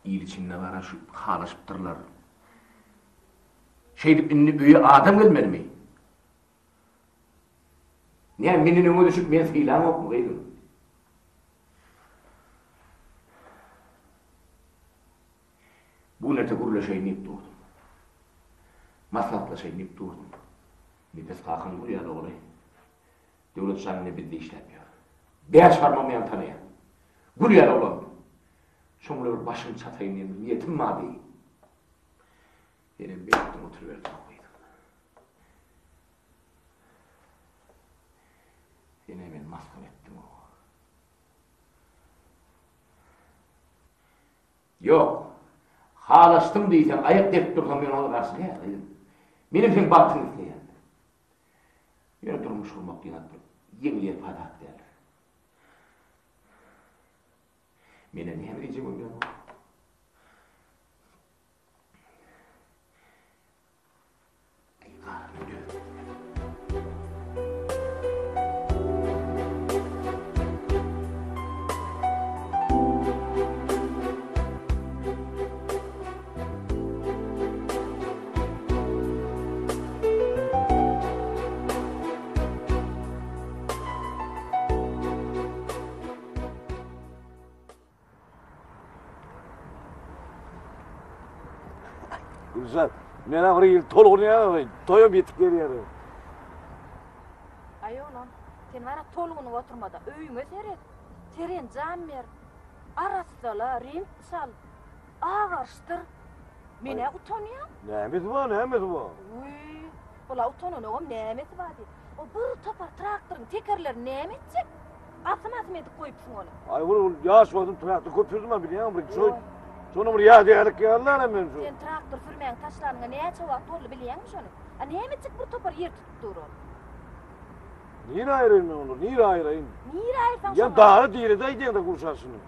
il içinde bar-a şu halaşypdyrlar. Şeýdip indi öýe adam gelmelimi? Näme menden öňe düşüp meni sylaňokmy gyzym? Bu gün erte gürleşeýin diýip durdum. Maslahatlaşaýyn diýip durdum. Nepes kakaň gül ýaly ogly. Döwlet jan indi bizde işläp ýör. Bäş barmagym ýaly tanaýan. Gül ýaly oglan. Şoň bilen bir başymy çataýyn diýen bir niýetim bardy. Senem beýtdiň oturyberdiň o gyzyň. Senem meni masgara etdiň o. Ýok. Halaşdym diýseň, aýak depip dursaň men oňa garşy däl gyzym. Menem seň bagtyňy isleýän. Ýöne durmuş gurmak diýen zat bir ýeňil-ýelpaý zat däldir. Menem näme diýjegimi bilemok. Gülşat, men agyr ýyl tolgunýan, toýam ýetip gelýär. Aý oglan, sen bara tolgunyp oturmada, öýüňe seret. Serenjam ber. Arassala, reňk çal. Agaryşdyr. Men-ä utanýan. Nämesi bar, nämesi bar? Wiý, bula utananogam nämesi bar diý. O bir topar traktoryň tekerlerini näme etjek? Asym-asym edip goýupsyň ony. Aý, ol ol ýaş wagtym traktor köp sürdüm-ä bilýäňmi bir şo. Şonuň bir ýadygärlik ýaly-la men şu. Sen traktor sürmäňi taşlanyňa näçe wagt boldy bilýäňmi şony? A näme etjek bir topar ýer tutup dur ol. Nirä aýraýyn men olary, nirä aýraýyn? Nirä aýyrsaň şoňa? Ýa dagy direde aýdýaň-da Gülşat şuny.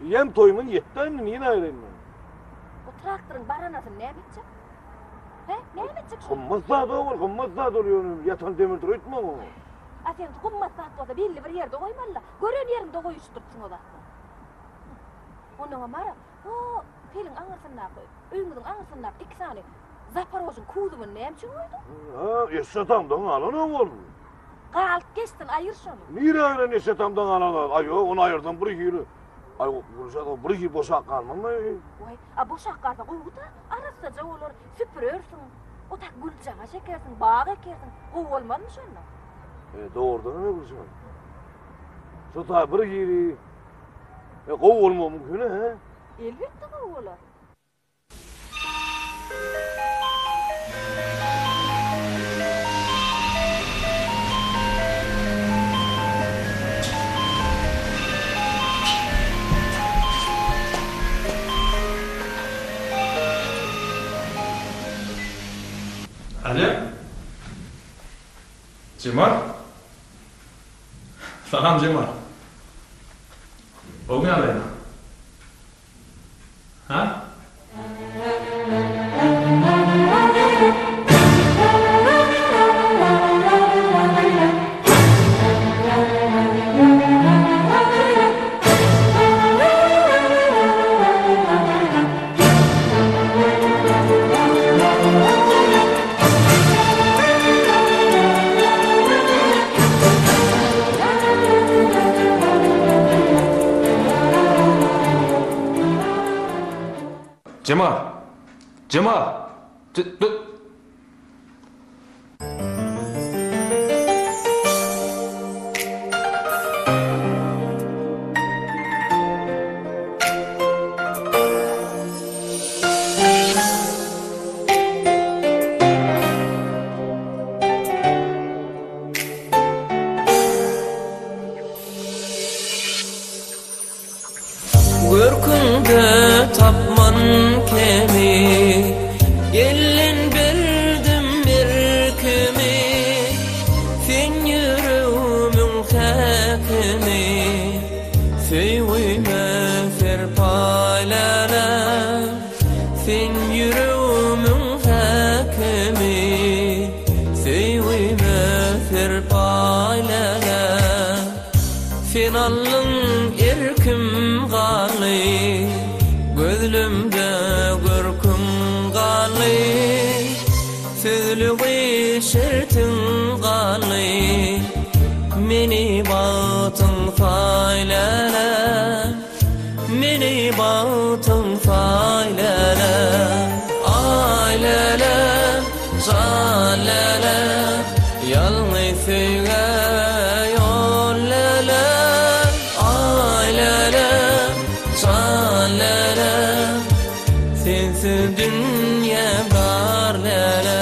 Ýem toýumyň ýetdi indi nirä aýraýyn men? O traktoryň baranasyny näme etjek? Hä, näme etjek şony? Gymmat zat ol, gymmat zat ol ýöne ýatan demirdir öýtme oňa. A sen gymmat zat bolsa belli bir ýerde goýmaly-la. Gören ýeriňde goýuşdyrpsyň o zatlary. Onnoňam bar-a, ho, peliň aňyrsyndaky, öýüňiziň aňyrsyndaky iki sany Zaporožiň kuzowyny näme üçin goýduň? Hä, eşek tamdan galan o ol. Galyp geçsin, aýyr şony. Nirä aýraýyn eşek tamdan galan zat? Aý, ýok, ony aýyrsam bir hili. Aý, Gülşat, o bir hili boşap galmazmy? Waý, a boşap galsa gowy-da, arassaja bolar, süpürersiň, o tak güljagaş ekersiň, bag ekersiň, gowy bolmazmy şonda? E, dogrudanam Gülşat. Şo taý bir hili e, gowy bolmagy mümkin, hä? Elbetde gowy bolar. Alo. Jemal. Salam Jemal. Gowmy ýagdaýlar? Hä? Jemal! Jemal! Görküňde tapman kemi, Elden berdim erkimi. Sen ýüregimiň häkimi, Söýgime serpaý läle. Sen aldyň erkim galdy, Gözlemde görküň galdy. Sözlügi şertiň galdy, Meni bagtyň saý läle. Meni bagtyň saý läle. Aý läle, jan läle, Ýalňyz söýgä ýol läle. Aý läle, jan läle, Sensiz dünýäm dar läle.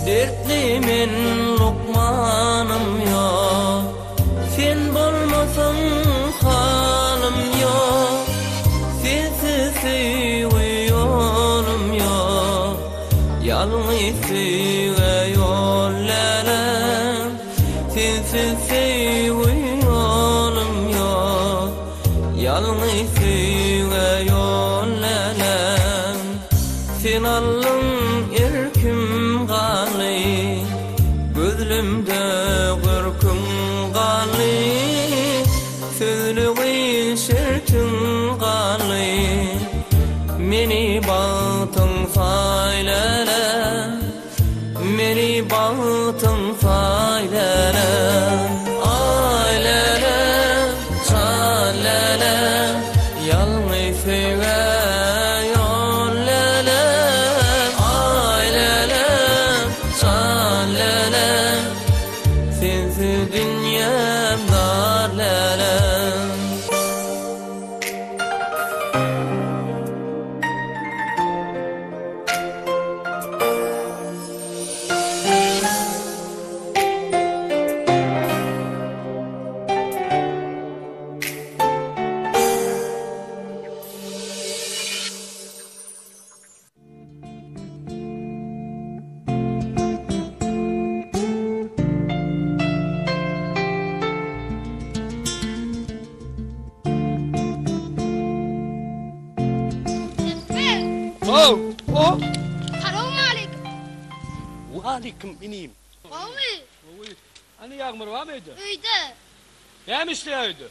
Dertli men lukmanym ýok, Sen bolmasaň halym ýok, Sensiz söýgi ýolum ýok. Ýalňyz söýgä ýol läläm, Sensiz söýgi ýolum ýok. Ýalňyz söýgä ýol läläm, Sen aldyň erkim galdy, Gözlemde görküň galdy. Sözlügi şertiň galdy, Meni bagtyň saý läle, Meni bagtyň saý läle. Aý läle, jan läle, Ýalňyz söýgä ýol läle. Aý läle, jan läle, Sensiz dünýäm dar läle. How, o. Salowmaleýkim. Waleýkim inim. Gowmy? Gowy. Hany Ýagmyr barmy öýde? Öýde. Näme işleýär öýde?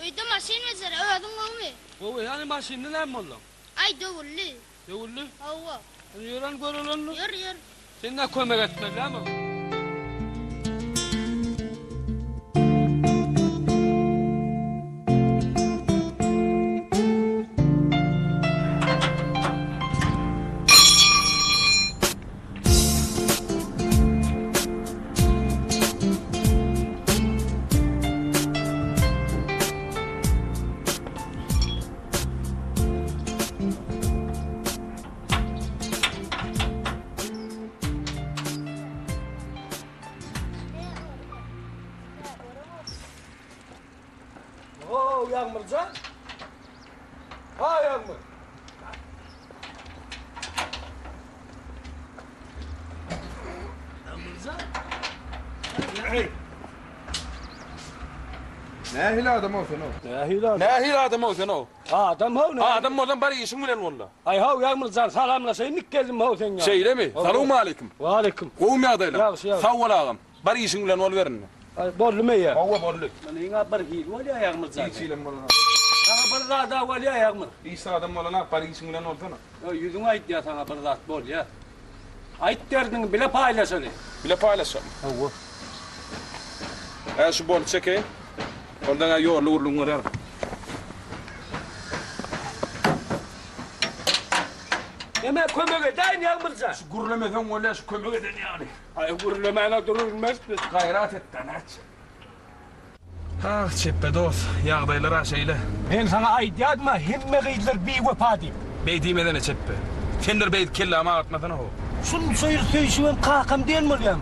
Öýde maşyn bejerýär. Özüň gowmy? Gowy. Hany maşynda näme boldy? Aý döwüldi. Döwüldi? Hawa. Hany ýören görelenmi? Ýör, ýör. Sen nä kömek etmeli dälmi? How, Ýagmyrjan. Ha, Ýagmyr. Ýagmyrjan. Hey. Nähili adam-ow sen-ow? Nähili adam? Nähili adam-ow sen-ow? Adam-ow nähili? Adam bolsaň bar işiň bilen bol-da. Aý how Ýagmyr jan salamlaşaýyn dik geldim how seň ýanyňa. Şeýlemi? Salowmaleýkim. Waleýkim. Gowumy ýagdaýlar? Ýagşy ýagşy. Sag bol agam. Bar işiň bilen boluber indi. Aý boldumy eýýäm? Hawa boldy. Munyň-a bir hili bolýa Ýagmyr jan. Hiç hilem bolanok. Saňa bir zad-a bolýa Ýagmyr. Hiç zadam bolanok bar işiň bilen bolsana. Ýok ýüzüň aýdýa saňa bir zat bolýa. Aýt derdiňi bile paýlaşaly. Bile paýlaşjakmy? Hawa. Hä şu boly çekeýin. Ondan-a ýolly gürrüň bererin. Neme kömek edäýin Ýagmyrjan? Şu gürlemeseň bolýa şu kömek eden ýaly. Aý gürlemäne durulmaz biz. Gaýrat et-dä nätjek. Ah, Çepbe dost, ýagdaýlar-a şeýle. Men saňa aýdýadym-a, hemme gyzlar biwepa diýip. Beý diýmesene, Çepbe. Sen bir beýdip kellämi agyrtmasana-how. Şunça ýyl söýşübem kakam diýen bolýaň.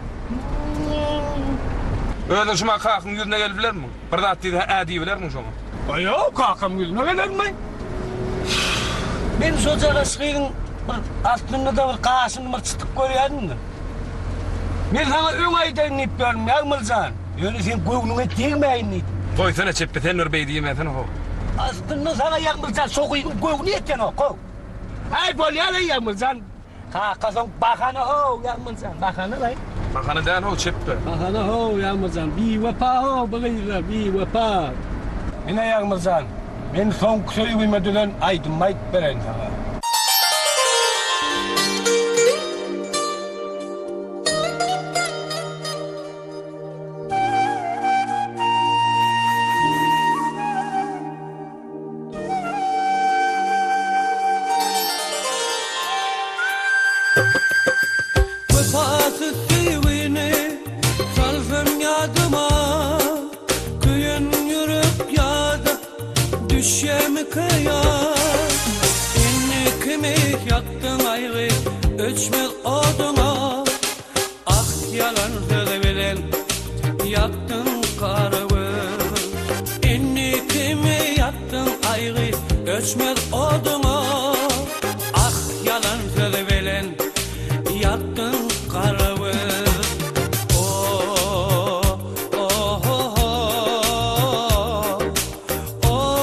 Özüň şumat kakaň ýüzüne gelip bilermiň? Bir zat diýse hä diýibilermiň şoňa? Aý ýok, kakam ýüzüne gelermi? Men şojagaş gyzyň bir aslynda-da bir gaşyny bir çytyp görýädim-de. Men saňa öň aýdaýyn diýip ýörün, Ýagmyr jan. Ýöne seň göwnüňe degmäýin diýdim. Goýsana çepbe, sen bir beý diýmesene how. Aslynda saňa Ýagmyr jan şo gyzyň göwni ýetenok-how. Aý bolýa-laý Ýagmyr jan. Kakasoň bahana how Ýagmyr jan, bahana-laý. Bahana däl how çepbe. Bahana how Ýagmyr jan, biwepa how bu gyzlar, biwepa. Ine Ýagmyr jan, men soňky söýgime düzen aýdymy aýdyp bereýin saňa. Wepasyz söýgini salsam ýadyma, Köýen ýürek ýada düşýärmikä ýa? Indi kimi ýakdyň aýgy öçmez oduňa, Ah ýalan söz bilen ýakdyň gara göz. Indi kimi ýakdyň aýgy öçmez oduňa. Ah ýalan söz bilen ýakdyň gara göz. Oh oh oh oh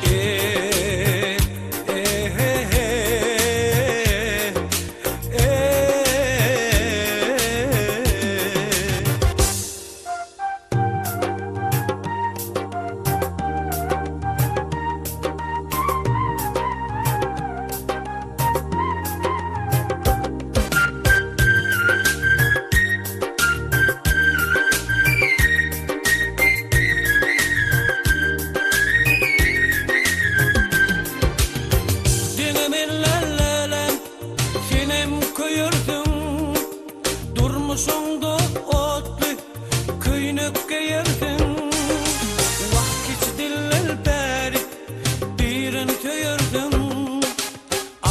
eh. Deňemenlerlenem senem köýersiň, Durmuşyňda otly köýnek geýersiň. Wah kiçi dillel bäri birini söýersiň,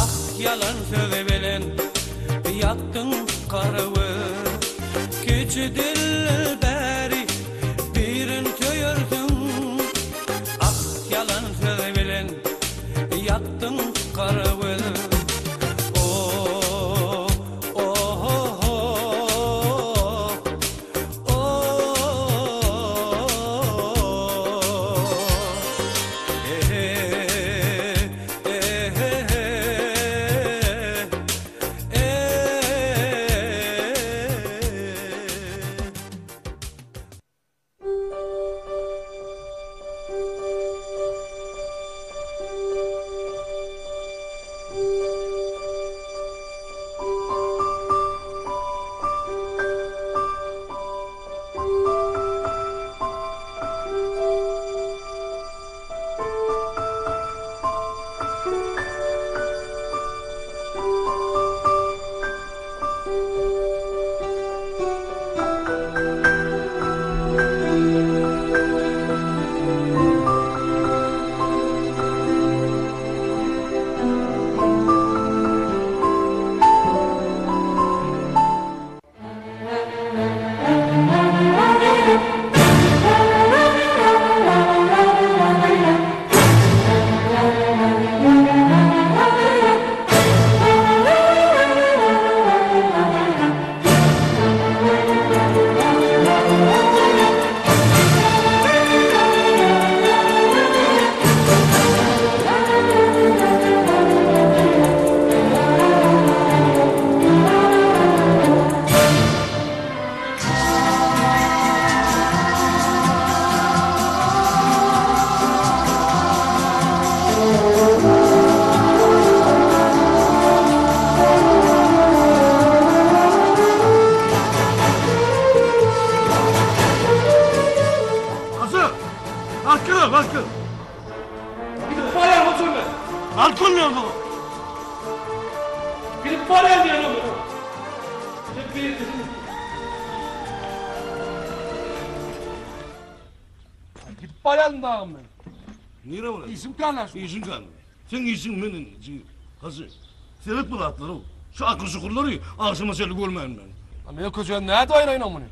Ah ýalan söz bilen ýakdyň gara göz. Kiçi dillel bäri birini söýersiň, Ah ýalan söz bilen ýakdyň gara göz. Oh oh oh oh eh eh eh Alkyl, alkyl. Gidip barýan hojam men. Alkyl diýen saňa. Gidip barýan diýen men. Gidip barýan dagym men. Nire bolýar? Işim kän şu. Işiň kän. Seň işiň men indi jigi. Hajy. Seret bu zatlara. Şu akyr-şukurlary agşama çenli görmäýin men. A men köçeden nädip aýraýyn muny?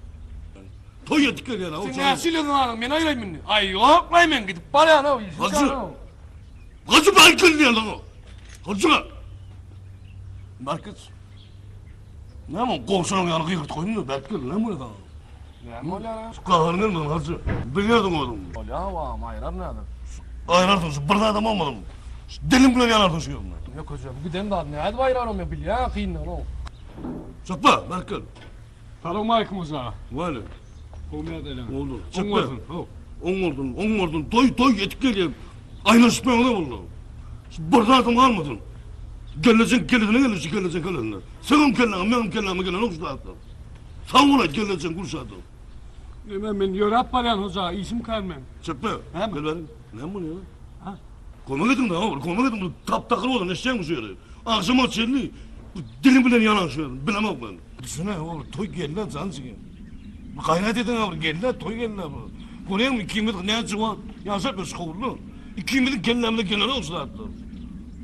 Toý edip gelýän-ow. Sen näçe ýyl ýazan men aýraýyn indi. Aý ýok-laý men gidip barýan-ow işim Hajy. Hajy bärik gel diýýän-ow. Hajy. Bärik geç. Näme goňşularyň ýaly gygyrt goýma, bärik gel, näme bolýar saňa? Näme bolýar? Şu gaharyň gelmesin Hajy. Bilýärdiň özüň. Bolýar wam, aýraryn häzir. Aýrarsyň şu bir zadam bolmasyn. Şu diliň bilen ýanarsyň şu ýerinde. Ýok Hajy, bu giden zady nädip aýraryn men bilýän kyndygyny. Çykma, bärik gel. Salowmaleýkim Hoja aga. Waleýkim. Gowmy ýagdaýlaryň? Gowy. Oň bolsun. How. Oň bolsun, oň bolsun. Toý, toý edip gelýär. Aýlanyşmagyna boldy. Şu bir zadam galmasyn. Gelnejeň kellesine geldi şu gelnejeň kellesine. Seňem kelläňe, meňem kelläme gelenok şu zatlar. Sag bolaý gelnejeň Gülşat. Neme men ýöräp barýan Hoja aga, işim kän meň. Çekme. Näme? Gel bäri. Näme bolýar? Ha? Kömek ediň da, kömek ediň. Bu tap-takyr bolan eşegiň şu ýeri. Agşama çenli bu diliň bilen ýanan şu ýeri. Bilemok men. Düşüne ol toý geldi jan jigim. Bir gaýrat ediň bir geldi toý geldi bu. Görýäňmi ikimiz näçe wagt ýaşap ýörüs howluda. Ikimiziň kellämize gelenok şu zatlar.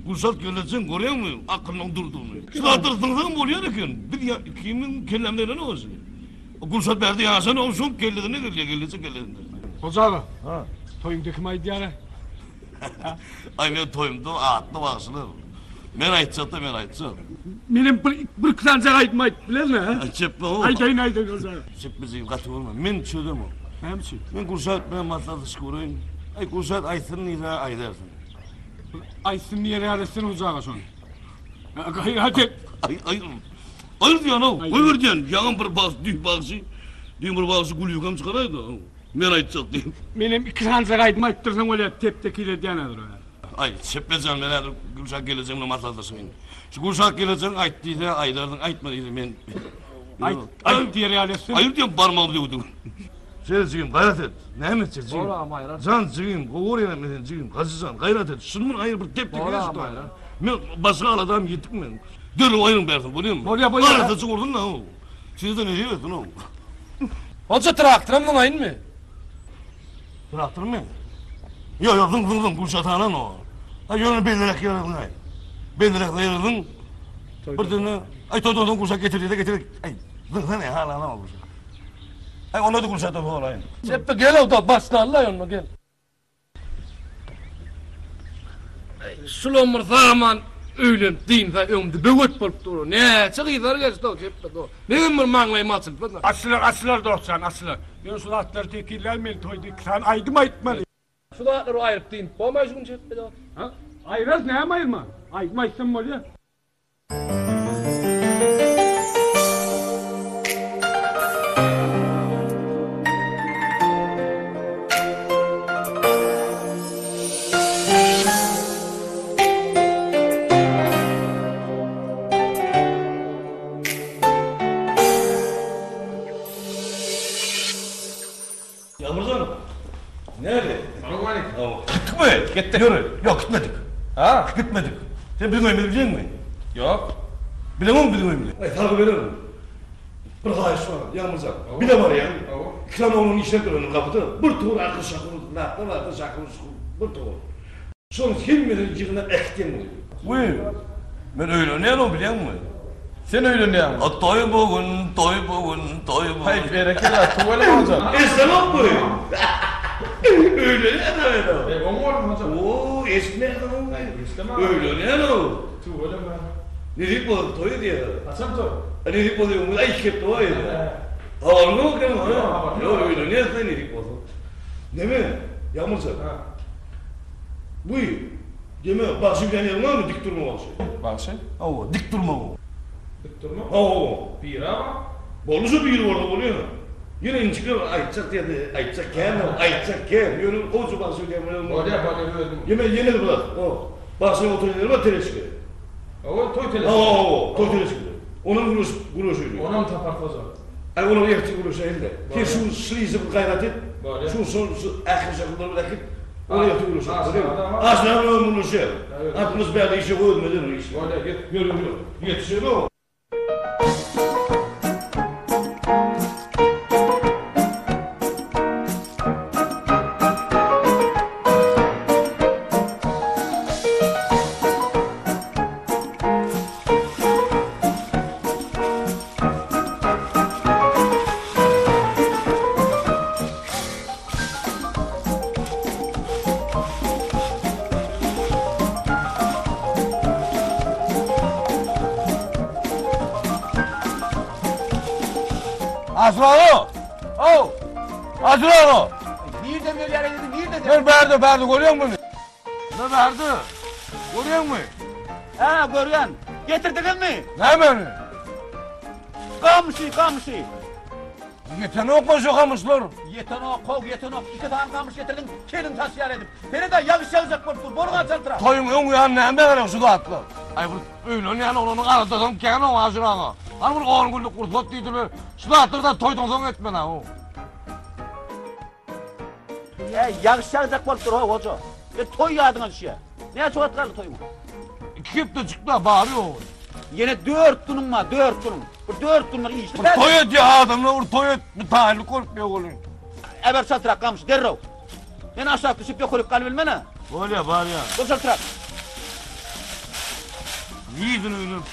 Gülşat gelnejeň görýäňmi akylynyň durdugyny. Şu zatlary zyňsagam bolýar eken. Biz ýa ikimiziň kellämize gelenok şu. Gülşat bärde ýaşan ol şoň kellesine gelýär gelnejeň kellesine. Hoja aga. Ha. Toýuňda kim aýdýara? Aý men toýumda atly bagşylar. Men aýtjakda men aýtjak. Menem bir bir iki sanjak aýdym aýdyp bilerin ha. Çepbe o. Aýdaýyn aýdaýyn o zaman. Çepbejigim gaty görme. Men çözemok. Näme üçin? Men Gülşat bilen maslahatlaşyp göreýin. Aý Gülşat aýtsyn diýse aýdarsyn. Aýtsyn diýer ýaly etsin Hoja aga şony. Gaýrat et. Aý aý. Aýr diýen-ow. Goýber diýen. Ýaňam bir bagşy, düýn bagşy, düýn bir bagşy gülýükam çykaraýdy. Men aýtjak diýip. Menem iki sanjak aýdym aýtdyrsaň bolýar tep-tekil edýän häzir o. Aý, Çepbejan men häzir Gülşat gelnejeň bilen maslahatlaşaýyn. Şu Gülşat gelnejeň aýt diýse aýdarsyň, aýtma diýse men Aýt, aýt diýer ýaly etsin. Aýr diýen barmagymy döwdüň. Şeýle jigim, gaýrat et. Näme etjek jigim? Bor agam aýrar. Jan jigim, gowy görýän men seni jigim. Hajy jan, gaýrat et. Şuny bir aýyr bir tep-tekil et şu taýda. Men başga aladam ýetik men. Derrew aýryň bersin, bolýamy? Bolýa, bolýa. Arassaçy gursun-da-ow. Size-de nesip etsin-ow. Hoja traktoram zyňaýynmy? Traktormy? Ýok, ýok, zyň, zyň, zyň, Gülşat alan o. Ha, ýöne belliräk ýere zyňaý. Belliräk ýere zyň. Bir döne, aý, toýdan soň Gülşat getir diýse getir. Aý, zyňsana, halanok Gülşat. Aý, onda-da Gülşatdan soraýyn. Çepbe gel-ow, da, başyny al-laý onda, gel. Şulam bir zaman öýlenip dynsa öňümde böwet bolup dur. Näçe gyzlar geçdi-ow çepbe dost. Meňem bir maňlaýym açylsa-da. Açylar, açylar dostjan, açylar. Ýöne şu zatlary tekizläýmeli, toýda iki sany aýdym aýtmaly. Şu zatlary aýryp dynyp bolmaý şu gün çepbe dost. Ha? Aýrarys, näme aýyrman? Aýdym aýtsam bolýa. Ýagmyrjan, näli? Salowmaleýkim. Hawa. Gitdikmi? Gitdik. Ýöre. Ýok, gitmedik. Ha? Gitmedik. Sen biziň öýümizi bilýäňmi? Ýok. Bileňokmy biziň öýümizi? Aý, salgy bererin. Bir haýyş bar, Ýagmyrjan. Bile barýaň. Hawa. Iki sany oglan işläp ýör onuň gapyda. Bir towar akyr-şakyr, zatlar bardy, şakyr-şukur, bir towar. Şonuň hemmesini ýygnap äkitýän bolýar. Wiý, men öýlenýän-ow, bilýäňmi? Sen öýlenýäňmi? A toý bu gün, toý bu gün, toý bu gün. Haý, berekella, tüweleme hojam. Eşdeňokmy? Öýlenýän-ow men-ow. Eý, oň bolsun hojam. O, eşitmeýärsiň-ow. Haý, eşdemok. Öýlenýän-ow. Tüweleme. Nesip bolsa toý edýär. Haçan toý? A nesip bolsa öňümiz aý iki hepde bar ýene. Habaryň ýok ekeni, ha? Ýok, öýlenýäs-le nesip bolsa. Neme, Ýagmyrjan? Ha. Bu, deme, bagşy bilen ýeriň barmy, dik durma bagşy? Bagşy? Hawa, dik durma bu. Dik durma? Hawa. Biri-ä bar. Boldy şo biri bolsa bolýa. Ýöne injikler aýtjak diýende, aýtjak kän, aýtjak kän. Ýöne gowja bagşy bilen ýeriň bar. Bolýa, bolýa, özüň. Ýene, ýene bir zat, o, bagşynyň oturan ýeri bar teleçke. Hawa, toý teleçke. Hawa, hawa, toý teleçke. Onam güreşip, güreşeli. Onam taparys hojam. Aý olar ertir gürleşeýin-de. Sen şu şu işe bir gaýrat et. Şu şu şu ähli şahyrlary bir äkit. Ol ertir gürleşeris. Aşyr aga bilen gürleşer. Altmyş bärde işe özüm ederin işi. Ýör ýör ýör. Ýetişeli. Aşyr aga! Ow! Aşyr aga! Nirden gelýär indi, nirden? Men bärde, bärde görýäňmi meni? Men bärde. Görýäňmi? Hä, görýän. Getirdiňizmi? Nämeni? Gamşy, gamşy. Ýetenokmy şu gamyşlar? Ýetenok, how, ýetenok. Iki sany gamyş getirdiň, keliň saçýar edip. Seret-ä, ýagyş ýagjak bolup dur, boluň-a çaltrak. Toýuň öň ýany nämä gerek şu zatlar? Aý, bir öýlenýän oglanyň aladasam kän-ow, Aşyr aga. Hany bir on günlük rugsat diýdiler. Şu zatlary-da toýdan soň etmeli-ow. Äý, ýagyş ýagjak bolup dur, how, hoja. E, toý ýadyňa düşýär. Näçe wagt galdy toýuňa? Iki hepdejik-dä, bary-ýogy. Ýene dört günüň bar, dört günüň. Bir dört gün bir işli. Bir toý edýär adamlar, bir toý et, bir taýynlyk bolup ýok oly. Äber çaltrak gamyş, derrew. Men aşak düşüp ýokaryk galybilmen-ä. Bolýar, barýan. Bol çaltrak. Nirden öýlenip?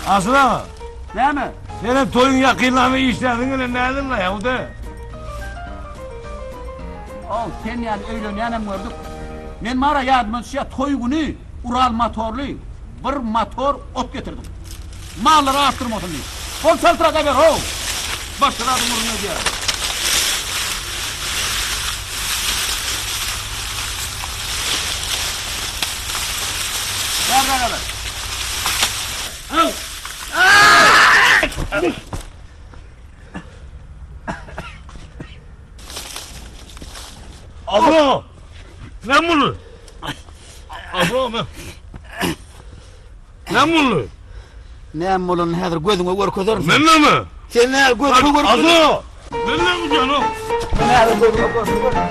Asyl aga. Näme? Senem toýuň ýakynlaryny işläsiň gelen nädin-la ýa-da? Ow, sen ýaly öýlenýänem gördük. Men mara ýadyma düşýär, toý güni Ural motorly bir motor ot getirdim. Mallary artdyrmasyn diýip. Bol çaltrak äber, how! Başga zadyň gürrüňini edýär. Bärräk äber. Al! Abla! Näme boldy? Abla, men. Näme boldy? Näme bolanyny häzir gözüňe görkezerin. Men näme? Sen näme gözüňe görkezerin. Abla! Men näme diýýän? Sen häzir gözüňe görkezerin.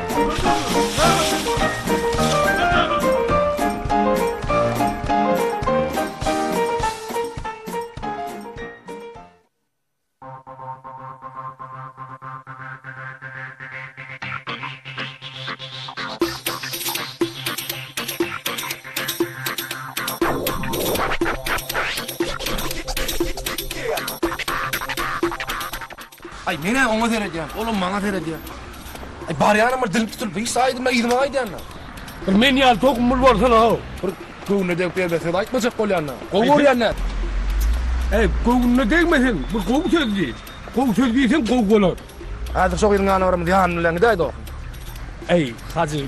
Aý, men-ä oňa seredýän, olam maňa seredýär. Aý, barýanam bir dilim tutulyp, hiç aýdymda yzyma gaýdýan-da. Bir men ýaly tohum bul bolsana-how. Bir göwnüne degip ýerbe söz aýtmajak bolýan-da. Gowy görýän-dä. Äý, göwnüne degmeseň, bir gowy söz diý. Gowy söz diýseň, gowy bolar. Häzir şo gyzyň ýanyna baramyz, ýany bilen gidäý dogry. Äý, hajy.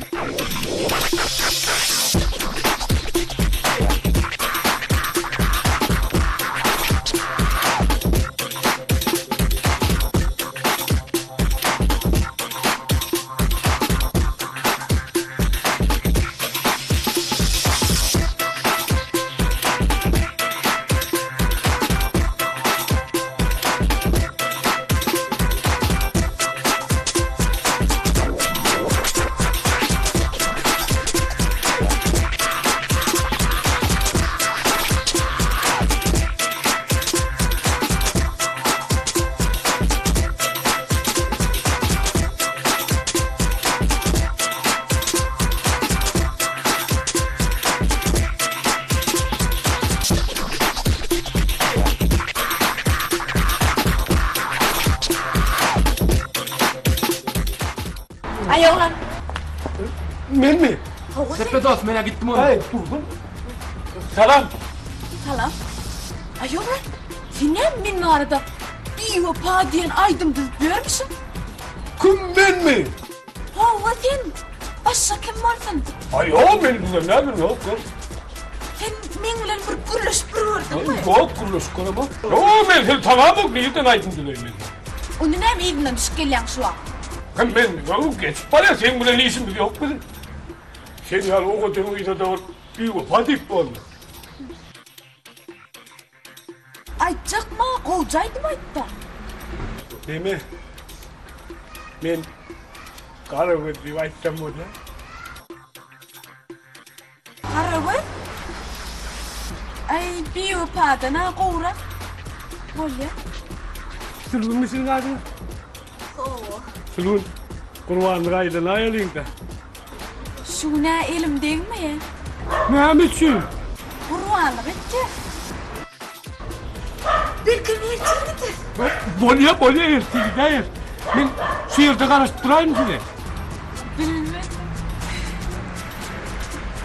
Aý oglan. Menmi? Hawa sen. Sepe dost, men-ä gitdim onda. Aý, durdum. Salam. Salam. Aý oglan, sen näme men barada Biwepa diýen aýdym düzüp ýörmüşiň? Kim menmi? Hawa sen. Başga kim bolsun? Aý ýok men düzen däldir ýok ýok. Sen meň bilen bir gürleşip bir gördüňmi? Ýok gürleşip göremok. Ýok men seni tanamok nirden aýdym düzeýin men. Onda näme yzyndan düşüp gelýäň şu wagt? Kim men ýok geçip barýan seň bilen işimiz ýok biziň. Sen ýaly owadan gyza da bir biwepa diýip bolmaz. Aýtjak maňa gowja aýdym aýtda. Neme? Men Garagöz diýip aýtsam bolýar. Garagöz? Aý biwepadan-a gowrak bolýa. Sülgünmi siziň adyňyz? Hawa. Sülgün, gurbanlyk aýlanaýalyň-da. Şu gün-ä elim degmeýä. Näme üçin? Gurbanlyk etjek. Belkem ertir gider. Bolýa, bolýa ertir gidäýeris. Men şu ýerde garaşyp duraýynmy size? Bilmedim.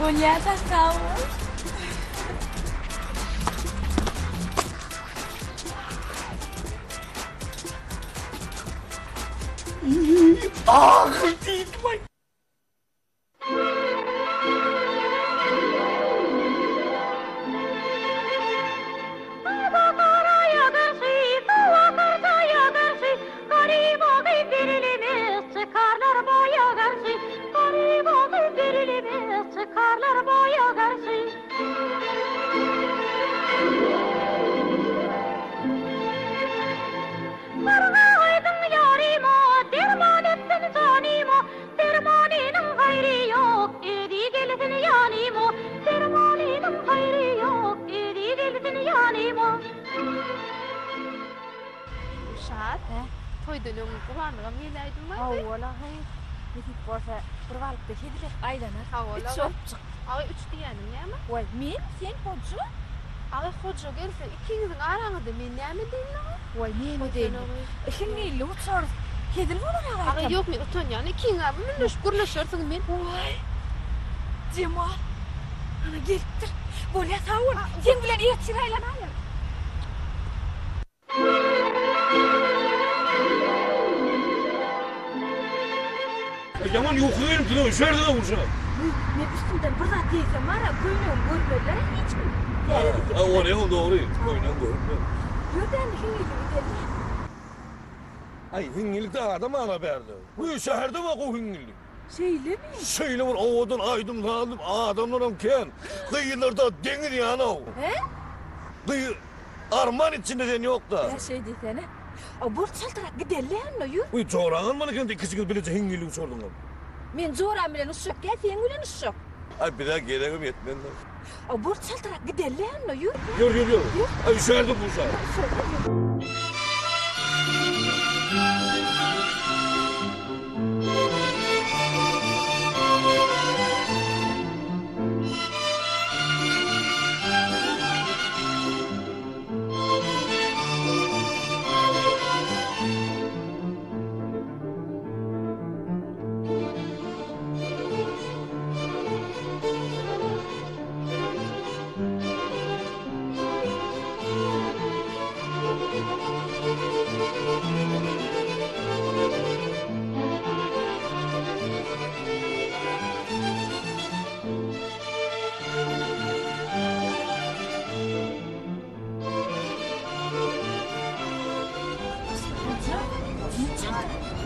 Bolýa-da sag bol. Ahyr diýdim-aý. Dermanynyň haýry ýok, özi gelsin ýanyma, Dermanynyň haýry ýok, özi gelsin ýanyma. Gülşat, toýdan öň gurbanlygam geläýdim bardy. Hawa-la, haý, nesip bolsa, bir balykda hezil edip aýlanarys. Hawa-la. Üç bolupjyk. Aý, üç diýýäniň näme? Waý, men, sen, Hoja. Aý, Hoja gelse, ikiňiziň araňyzda men näme edeýin dagy? Waý, näme edeýin diýip. Hiňňillik uçarys. Hezil bolar agaýtam. Aý, ýok, men utanýan. Ikiňiz münleşip gürleşersiňiz, men. Waý, Jemal, ana gelipdir. Bolýa, sag bol. Seň bilen ertir aýlanaýarys. Ýaman ýuka gelipsiň, şu ýerde-de urşa. Men üstümden bir zat geýsem bar-a, köýnegimi görmezler-ä hiç kim. Ha, ol dogry, köýnegini görmez. Ýör-dä indi hiňňillige gidelim. Aý, hiňňillikde adam ala bärde. Bu şäherde bar gowy hiňňillik. Şeýlemi? Şeýle bir owadan aýdym-sazly adamlaram kän. Gyzlarda deňiz ýaly-ow. Hä? Gyz, arman içinde sen ýok-da. Hä, şeý diýsene. A bol çaltrak gidelä onda, ýör. Uý, joraň almaly ekeni-de ikisiňiz bileje hiňňillik uçardyňyz. Men joram bilen uçjak däl, seň bilen uçjak. Aý, biz-ä gezegem ýetmez-le. A bol çaltrak gidelä onda, ýör. Ýör, ýör, ýör. Aý, üşärdik uşa.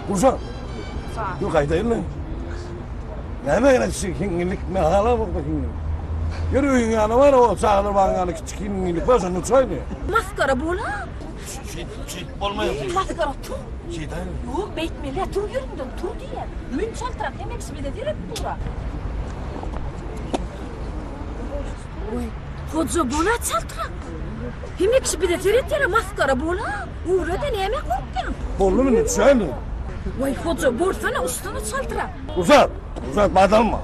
Gulşan. Dur gaýdaýyn. Näme gerek şu hiňňillik men halamok bu hiňňillik. Ýör öýüň ýany bar o çagalar bagyň ýany kiçjik hiňňillik bar şonda uçaýyn. Maskara bola. Şeýt şeýt bolmaýar. Maskara tur. Şeýdaýyn. Ýok beýtmeli tur ýeriňden tur diýýän. Mün çaltrak hemme kişi bize seredip dur-a. Oý, Hoja bola çaltrak. Hemme kişi bize seretýär, maskara bola. Ugra-da näme gorkýaň? Boldumy indi düşäýinmi? Waý, Hoja, bolsana, uçsana çaltrak. Uzat, uzat, badalma.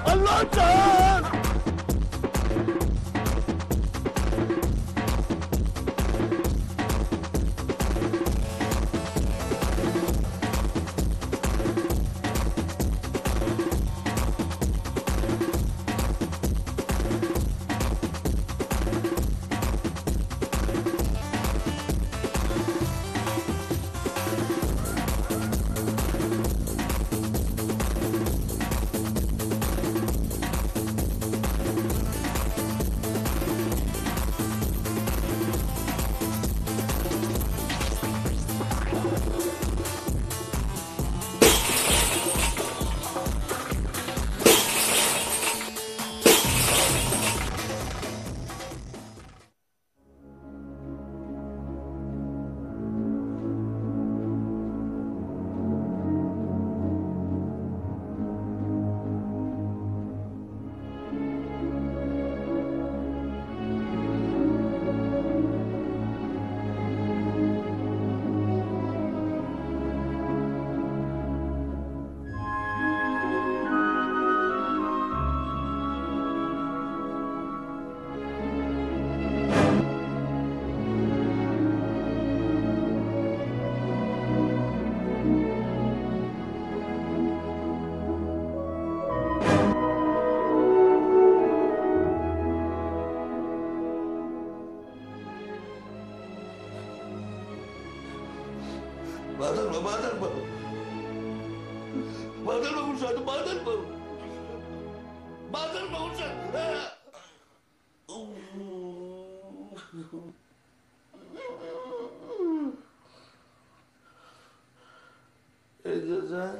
Allah'tan! Badalma, badalma. Badalma Gülşat'ım, badalma. Badalma Gülşat. Ejejan,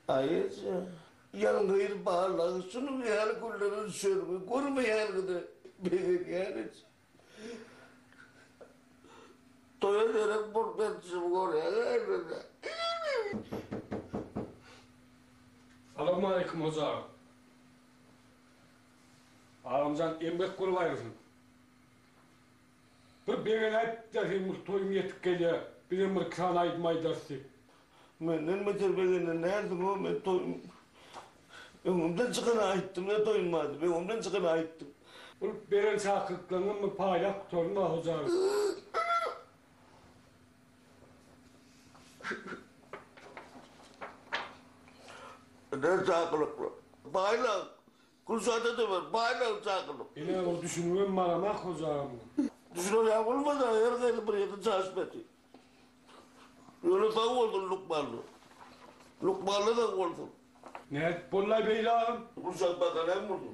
aýeje, ýalňyz barlygy şunuň ýaly günlere düşenimi görmeýänligine begenýän eje. Toýa derek bolup ýatyşymy görýäň-ä. Salowmaleýkim hoja aga. Agamjan emgek bolup aýrylsyn. Bir begenäýipdä seň bir toýuň ýetip gelýä, bizem bir sany aýdym aýdarys diýip. Menden beter begenen dälsiň-ow, men toýum öňümden çykany aýtdym, ne toýum bardy, öňümden çykany aýtdym. Ol beren çakylyklaryňam bir paýlap gutaryn-a hoja aga. Ne çakylyklar? Paýla! Gülşada-da ber, paýla çakylyk. Ine, ol düşünibem baramak hoja aga muňa. Düşüner ýaly bolmasa, her haýsy bir ýerde çaşmady. Ýöne sag bolsun lukmanlar. Lukmanlar sag bolsun. Nädip bollaý beýle agam? Gülşat baka näme boldy?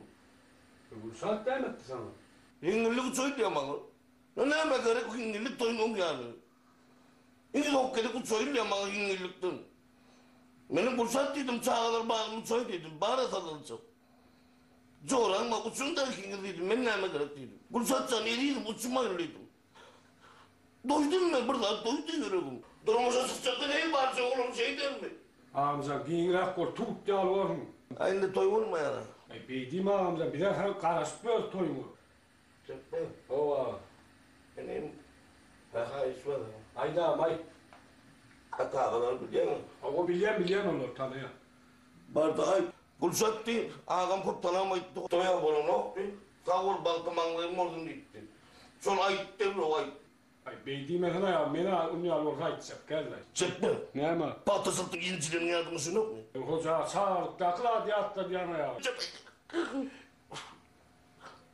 Gülşat näme etdi saňa? Hiňňillik uçaý diýýär maňa. Näme gerek hiňňillik toýuň öň ýany. Iň soňky gezek uçaýyn diýýär maňa hiňňillikden. Meniň Gülşat diýdim, çagalar bagyny uçaý diýdim, bara sallançak. Joraň bar, uçuň-da ikiňiz diýdim, men nämä gerek diýdim. Gülşat jan, ezizim, uçmaýyn diýdim. Doýdum men, bir zat doýdy ýüregim. Durmuşa çykjak diýip barja oglan şeýdermi? Agamjan, giňräk bol, tut ýaly borsuň. A indi toý bolmaýar-a. Aý, beý diýme agamjan, bizem saňa garaşyp ýörüs toýuňa. Çekme. Hawa aga. Inim, bir haýyş bar. Aýt agam, aýt. Ata-agalar bilýäňmi? Hawa, bilýän, bilýän olary, tanaýan. Bar-da aýt. Gülşat diý, agam köp salam aýtdy, toýa bolanok diý. Sag bol, bagtym maňlaýym bolsun diýipdi. Şony aýt derrew aýt. Aý, beý diýmesene agam, men-ä ony ýaly bolsa aýtjak däl-aý. Çekme. Näme? Pagta syrtyň inçiligini ýadyňa düşenokmy? Hoja, çagalykdaky zady ýatladýaň-aý agam.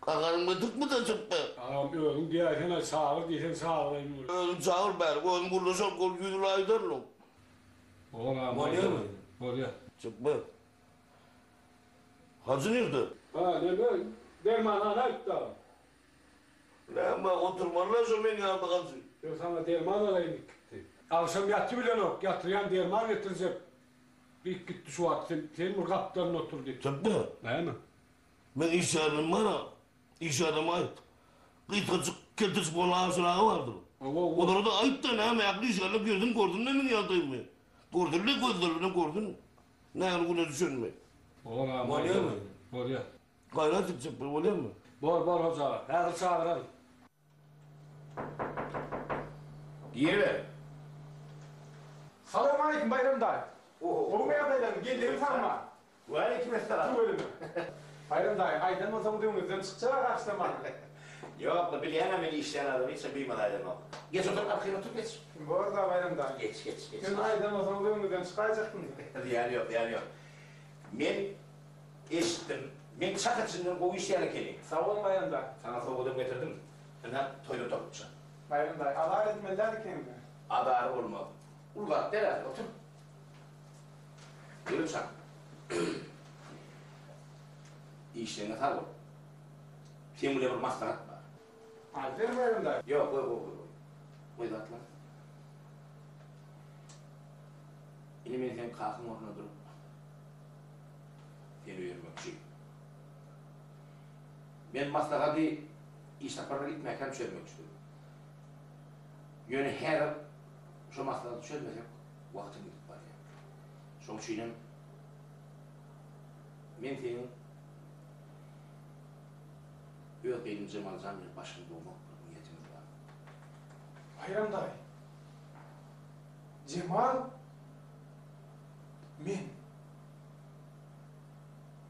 Gagaryňda dykma-da çykma. Agam özüň diýäýsene çagyr diýseň çagyraýyn weli. Özüm çagyr bäri, özüm gürleşerin, gol ýüzüni aýdaryn. Bor agam. Bolýamy? Bolýa. Çykma. Hajy nirde? Ha, neme, dermanhana gitdi agam. Näme, oturmaly-la şo meň ýanymda Hajy. Ýok, saňa derman alaýyn diýip gitdi. Agşam ýatybilenok, ýatyrýan derman getirjek diýip gitdi şu wagt. Sen, sen bir gapdalynda otur diýip. Çykma. Näme? Men işgärlerim bar-a, iş adamy aýt. Gysgajyk, keltejik bolan Aşyr aga bardyr. Olara-da aýt-da, näme, ähli işgärler girsin, görsün-de meniň ýagdaýymy. Görsün-le, gözleri bilen görsün, nähili güne düşenimi. Bor agam, Bolýarmy? Bolýar. Gaýrat etjek bir, bolýarmy? Bor, bor, hoja aga. Häzir çagyraryn. Giriber. Salowmaleýkim, Baýram daýy. Gowumy ýagdaýlaryň, geldigiň sagmy? Waleýkim essalam. Tüweleme. Baýram daýy, aýdan bolsaňyz öňüňizden çykjak-a garşylamaga. Ýok-la, bilýäň-ä men işleýän adam hiç bimaza aýdanok. Geç otur, arkaýyn otur, geç. Bor-da, Baýram daýy. Geç, geç, geç. Siz aýdan bolsaňyz öňüňizden çykaýjakdym-da. Zyýany ýok, zyýany ýok. Men eşitdim, meň çak içinden gowy işleýän ekeniň. Sag boluň, Baýram daýy. Saňa sowgadam getirdim. Ynha, toýda topukça. Baýram daýy, azar etmeli däl ekeniň-dä. Azary bolmaz. Uly zat däl häzir, otur. Ýörüm şa. Işleňe sag bol. Seň bilen bir maslahat bar. Aýdyber Baýram daýy. Ýok, goý, goý, goý, goý. Goý zatlar. Indi men seň kakaň ornunda durup, seni öýermekçi. Men maslahady iş saparyna gitmäkäm çözmekçidim. Ýöne häzir şo maslahaty çözmesek, wagtym gidip barýar. Şoň üçinem men seniň öz gyzym Jemaljan bilen başyňy bogmak bir niýetimiz bar. Baýram daýy. Jemal men.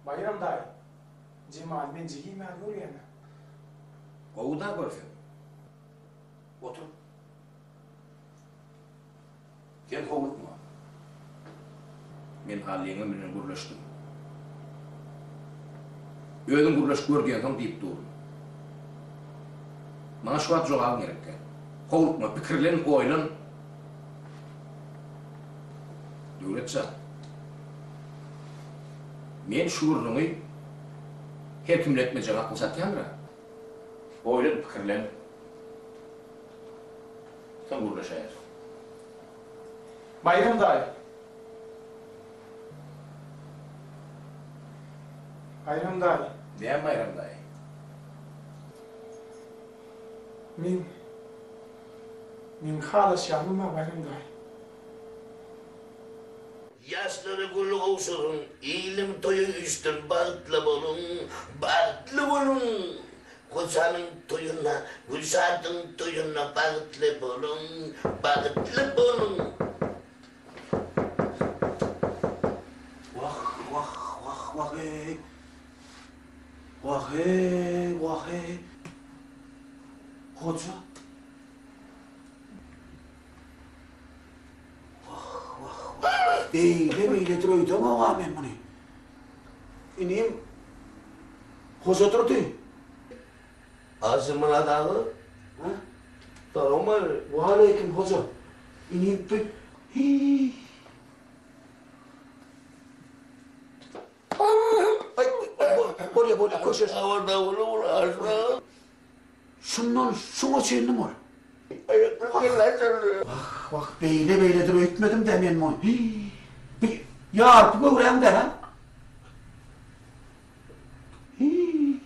Baýram daýy. Jemal men jigim ýaly görýän-ä. Gowy-da görseň. Otur. Sen howlukma. Men Hally ýeňňem bilen gürleşdim. Özüň gürleşip gör diýensoň diýip durun. Maňa şu wagt jogabyň gerek däl. Howlukma, pikirlen, oýlan. Döwlet jan. Men şu gürrüňi her kim bilen etmejek akyl çatýandyr-a. Oýlan, pikirlen. Soň gürleşäýeris. Baýram daýy. Baýram daýy. Näme Baýram daýy? Meň, meň halaşýanym bar Baýram daýy. Ýaşlara gül gowşuryň, iliň toýy üýşdür, bagtly boluň, bagtly boluň! Hojanyň toýuna, Gülşadyň toýuna bagtly boluň, bagtly boluň! Wah, wah, wah, wah-eý! Wah-eý, wah-eý! Hoja! Wah, wah, wah! Beýle-beýledir öýdemok-a men muny. Inim, Hoja durdy. Arzymyrat aga. Hä? Salowmaleýkim. Waleýkim, Hoja. Inim, bi, hiý. Aý, bolýa, bolýa, köşeş. Şundan şuňa çenli bol. Wah, wah, beýle-beýledir öýtmedim-dä men muny. Hiý, bi ýarpy göwräň-dä, hä? Hiý.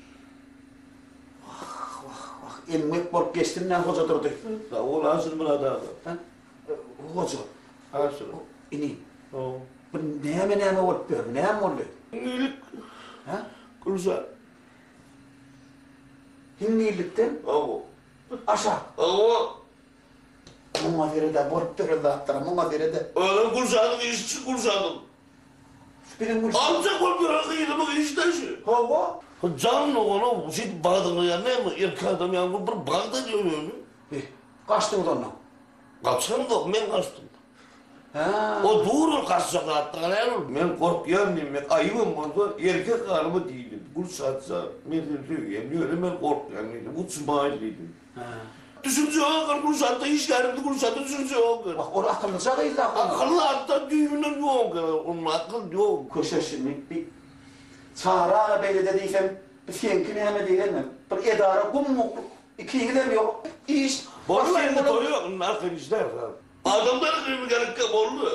Wah, wah, wah, eňmek bolup geçsin-dä Hoja Durdy. Sag bol, Aşyrmyrat aga. Hoja. Aşyr. Inim. Bu näme-näme bolup ýör? Näme boldy? Hiňňilik. Hä? Gülşat. Hiňňilikden? Hawa. Aşak. Hawa. Muňa sered-ä, bolup ýören zatlara, muňa sered-ä. Özem Gülşadyň işçi Gülşadyň. Şu biziň Gülşat. Aljak bolup ýören gyzymyň işdeşi. Hawa. Jan oglan-ow, şeýdip bagdyňlaýan näme, erkek adam ýaly bir bagt edýär özüni. Be, gaçdyňyz ondan. Gaçamzok, men gaçdym. Hä. O dur ol gaçjak zatdan däl ol. Men gorkýan diýdim, men aýybam bolsa erkek halyma diýdim. Gülşat jan, men seni söýýän, ýöne men gorkýan diýdim, uçmaýyn diýdim. Hä. Düşünje ýok eken Gülşatda, işgärimdi Gülşatda düşünje ýok eken. Wah, ol akyllyja gyz-a. Akylly hatda düýbünden ýok eken, onda akyl ýok. Köşeşini bi Çary aga beýle-de diýsem, bi seňki näme diýenmi? Bir edara gum-mukluk Ikiňizem ýok iş. Boldy indi toý ýok indi arkaýyn işläris ha. Adamlar gyzy gerekkä boldy.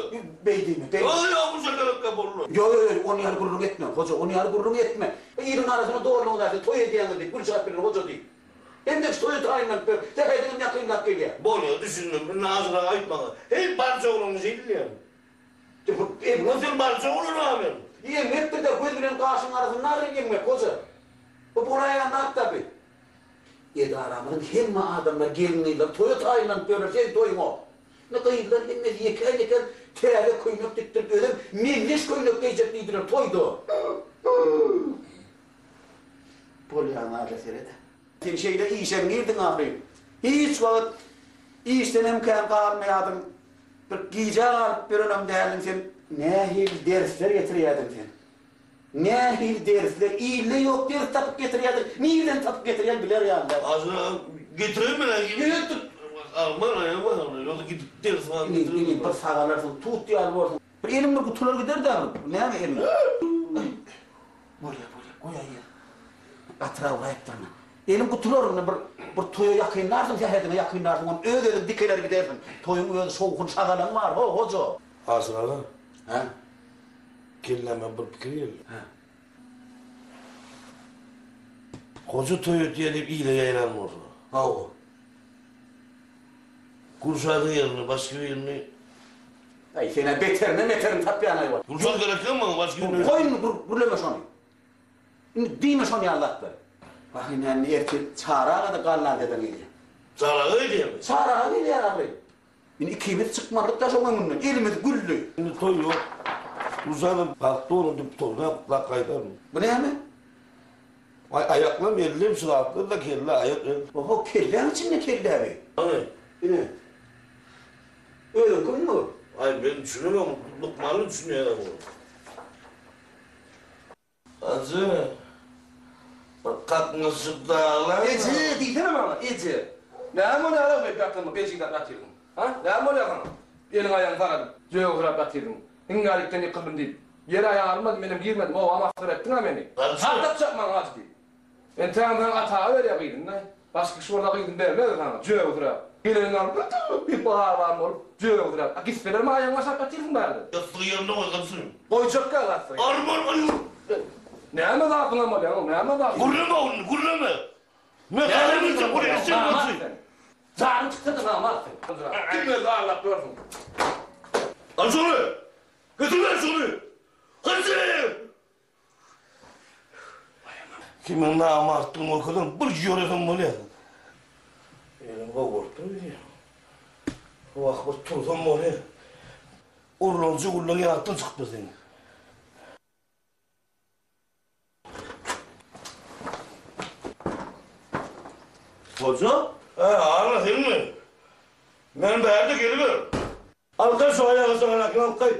Beý diýme beý. Ýok ýok bu şo gerekkä boldy. Ýok ýok ýok ony ýaly gürrüň etme hoja ony ýaly gürrüň etme. Iliň arasyna dolduňyz a siz toý edýäňiz diýip Gülşat bilen hoja diýip. Hemdek şu toýa taýynlanyp ber. Sähediňem ýakynlap gelýär. Bolýa düşündim indi azrak aýt maňa. Heý barça oglan şeýdilýärmi. Eňmek. Sen barça oglan a men. Eňmekdir-dä göz bilen gaşyň arasynda aryn eňmek hoja. Bu bolaýan zat-da bi. Edaramyzyň hemme adamlary gelin-gyzlar toýa taýynlanyp ýörler, seň toýuňa. Indi gyzlar hemmesi ýekän-ýekän täze köýnek dikdirip, özem meňzeş köýnek geýjek diýdiler toýda. Bolýan zada seret. Sen şeýle işem girdiň ahyryn. Hiç wagt işdenem kän galmaýardyň. Bir gijä galyp ýörenem däldiň sen. Nähili dersler getirýärdiň sen. Nähili dersler, ilde ýok ders tapyp getirýärdiň, nirden tapyp getirýäň biler ýaly däl. Aslynda getiremän Ýöne Alman aýaman ýogsa gidip ders alyp Indi indi bir sagalarsyň, tut ýaly borsuň. Bir eliň bir gutular gider-dä bir, näme eliň. Bolýar, bolýar, goýaý ýeri. Gatyrak uraýypdyryn. Eliň gutular indi bir bir toýa ýakynlarsyň, sähediňe ýakynlarsyň, ony öz-özüň dikeler gidersiň. Toýuň öz şowhun-şagalaňy bar, ho, hoja. Aşyr aga. Hä? Kelläme bir pikir geldi. Hä. Goja toý ötýär diýip ile ýaýran bolsa. Hawa. Gülşadyň ýerine başga birini. Aý, sen-ä beterine-meterini tapýaň-aý. Gülşat gerekmi maňa başga birini. Goý indi gürleme şony. Indi diýme şony ýaly zatlary. Wah, indi indi ertir Çary aga-da Gollandiýadan gelýär. Çary aga gelýärmi? Çary aga gelýär ahyryn. Indi ikimiz çykmalyk-da şoň öňünden. Elimiz gülli. Indi toý ýok. Gülşadam bagtly bolan diýip toýuna gutlap gaýdaryn. Bu näme? Aý, aýaklam, ellem şu zatlar-da, kelle, aýak, el. Oho, kelläň içinde kelle bi. Hany? Ine. Özüňkimi bu? Aý, men düşünemok, lukmanlar düşünýär-ä muňa. Ajy, bir kakňyşyk daglaň. Eje diýsene maňa, eje. Näme bolýar-ow beýdip ýatanyňda, bejiňdäp ýatyrdyň? Ha? Näme bolýar saňa? Eliň aýagyňy saradyp, jögüsirap ýatyrdyň. Iňňälikden ýykyldym diýip. Ýer aýarylmady, menem girmedim, oba masgara etdiň-ä meni. Hat tapjak maňa hajy diýip. Entägem saňa ataga berýär gyzyny-da. Başga kişi bolsa gyzyny bermezdi saňa, jögüsiräp. Geleniňi alyp, diýip aglan bolup, jögüsiräp. A gitselerem aýagyňy aşak ýatyrsyň bärde. Ýassygy ýerinde goý, gyzym. Goýjakka ýassygy. Arman, aýur! Näme zapyňam bolýaň-ow, näme zapyň? Gürleme ony, gürleme! Men gaýra biljek bolýan, sen bolsun. Janyň çyksa-da namart sen. Kim özi aldap ýörsüň? Al şuny! Getir ber şuny! Hajy! Kimiň namartdygyny görkezem, bir ýöresem bolýar. Elim gowy bolup dur öýdýän. Wah, bir tursam bolýar. Urlan jugullan ýatdan çykypdyr seň. Hoja? Hä, Anna senmi? Men bärde geliber. Alyp gaý şu aýaga çagalakyny alyp gaý.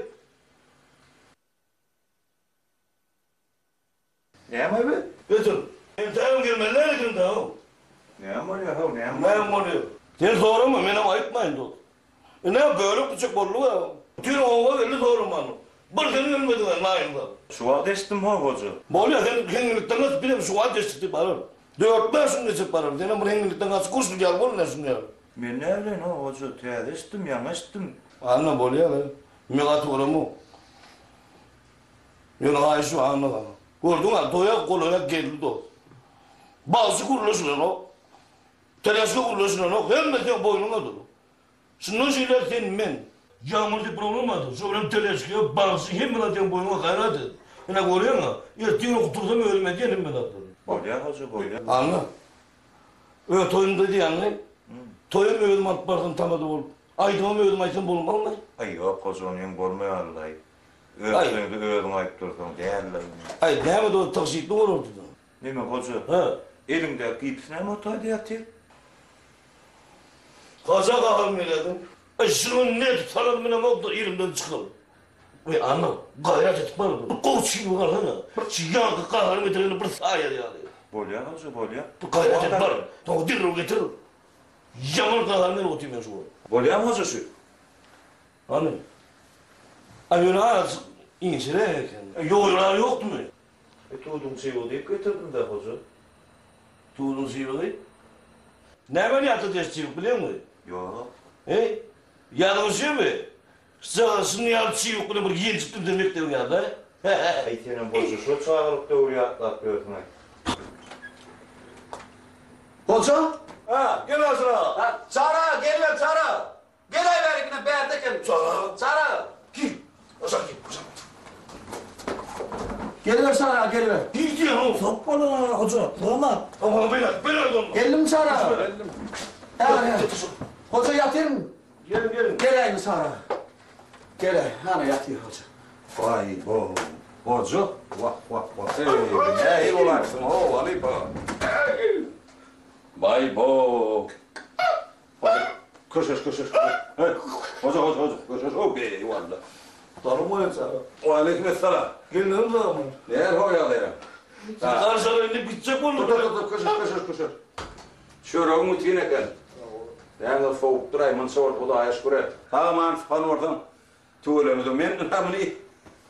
Näme bi? Getir. Entägem gelmeli däl eken-dä-ow. Näme bolýar-how, näme bolýar? Näme bolýar? Sen sorama, menem aýtmaýyn dost. Ine, bölek-büçek boldy-a. Bütin oba geldi soramana. Bir sen gelmediň-ä, naýynsap. Şu wagt eşitdim-how, hoja. Bolýar, sen heňňilikden gaçyp, bizem şu wagt eşitdik diýip bararys. Dört-bäş gün geçirip bararys. Senem bir heňňilikden gaçyp, gurşun ýaly bol ine şuň ýaly. Men näbileýin-how, hoja, täze eşitdim, ýaňy eşitdim. Anna, bolýar-a. Men gaty göremok. Ýöne haýyş şu Anna saňa. Gördüň-ä, toýa golaýa geldi dost. Bagşy gürleşilenok. Teleşka gürleşilenok. Hemme seň boýnuňa dur. Şundan şeýläk sen men. Ýagmyr diýip bir oglan bardy. Şo bilen teleşka, bagşy hemme zat seň boýnuňa gaýrat et. Ine görýäň-ä, ertir okutursam özüm edýän hemme zatlary. Bolýar hoja, bolýar. Anna. Öz toýumda diýýäňmi? Toýam özüm alyp barsam tamada bolup. Aýdymam özüm aýtsam bolmazmy? Aý ýok hoja onyň bolmaýarlaý. Öz toýuňda özüň aýyp dursaň däldir. Aý näme dost tygşytly bolardy-da. Neme hoja? Hä? Eliňdäki gipsi näme o taýda ýatyr? Hoja gaharym gelýärdi. Aý şuny nädip salanymy bilemok-da elimden çykyp. Weý Anna, gaýrat edip bar, bir gowy çybyk alsana. Bir şu ýaňky gaharyň getirenini bir saýar ýaly. Bolýar hoja, bolýar. Bir gaýrat edip bar, soň derrew getir. Ýaman gaharym gelip otyr men şu wagt. Bolýarmy hoja şu? Hany? Aý ýöne azajyk inçeräk eken. Ýoýrar ýokdumy? E tuduň çybygy diýip getirdim-dä hoja. Tuduň çybygy? Näme ýatladýar şu çybyk bilýäňmi? Ýok. Heý, ýadyňa düşýärmi? Şuny ýaly çybyk bilen bir ýenjipdim seni mekdebiň ýanynda. Aý senem hoja şo çagalyk döwri ýatlap ýörsüň-aý. Hoja? Hä, gel Aşyr aga. Hä, Çary aga, geliber Çary aga. Geläý bärikine bärde eken. Çary aga. Çary aga. Gir. Aşak gir, aşak. Geliber Çary aga, geliber. Gir diýen-ow. Sag boluň aga, hoja. Sag Oňa beýle, beýle bolma. Geldim Çary aga. Geldim. Hä, hoja ýatyrmy? Geliň, geliň. Geläými Sara? Geläý. Hana ýatyr hoja. Waý-bo, hoja, wah, wah, wah. Eý, nähili bolaýypsyň, how, halypa? Baý-bo. Hoja, köşeş, köşeş, köşeş. Heý, hoja, hoja, hoja, köşeş, how, beý, walla. Salam aleýkum. Waleýkim essalam. Geldiňizmi sagmy? Nähili how ýagdaýlaň? Garşylar indi gitjek boldy. Dur, dur, dur, köşeş, köşeş, köşeş. Çöregiň bütin eken. Näme sowupdyr-aý, munça bolup Hudaýa şükür et. Sag-aman sypan bolsaň, tüweleme. Men ynha muny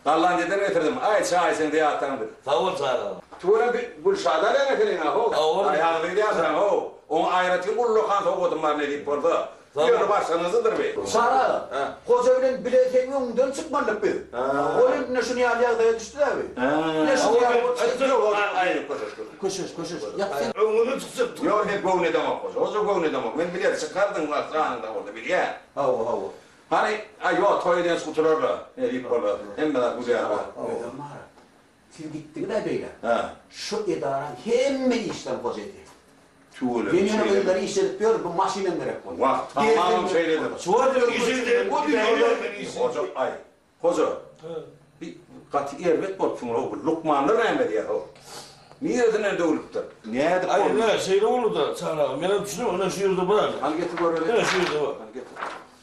Gollandiýadan getirdim. Aý, çaý içeňde ýatlaňdyr. Sag bol, Çary aga. Tüweleme bi Gülşada bilen getirýän-a, how. Aý, agzy gidýärsiň, how. Oňa aýratyn ullakan sowgadym bar, nesip bolsa. Ýöne başlangyjydyr bi. Çary aga, hoja bilen bile seň öňüňden çykmalydyk biz. Ol indi şuny ýaly ýagdaýa düşdi-dä bi. Ine şuny ýaly bolup Köşeş, köşeş. Ýat sen. Öňüňden çykjak. Ýok, men göwün edemok hoja. Hoja göwün edemok. Men biler, çykardyň janyňda bolsa, bilýän. Hawa, hawa. Hany, aý, ýok, toý edýänçä gutular-la. Nesip bolsa. Hemme zat güzel bar. Özem bar. Siz gitdiňiz-ä beýle. Hä. Şu edaraň hemme işlerini hoja edýär. Tüweleme Men ýöne şeýledir. gyzlary işledip ýörün, bu maşynam gerek boldy. Wah, tamamam şeýledir. Şu wagt işledip, Hoja, aý, Hoja, bi gaty erbet bolupsyň-ow, bu lukmanlar näme edýär-ow? Niresinden döwlüpdir? Nädip Aý, boldy? ine, şeýle boldy-da, Çary aga, menem düşünemok, ine, şu ýerde bar. Hany getir göreli. Ine, şu ýerde bar. Hany getir.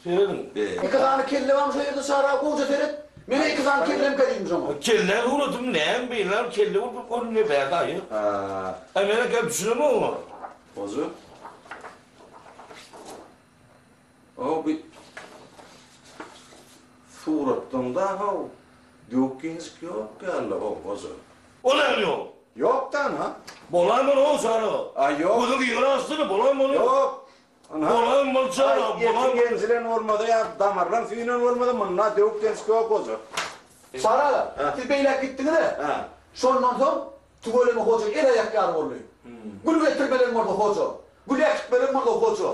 Serediň. Be. Iki sany kelle barmy şo ýerde Çary aga, gowja seret. Mene iki sany kellemkä diýdim şoňa. Kellä suratym näme beýle kelle bolup görünýär bärde aýy. Ha. Aý menem käm düşünemok oňa. Hoja. O bi. Suratdan-da how, döwük-ýenjik ýok ýaly-la how, goja. O näme ýok? Ýok-da, ynha. Bolaýmaly how, Çary aga. Aý, ýok. Gözüň ýygra açdyny, bolaýmaly. Ýok. Ynha. Bolaýmaly, Çary aga, Aý, etiň ýenjilen bolmasa ýa damarlaň süýnen bolmasa, munda döwük-ýenjik ýok, goja. Çary aga, siz beýläk gitdiňiz-ä. Şondan soň Tüweleme hoja el-aýak ýaly boldy. Gül getirmelem bolsa hoja. Gül äkitmelem bolsa hoja.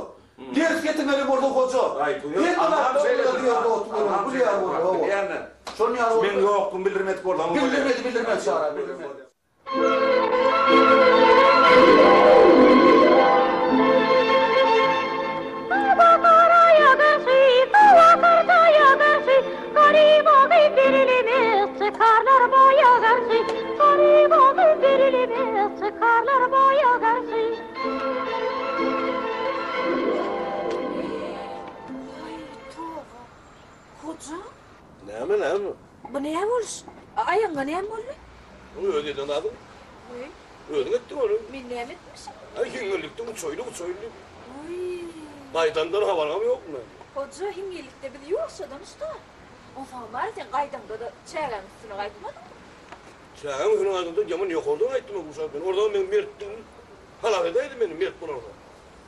Ders getirmelem bolsa hoja. Hemme zat boldy diýen dost tüweleme gül ýaly boldy hawa. Şonuň ýaly boldy. Meň ýoklugymy bildirmedik bolsaň bolýar. Bildirmedi bildirmedi Çary bildirmedi. Sowa garaýa garşy, sowa garjaýa garşy, Garyba gyz berilemez, çykarlar baýa garşy, Garyba gyz berilemez, çykarlar baýa garşy. Waý, toba! Hoja? Näme, näme? Bu näme boluş? Aýagyňa näme boldy? Bu öz eden zadyň. Weý. Özüň etdiň ony. Men näme etmişim? Aý, hiňňillikde uçaýly, uçaýly diýip. Weý. Gaýdandan habaryňam ýokmy? Hoja, hiňňillikde biz ýuwaşjadan uçduk-a. Onsoňam bary sen gaýdaňda-da çägäň üstüne gaýtmadyňmy? Çägäň üstüne gaýdamda ýaman ýokardan gaýtdym men Gülşat. Men orda meň mertligim halas edäýdi meni mert bolarka.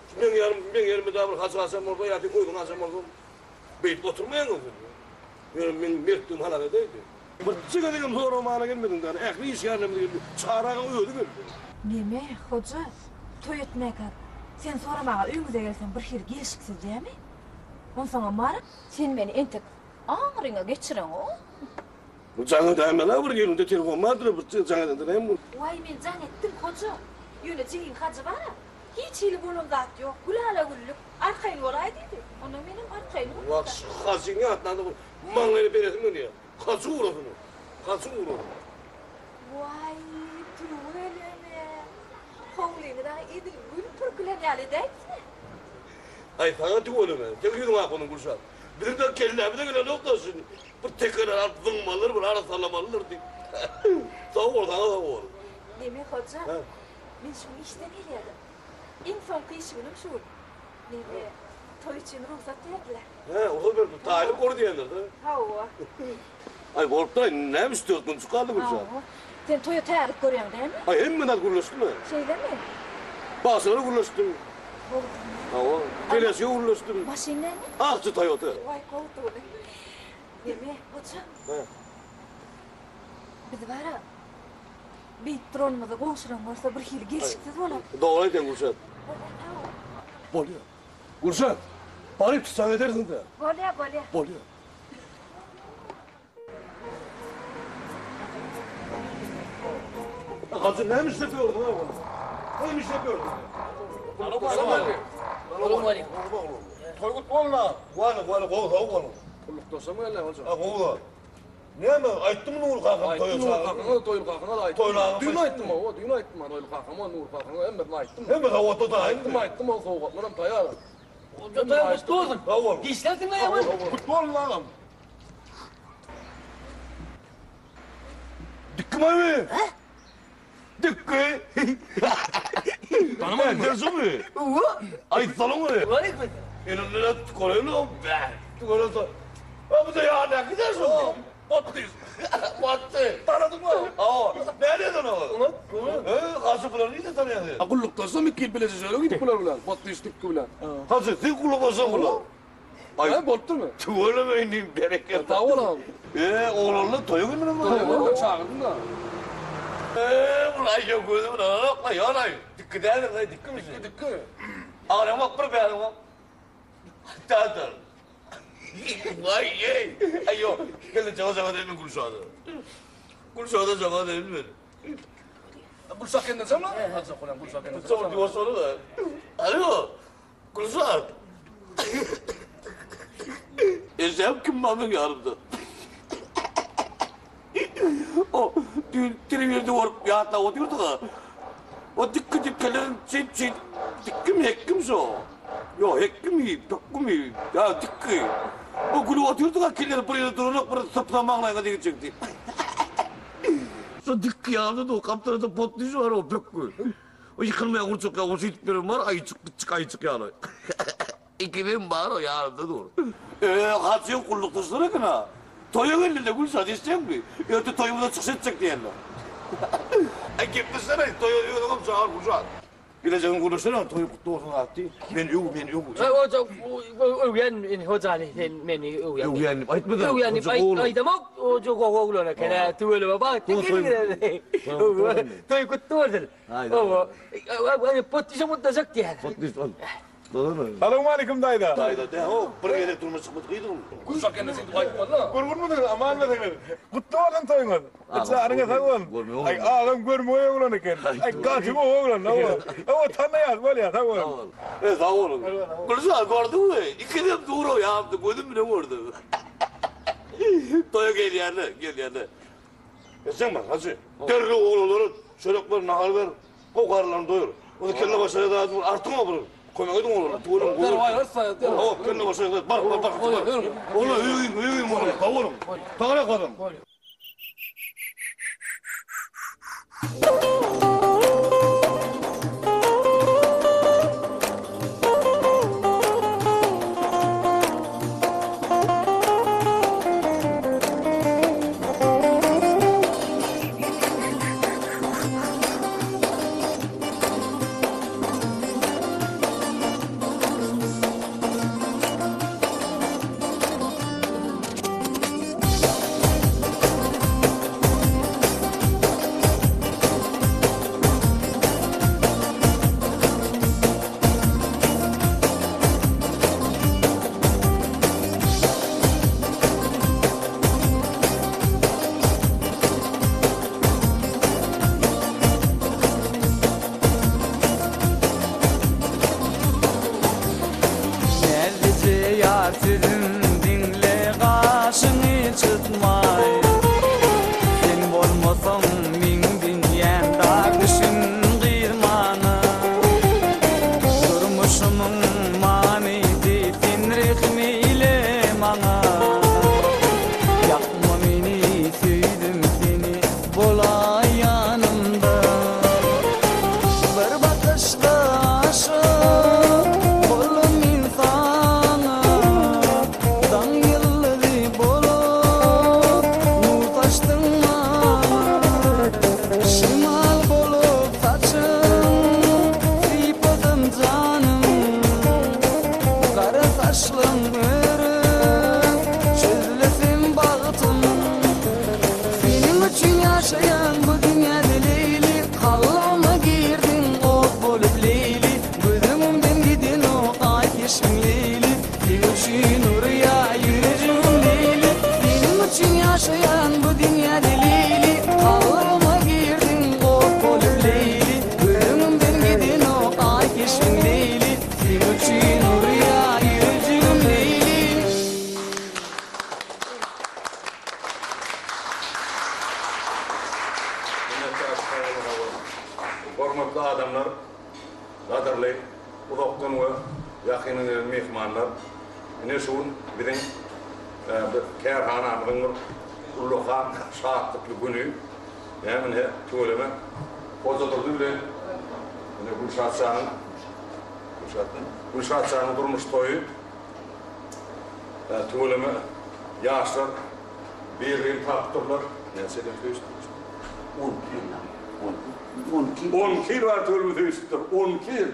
Şu meň ýanym, meň ýerime dagy bir hajy haşam bolsa ýa sen özüň haşam bolsaň beýdip oturmaýaňyz siz. Ýöne meň mertligim halas edäýdi. Birje gezegem soramana gelmediň däl, ähli işgärlerimiz geldi, Çary agaň özi geldi. Neme, hoja, toý etmäkä sen soramaga öýüňize gelsem birhili gelşiksiz dämi? Onsoňam bar, sen meni entek aňryňa geçireňok. Bu jaň edäýmeli-ä bir eliňde telefon bardyr-a bir jaň edende näme bol. Waý men jaň etdim hoja, ýöne jigiň Hajy bar-a, hiç hili bolan zat ýok, gülala-güllük, arkaýyn bolaý diýdi. Onda menem arkaýyn boldum-da. Wah, şu Hajyň ýatdan-da bir maňlaýyna beresim gelýär. Hajy ugrasyn ol, Hajy ugrasyn. Waý, tüweleme! Howlyňy dagy edil gül pürkülen ýaly edäýipsiň-ä. Aý, saňa tüweleme, seň ýüzüň ak onuň Gülşat. Biziň-de kellämize gelenok-da şuny bir tekeler alyp zyňmalydyr, bir arassalamalydyr diýip. Sag bol, saňa sag bol. Neme, hoja, men şu gün işden gelýärdim. Iň soňky iş günüm şu gün. Neme, toý üçin rugsat berdiler. Hä, rugsat berdiler. Taýlyk bor diýendir-dä. Hawa. Aý, bolupdyr-aý, indi näme üç-dört günjük galdy Gülşat. Hawa. Sen toýa taýýarlyk görýäň dälmi? Aý, hemme zat gürleşdim-ä. Şeýlemi? Bagşylara gürleşdim. Hawa, teleşige gürleşdim. Maşyn näme? Akja Toyota. Waý, gowudygyny. Neme, goja? Hä. Biz bar-a, beýdip duranymyzy goňşulaň görse birhili gelşiksiz bolar. Dogry aýdýaň, Gülşat. Bolýa, Bolýa. Gülşat, baryp tutsaň edersiň-dä. Bolýa, bolýa. Bolýa. Hajy näme işlep ýördüň ha oglum? Näme işlep ýördüň? Salam aleýkum. Toý gutly bolsun ha. Wany, wany gowy sag boluň. Gullukdaşam geldi hoja. Ha gowy zat. Näme aýtdymy Nury kakam toýa Aýtdym Nury kakaňa, Toýly kakaňa da aýtdym. Toýly Düýn aýtdym hawa, düýn aýtdym ha Toýly kakama, Nury kakaňa hemmesine aýtdym. Hemme sowgatlar taýynmy? Aýtdym, aýtdym, ol sowgatlaram taýýar. Hoja toýuň gutly bolsun. Sag boluň. Işlärsiň-le ýaman. Gutly bolsun agam. Dikki mi? He? Dikki. Tanımadın mı? Sen mi? Ay salon mu? Elinde tükürüyor be. Tükürüyor. Bu da ya ne gider şu? Battı. Battı. Tanıdın mı? Aa, nereden o? Ulan, ulan. He, Hacı buları iyi de tanıyorsun. Ha gullukdaşsam iki ýyl bileje şöyle gidip bular bilen. Batdy iş dikki bilen. Hacı, sen gullukdaşsan bular. Ay, ha, bolupdyrmy? Tüweleme inim, berekella. Sag bol agam. Eee, oglanlar toýa gelmeli mi? Toýa gelmeli, çagyrdym da. Eee, bul aý ýok gözüm bilen la ýan aý. Dikki däldir, aý dikki mi? Dikki, dikki. Agam bak bir bäri bak. Däldir. Waý ey. Aý ýok. Gel jaga jaga dedim Gülşada. Gülşada jaga dedim men. Gülşat kendin sen mi? Hadi qo'lam Gülşat kendin. Çok diyorsun da. Alo. Gülşat. Ejem kim bana ýarymda. O düýn telewizorda görüp ýatlap otyrdyk-a. O dikki dikkeleriň çeýt çeýt dikgimi hekgimi şo? Ýok hekgimi, pökgümi? Ýa dikgi. O gülüp otyrdyk-a kelleri bir ýerde duranok bir sypsa maňlaýyňa degjek diýip. Şo dikgi ýalydy o gapdalda potlyjy bar o pökgi. O ýykylmaýan gurçak ýaly şeýdip ýören bar aýyjyk gytjyk aýyjyk ýaly. Ikisem bar o ýanymda dur. Eee Hajyň gullukdaşlary eken-a. Toýa geldiler Gülşat eşitýäňmi? Erte toýumyzda çykyş etjek diýenler. Aý gepleşsene toýa özüňem çagyr Gülşat. Gelejegini gürleşsene toýuň gutly bolsun zat diý. Men öw men öw. Hoja öwýän hojany sen meni öwýän. Öwýän diýip aýtmadan. Öwýän diýip aýdamok. Hoja gowy oglan eken hä tüweleme bagtly gelin. Toý gutly bolsun. Hawa. Potdişe mutdajak diýýär. Potdiş ol. Salowmalikim daýza. Daýza dä ho, bir gezek durmuşa çykmadyk gyzyň. Guşak ene sen aýtmaly. Gurgunmysyňyz, amanmysyňyz? Gutly bolsun toýuňyz. Janyňyz sag bolsun. Aý agam görmegeý oglan eken. Aý gaty gowy oglan hawa. Hawa tanaýas bolýa sag boluň. E sag boluň. Gülşat gördüňmi? Ikisem dur o ýanymda gözüm bilen gördüm. Toýa gelýärler, gelýärler. Ejeň bar hajy. Derrew oglanlara çörek ber, nahar ber. Gowy garynlaryny doýur. Ony kelle başa zat bul artyň bir kömek ediň olara. Tüweleme gowy. Hawa kelle başa zat bar bar bar. Ola öýüm öýüm ola sag boluň. Tagara gazyň. Näzlije ýar sözüm diňle gaşyňy çytmaý Sen bolmasaň meň dünýäm dar düşün gyz mana Durmuşymyň manysy sen rehim eýle maňa Ýakma meni söýdüm seni bolaý ýanymda Bir bakyşda aşyk boldum men saňa Daň ýyldyzy bolup nur saçdyň maňa Şemal bolup saçyň sypadym janym Gara saçlaň örüp çözlesem bagtym Seniň üçin ýaşaýan bu dünýäde Leýli Kalbyma girdiň ot bolup Leýli Göz öňümden gidenok aý keşbiň Leýli Seň üçin urýa ýürejigim Leýli Seniň üçin ýaşaýan bu dünýäde Leýli Kalbyma girdiň ot bolup Leýli Göz öňümden gidenok aý keşbiň Leýli Seň üçin urýa ýürejigim Leýli. Hormatly adamlar, gadyrly uzakdan we ýakyndan gelen myhmanlar, ine şu gün biziň kärhanamyzyň bir ullakan şatlykly güni. Näme ine tüweleme Hojadurdy bilen ine Gülşat janyň Gülşatmy? Gülşat janyň durmuş toýy. Tüweleme ýaşlar bir-birini tapypdyrlar. Näçe ýyldan söýüşipdirler? 12 ýyl. 12. 12 ýyl bäri tüweleme söýüşipdir. 12 ýyl.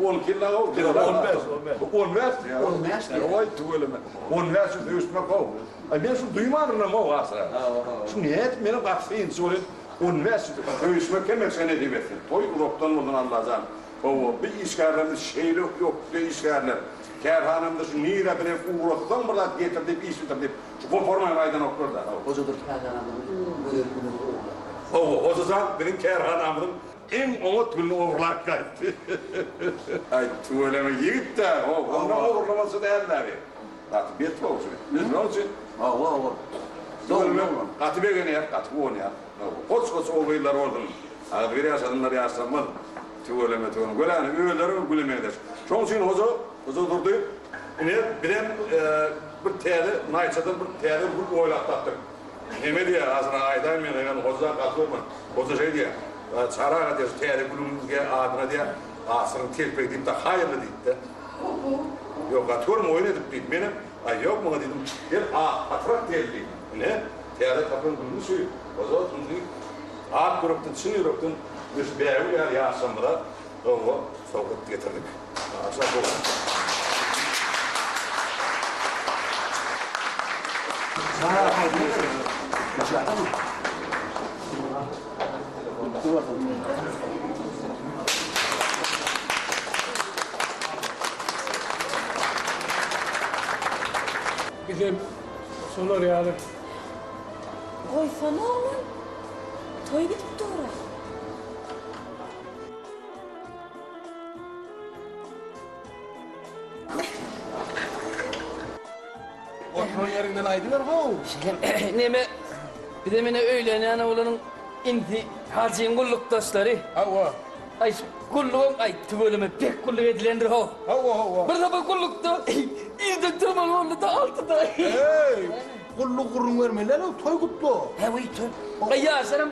12 ýyl dagy 15, 15. 15. 15. Oý tüweleme. 15 ýyl söýüşmek how. Aý men şuny duýmandyrynam how asyra. Şu nädip menem gaty synçy bolýan. 15 ýyl söýüşmek hemmeçe nesip etsin. Toý uzakdan bolsun Allajan. Hawa, bi işgärlerimiz şeýle ökde işgärler. Kärhanamda şu nirä bilen ugratsaň bir zat getir diýip iş bitir diýip şu goparman aýdanoklar-da. Hawa. Hojadurdy kärhanamyzyň iň gözel gününi ogurlap gaýtdy. Hawa, Hojajan biziň kärhanamyzyň iň oňat gününi ogurlap gaýtdy. Aý, tüweleme ýigit-dä, how, onda ogurlamaçy däl-dä bi. Gaty bet how şu. Şonuň üçin. Hawa, hawa. Tüweleme gaty begenýär, gaty guwanýar. Hawa, goç-goç ogul-gyzlary bolsun. Agzybir ýaşasynlar ýaşlarymyz. Tüweleme tüweleme. Göläni özleri güle meňzeş. Şoň üçin Hoja, Hoja Durdy, ine bizem bir täze naýçadan bir täze gül oýlap tapdyk. Neme diýýär, azyrak aýdaýyn men hemen Hoja gaty görme. Hoja şeý diýýär, Çary aga diýýär, şu täze gülüňiz adyna diýýär, Asyryň telpegi diýip dakaýynmy diýdi-de. Ýok, gaty görme oýun edip diýdi. Menem, Aý ýok muňa diýdim, gel ak patrak diýeli diýdim. Ine, täze tapan gülümiz şu. Goja indi ak ýürekden, çyn ýürekden biz şu bägül ýaly ýaşlarymyza oňa sowgat getirdik. Ýaşlar gowy. Bizem şolar ýaly. Goýsana oglan, toý gidip dur-a. Oturan ýeriňden aýdyber how. Şeýle neme bizem ine öýlenýän oglanyň inisi Hajyň gullukdaşlary. Hawa. Aý şu gullugam aý tüweleme pek gulluk edilendir how. Hawa hawa. Bir sapar gullukda irden turmaly boldy-da altyda. Eý, gulluk gürrüň bermeli däl-ow, toý gutla. Hawa toý. Aý ýaşlaram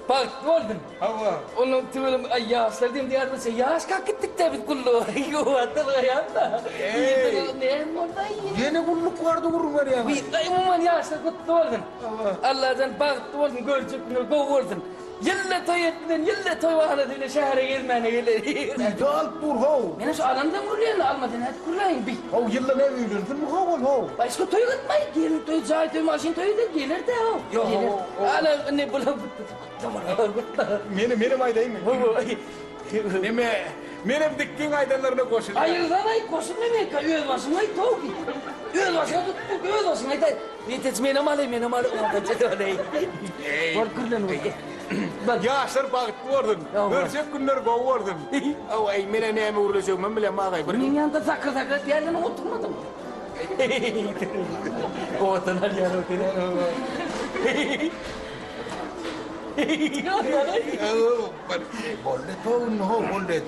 bagtly boldum. Hawa. Ondan tüweleme aý ýaşlar diýdim diýýärdim, ýaş kalk gitdik-dä biz gulluga. Ýogatdan gaýan-da. Eý. Näme boldy-aý? Ýene gulluk bardy gürrüň berýäň. Aý umuman ýaşlar gutly bolsun. Hawa. Allajan bagtly bolsun, görjek günler gowy bolsun. Ýylda toý etmän, ýylda toý bahanasy bilen şähere gezmäne geler. Öýde alyp dur how. Menem şu alandan gürleýän, almasa nädip gürläýin bi. How ýylda näme öýlensinmi how ol how. Başga toý gytmaý, gelin toýy, jaý toýy, maşyn toýy eder, geler-dä how. Ýok Geler. how. Ala indi bular gutla, gutla. Meni menem aýdaýynmy? Hawa. Neme, menem Dikgiň aýdanlaryna goşulýan. Aýyrsan aýt, goşulma meňkä, öz başyňa aýt how. Öz başyňa tutduk, öz başyňa aýt. Ýetec menem alaý, menem alaý, ondan çete alaý. Bol gürlen bol. Ýaşlar bagtly bolsun. Görjek günler gowy bolsun. Aw, aý, menä näme gürlejegimem bilemok aý. Bir Meň ýanymda sakyr sakyr etýärler, oturmadyň. Owadan alýar o seni. Boldy, towun, ho, boldy.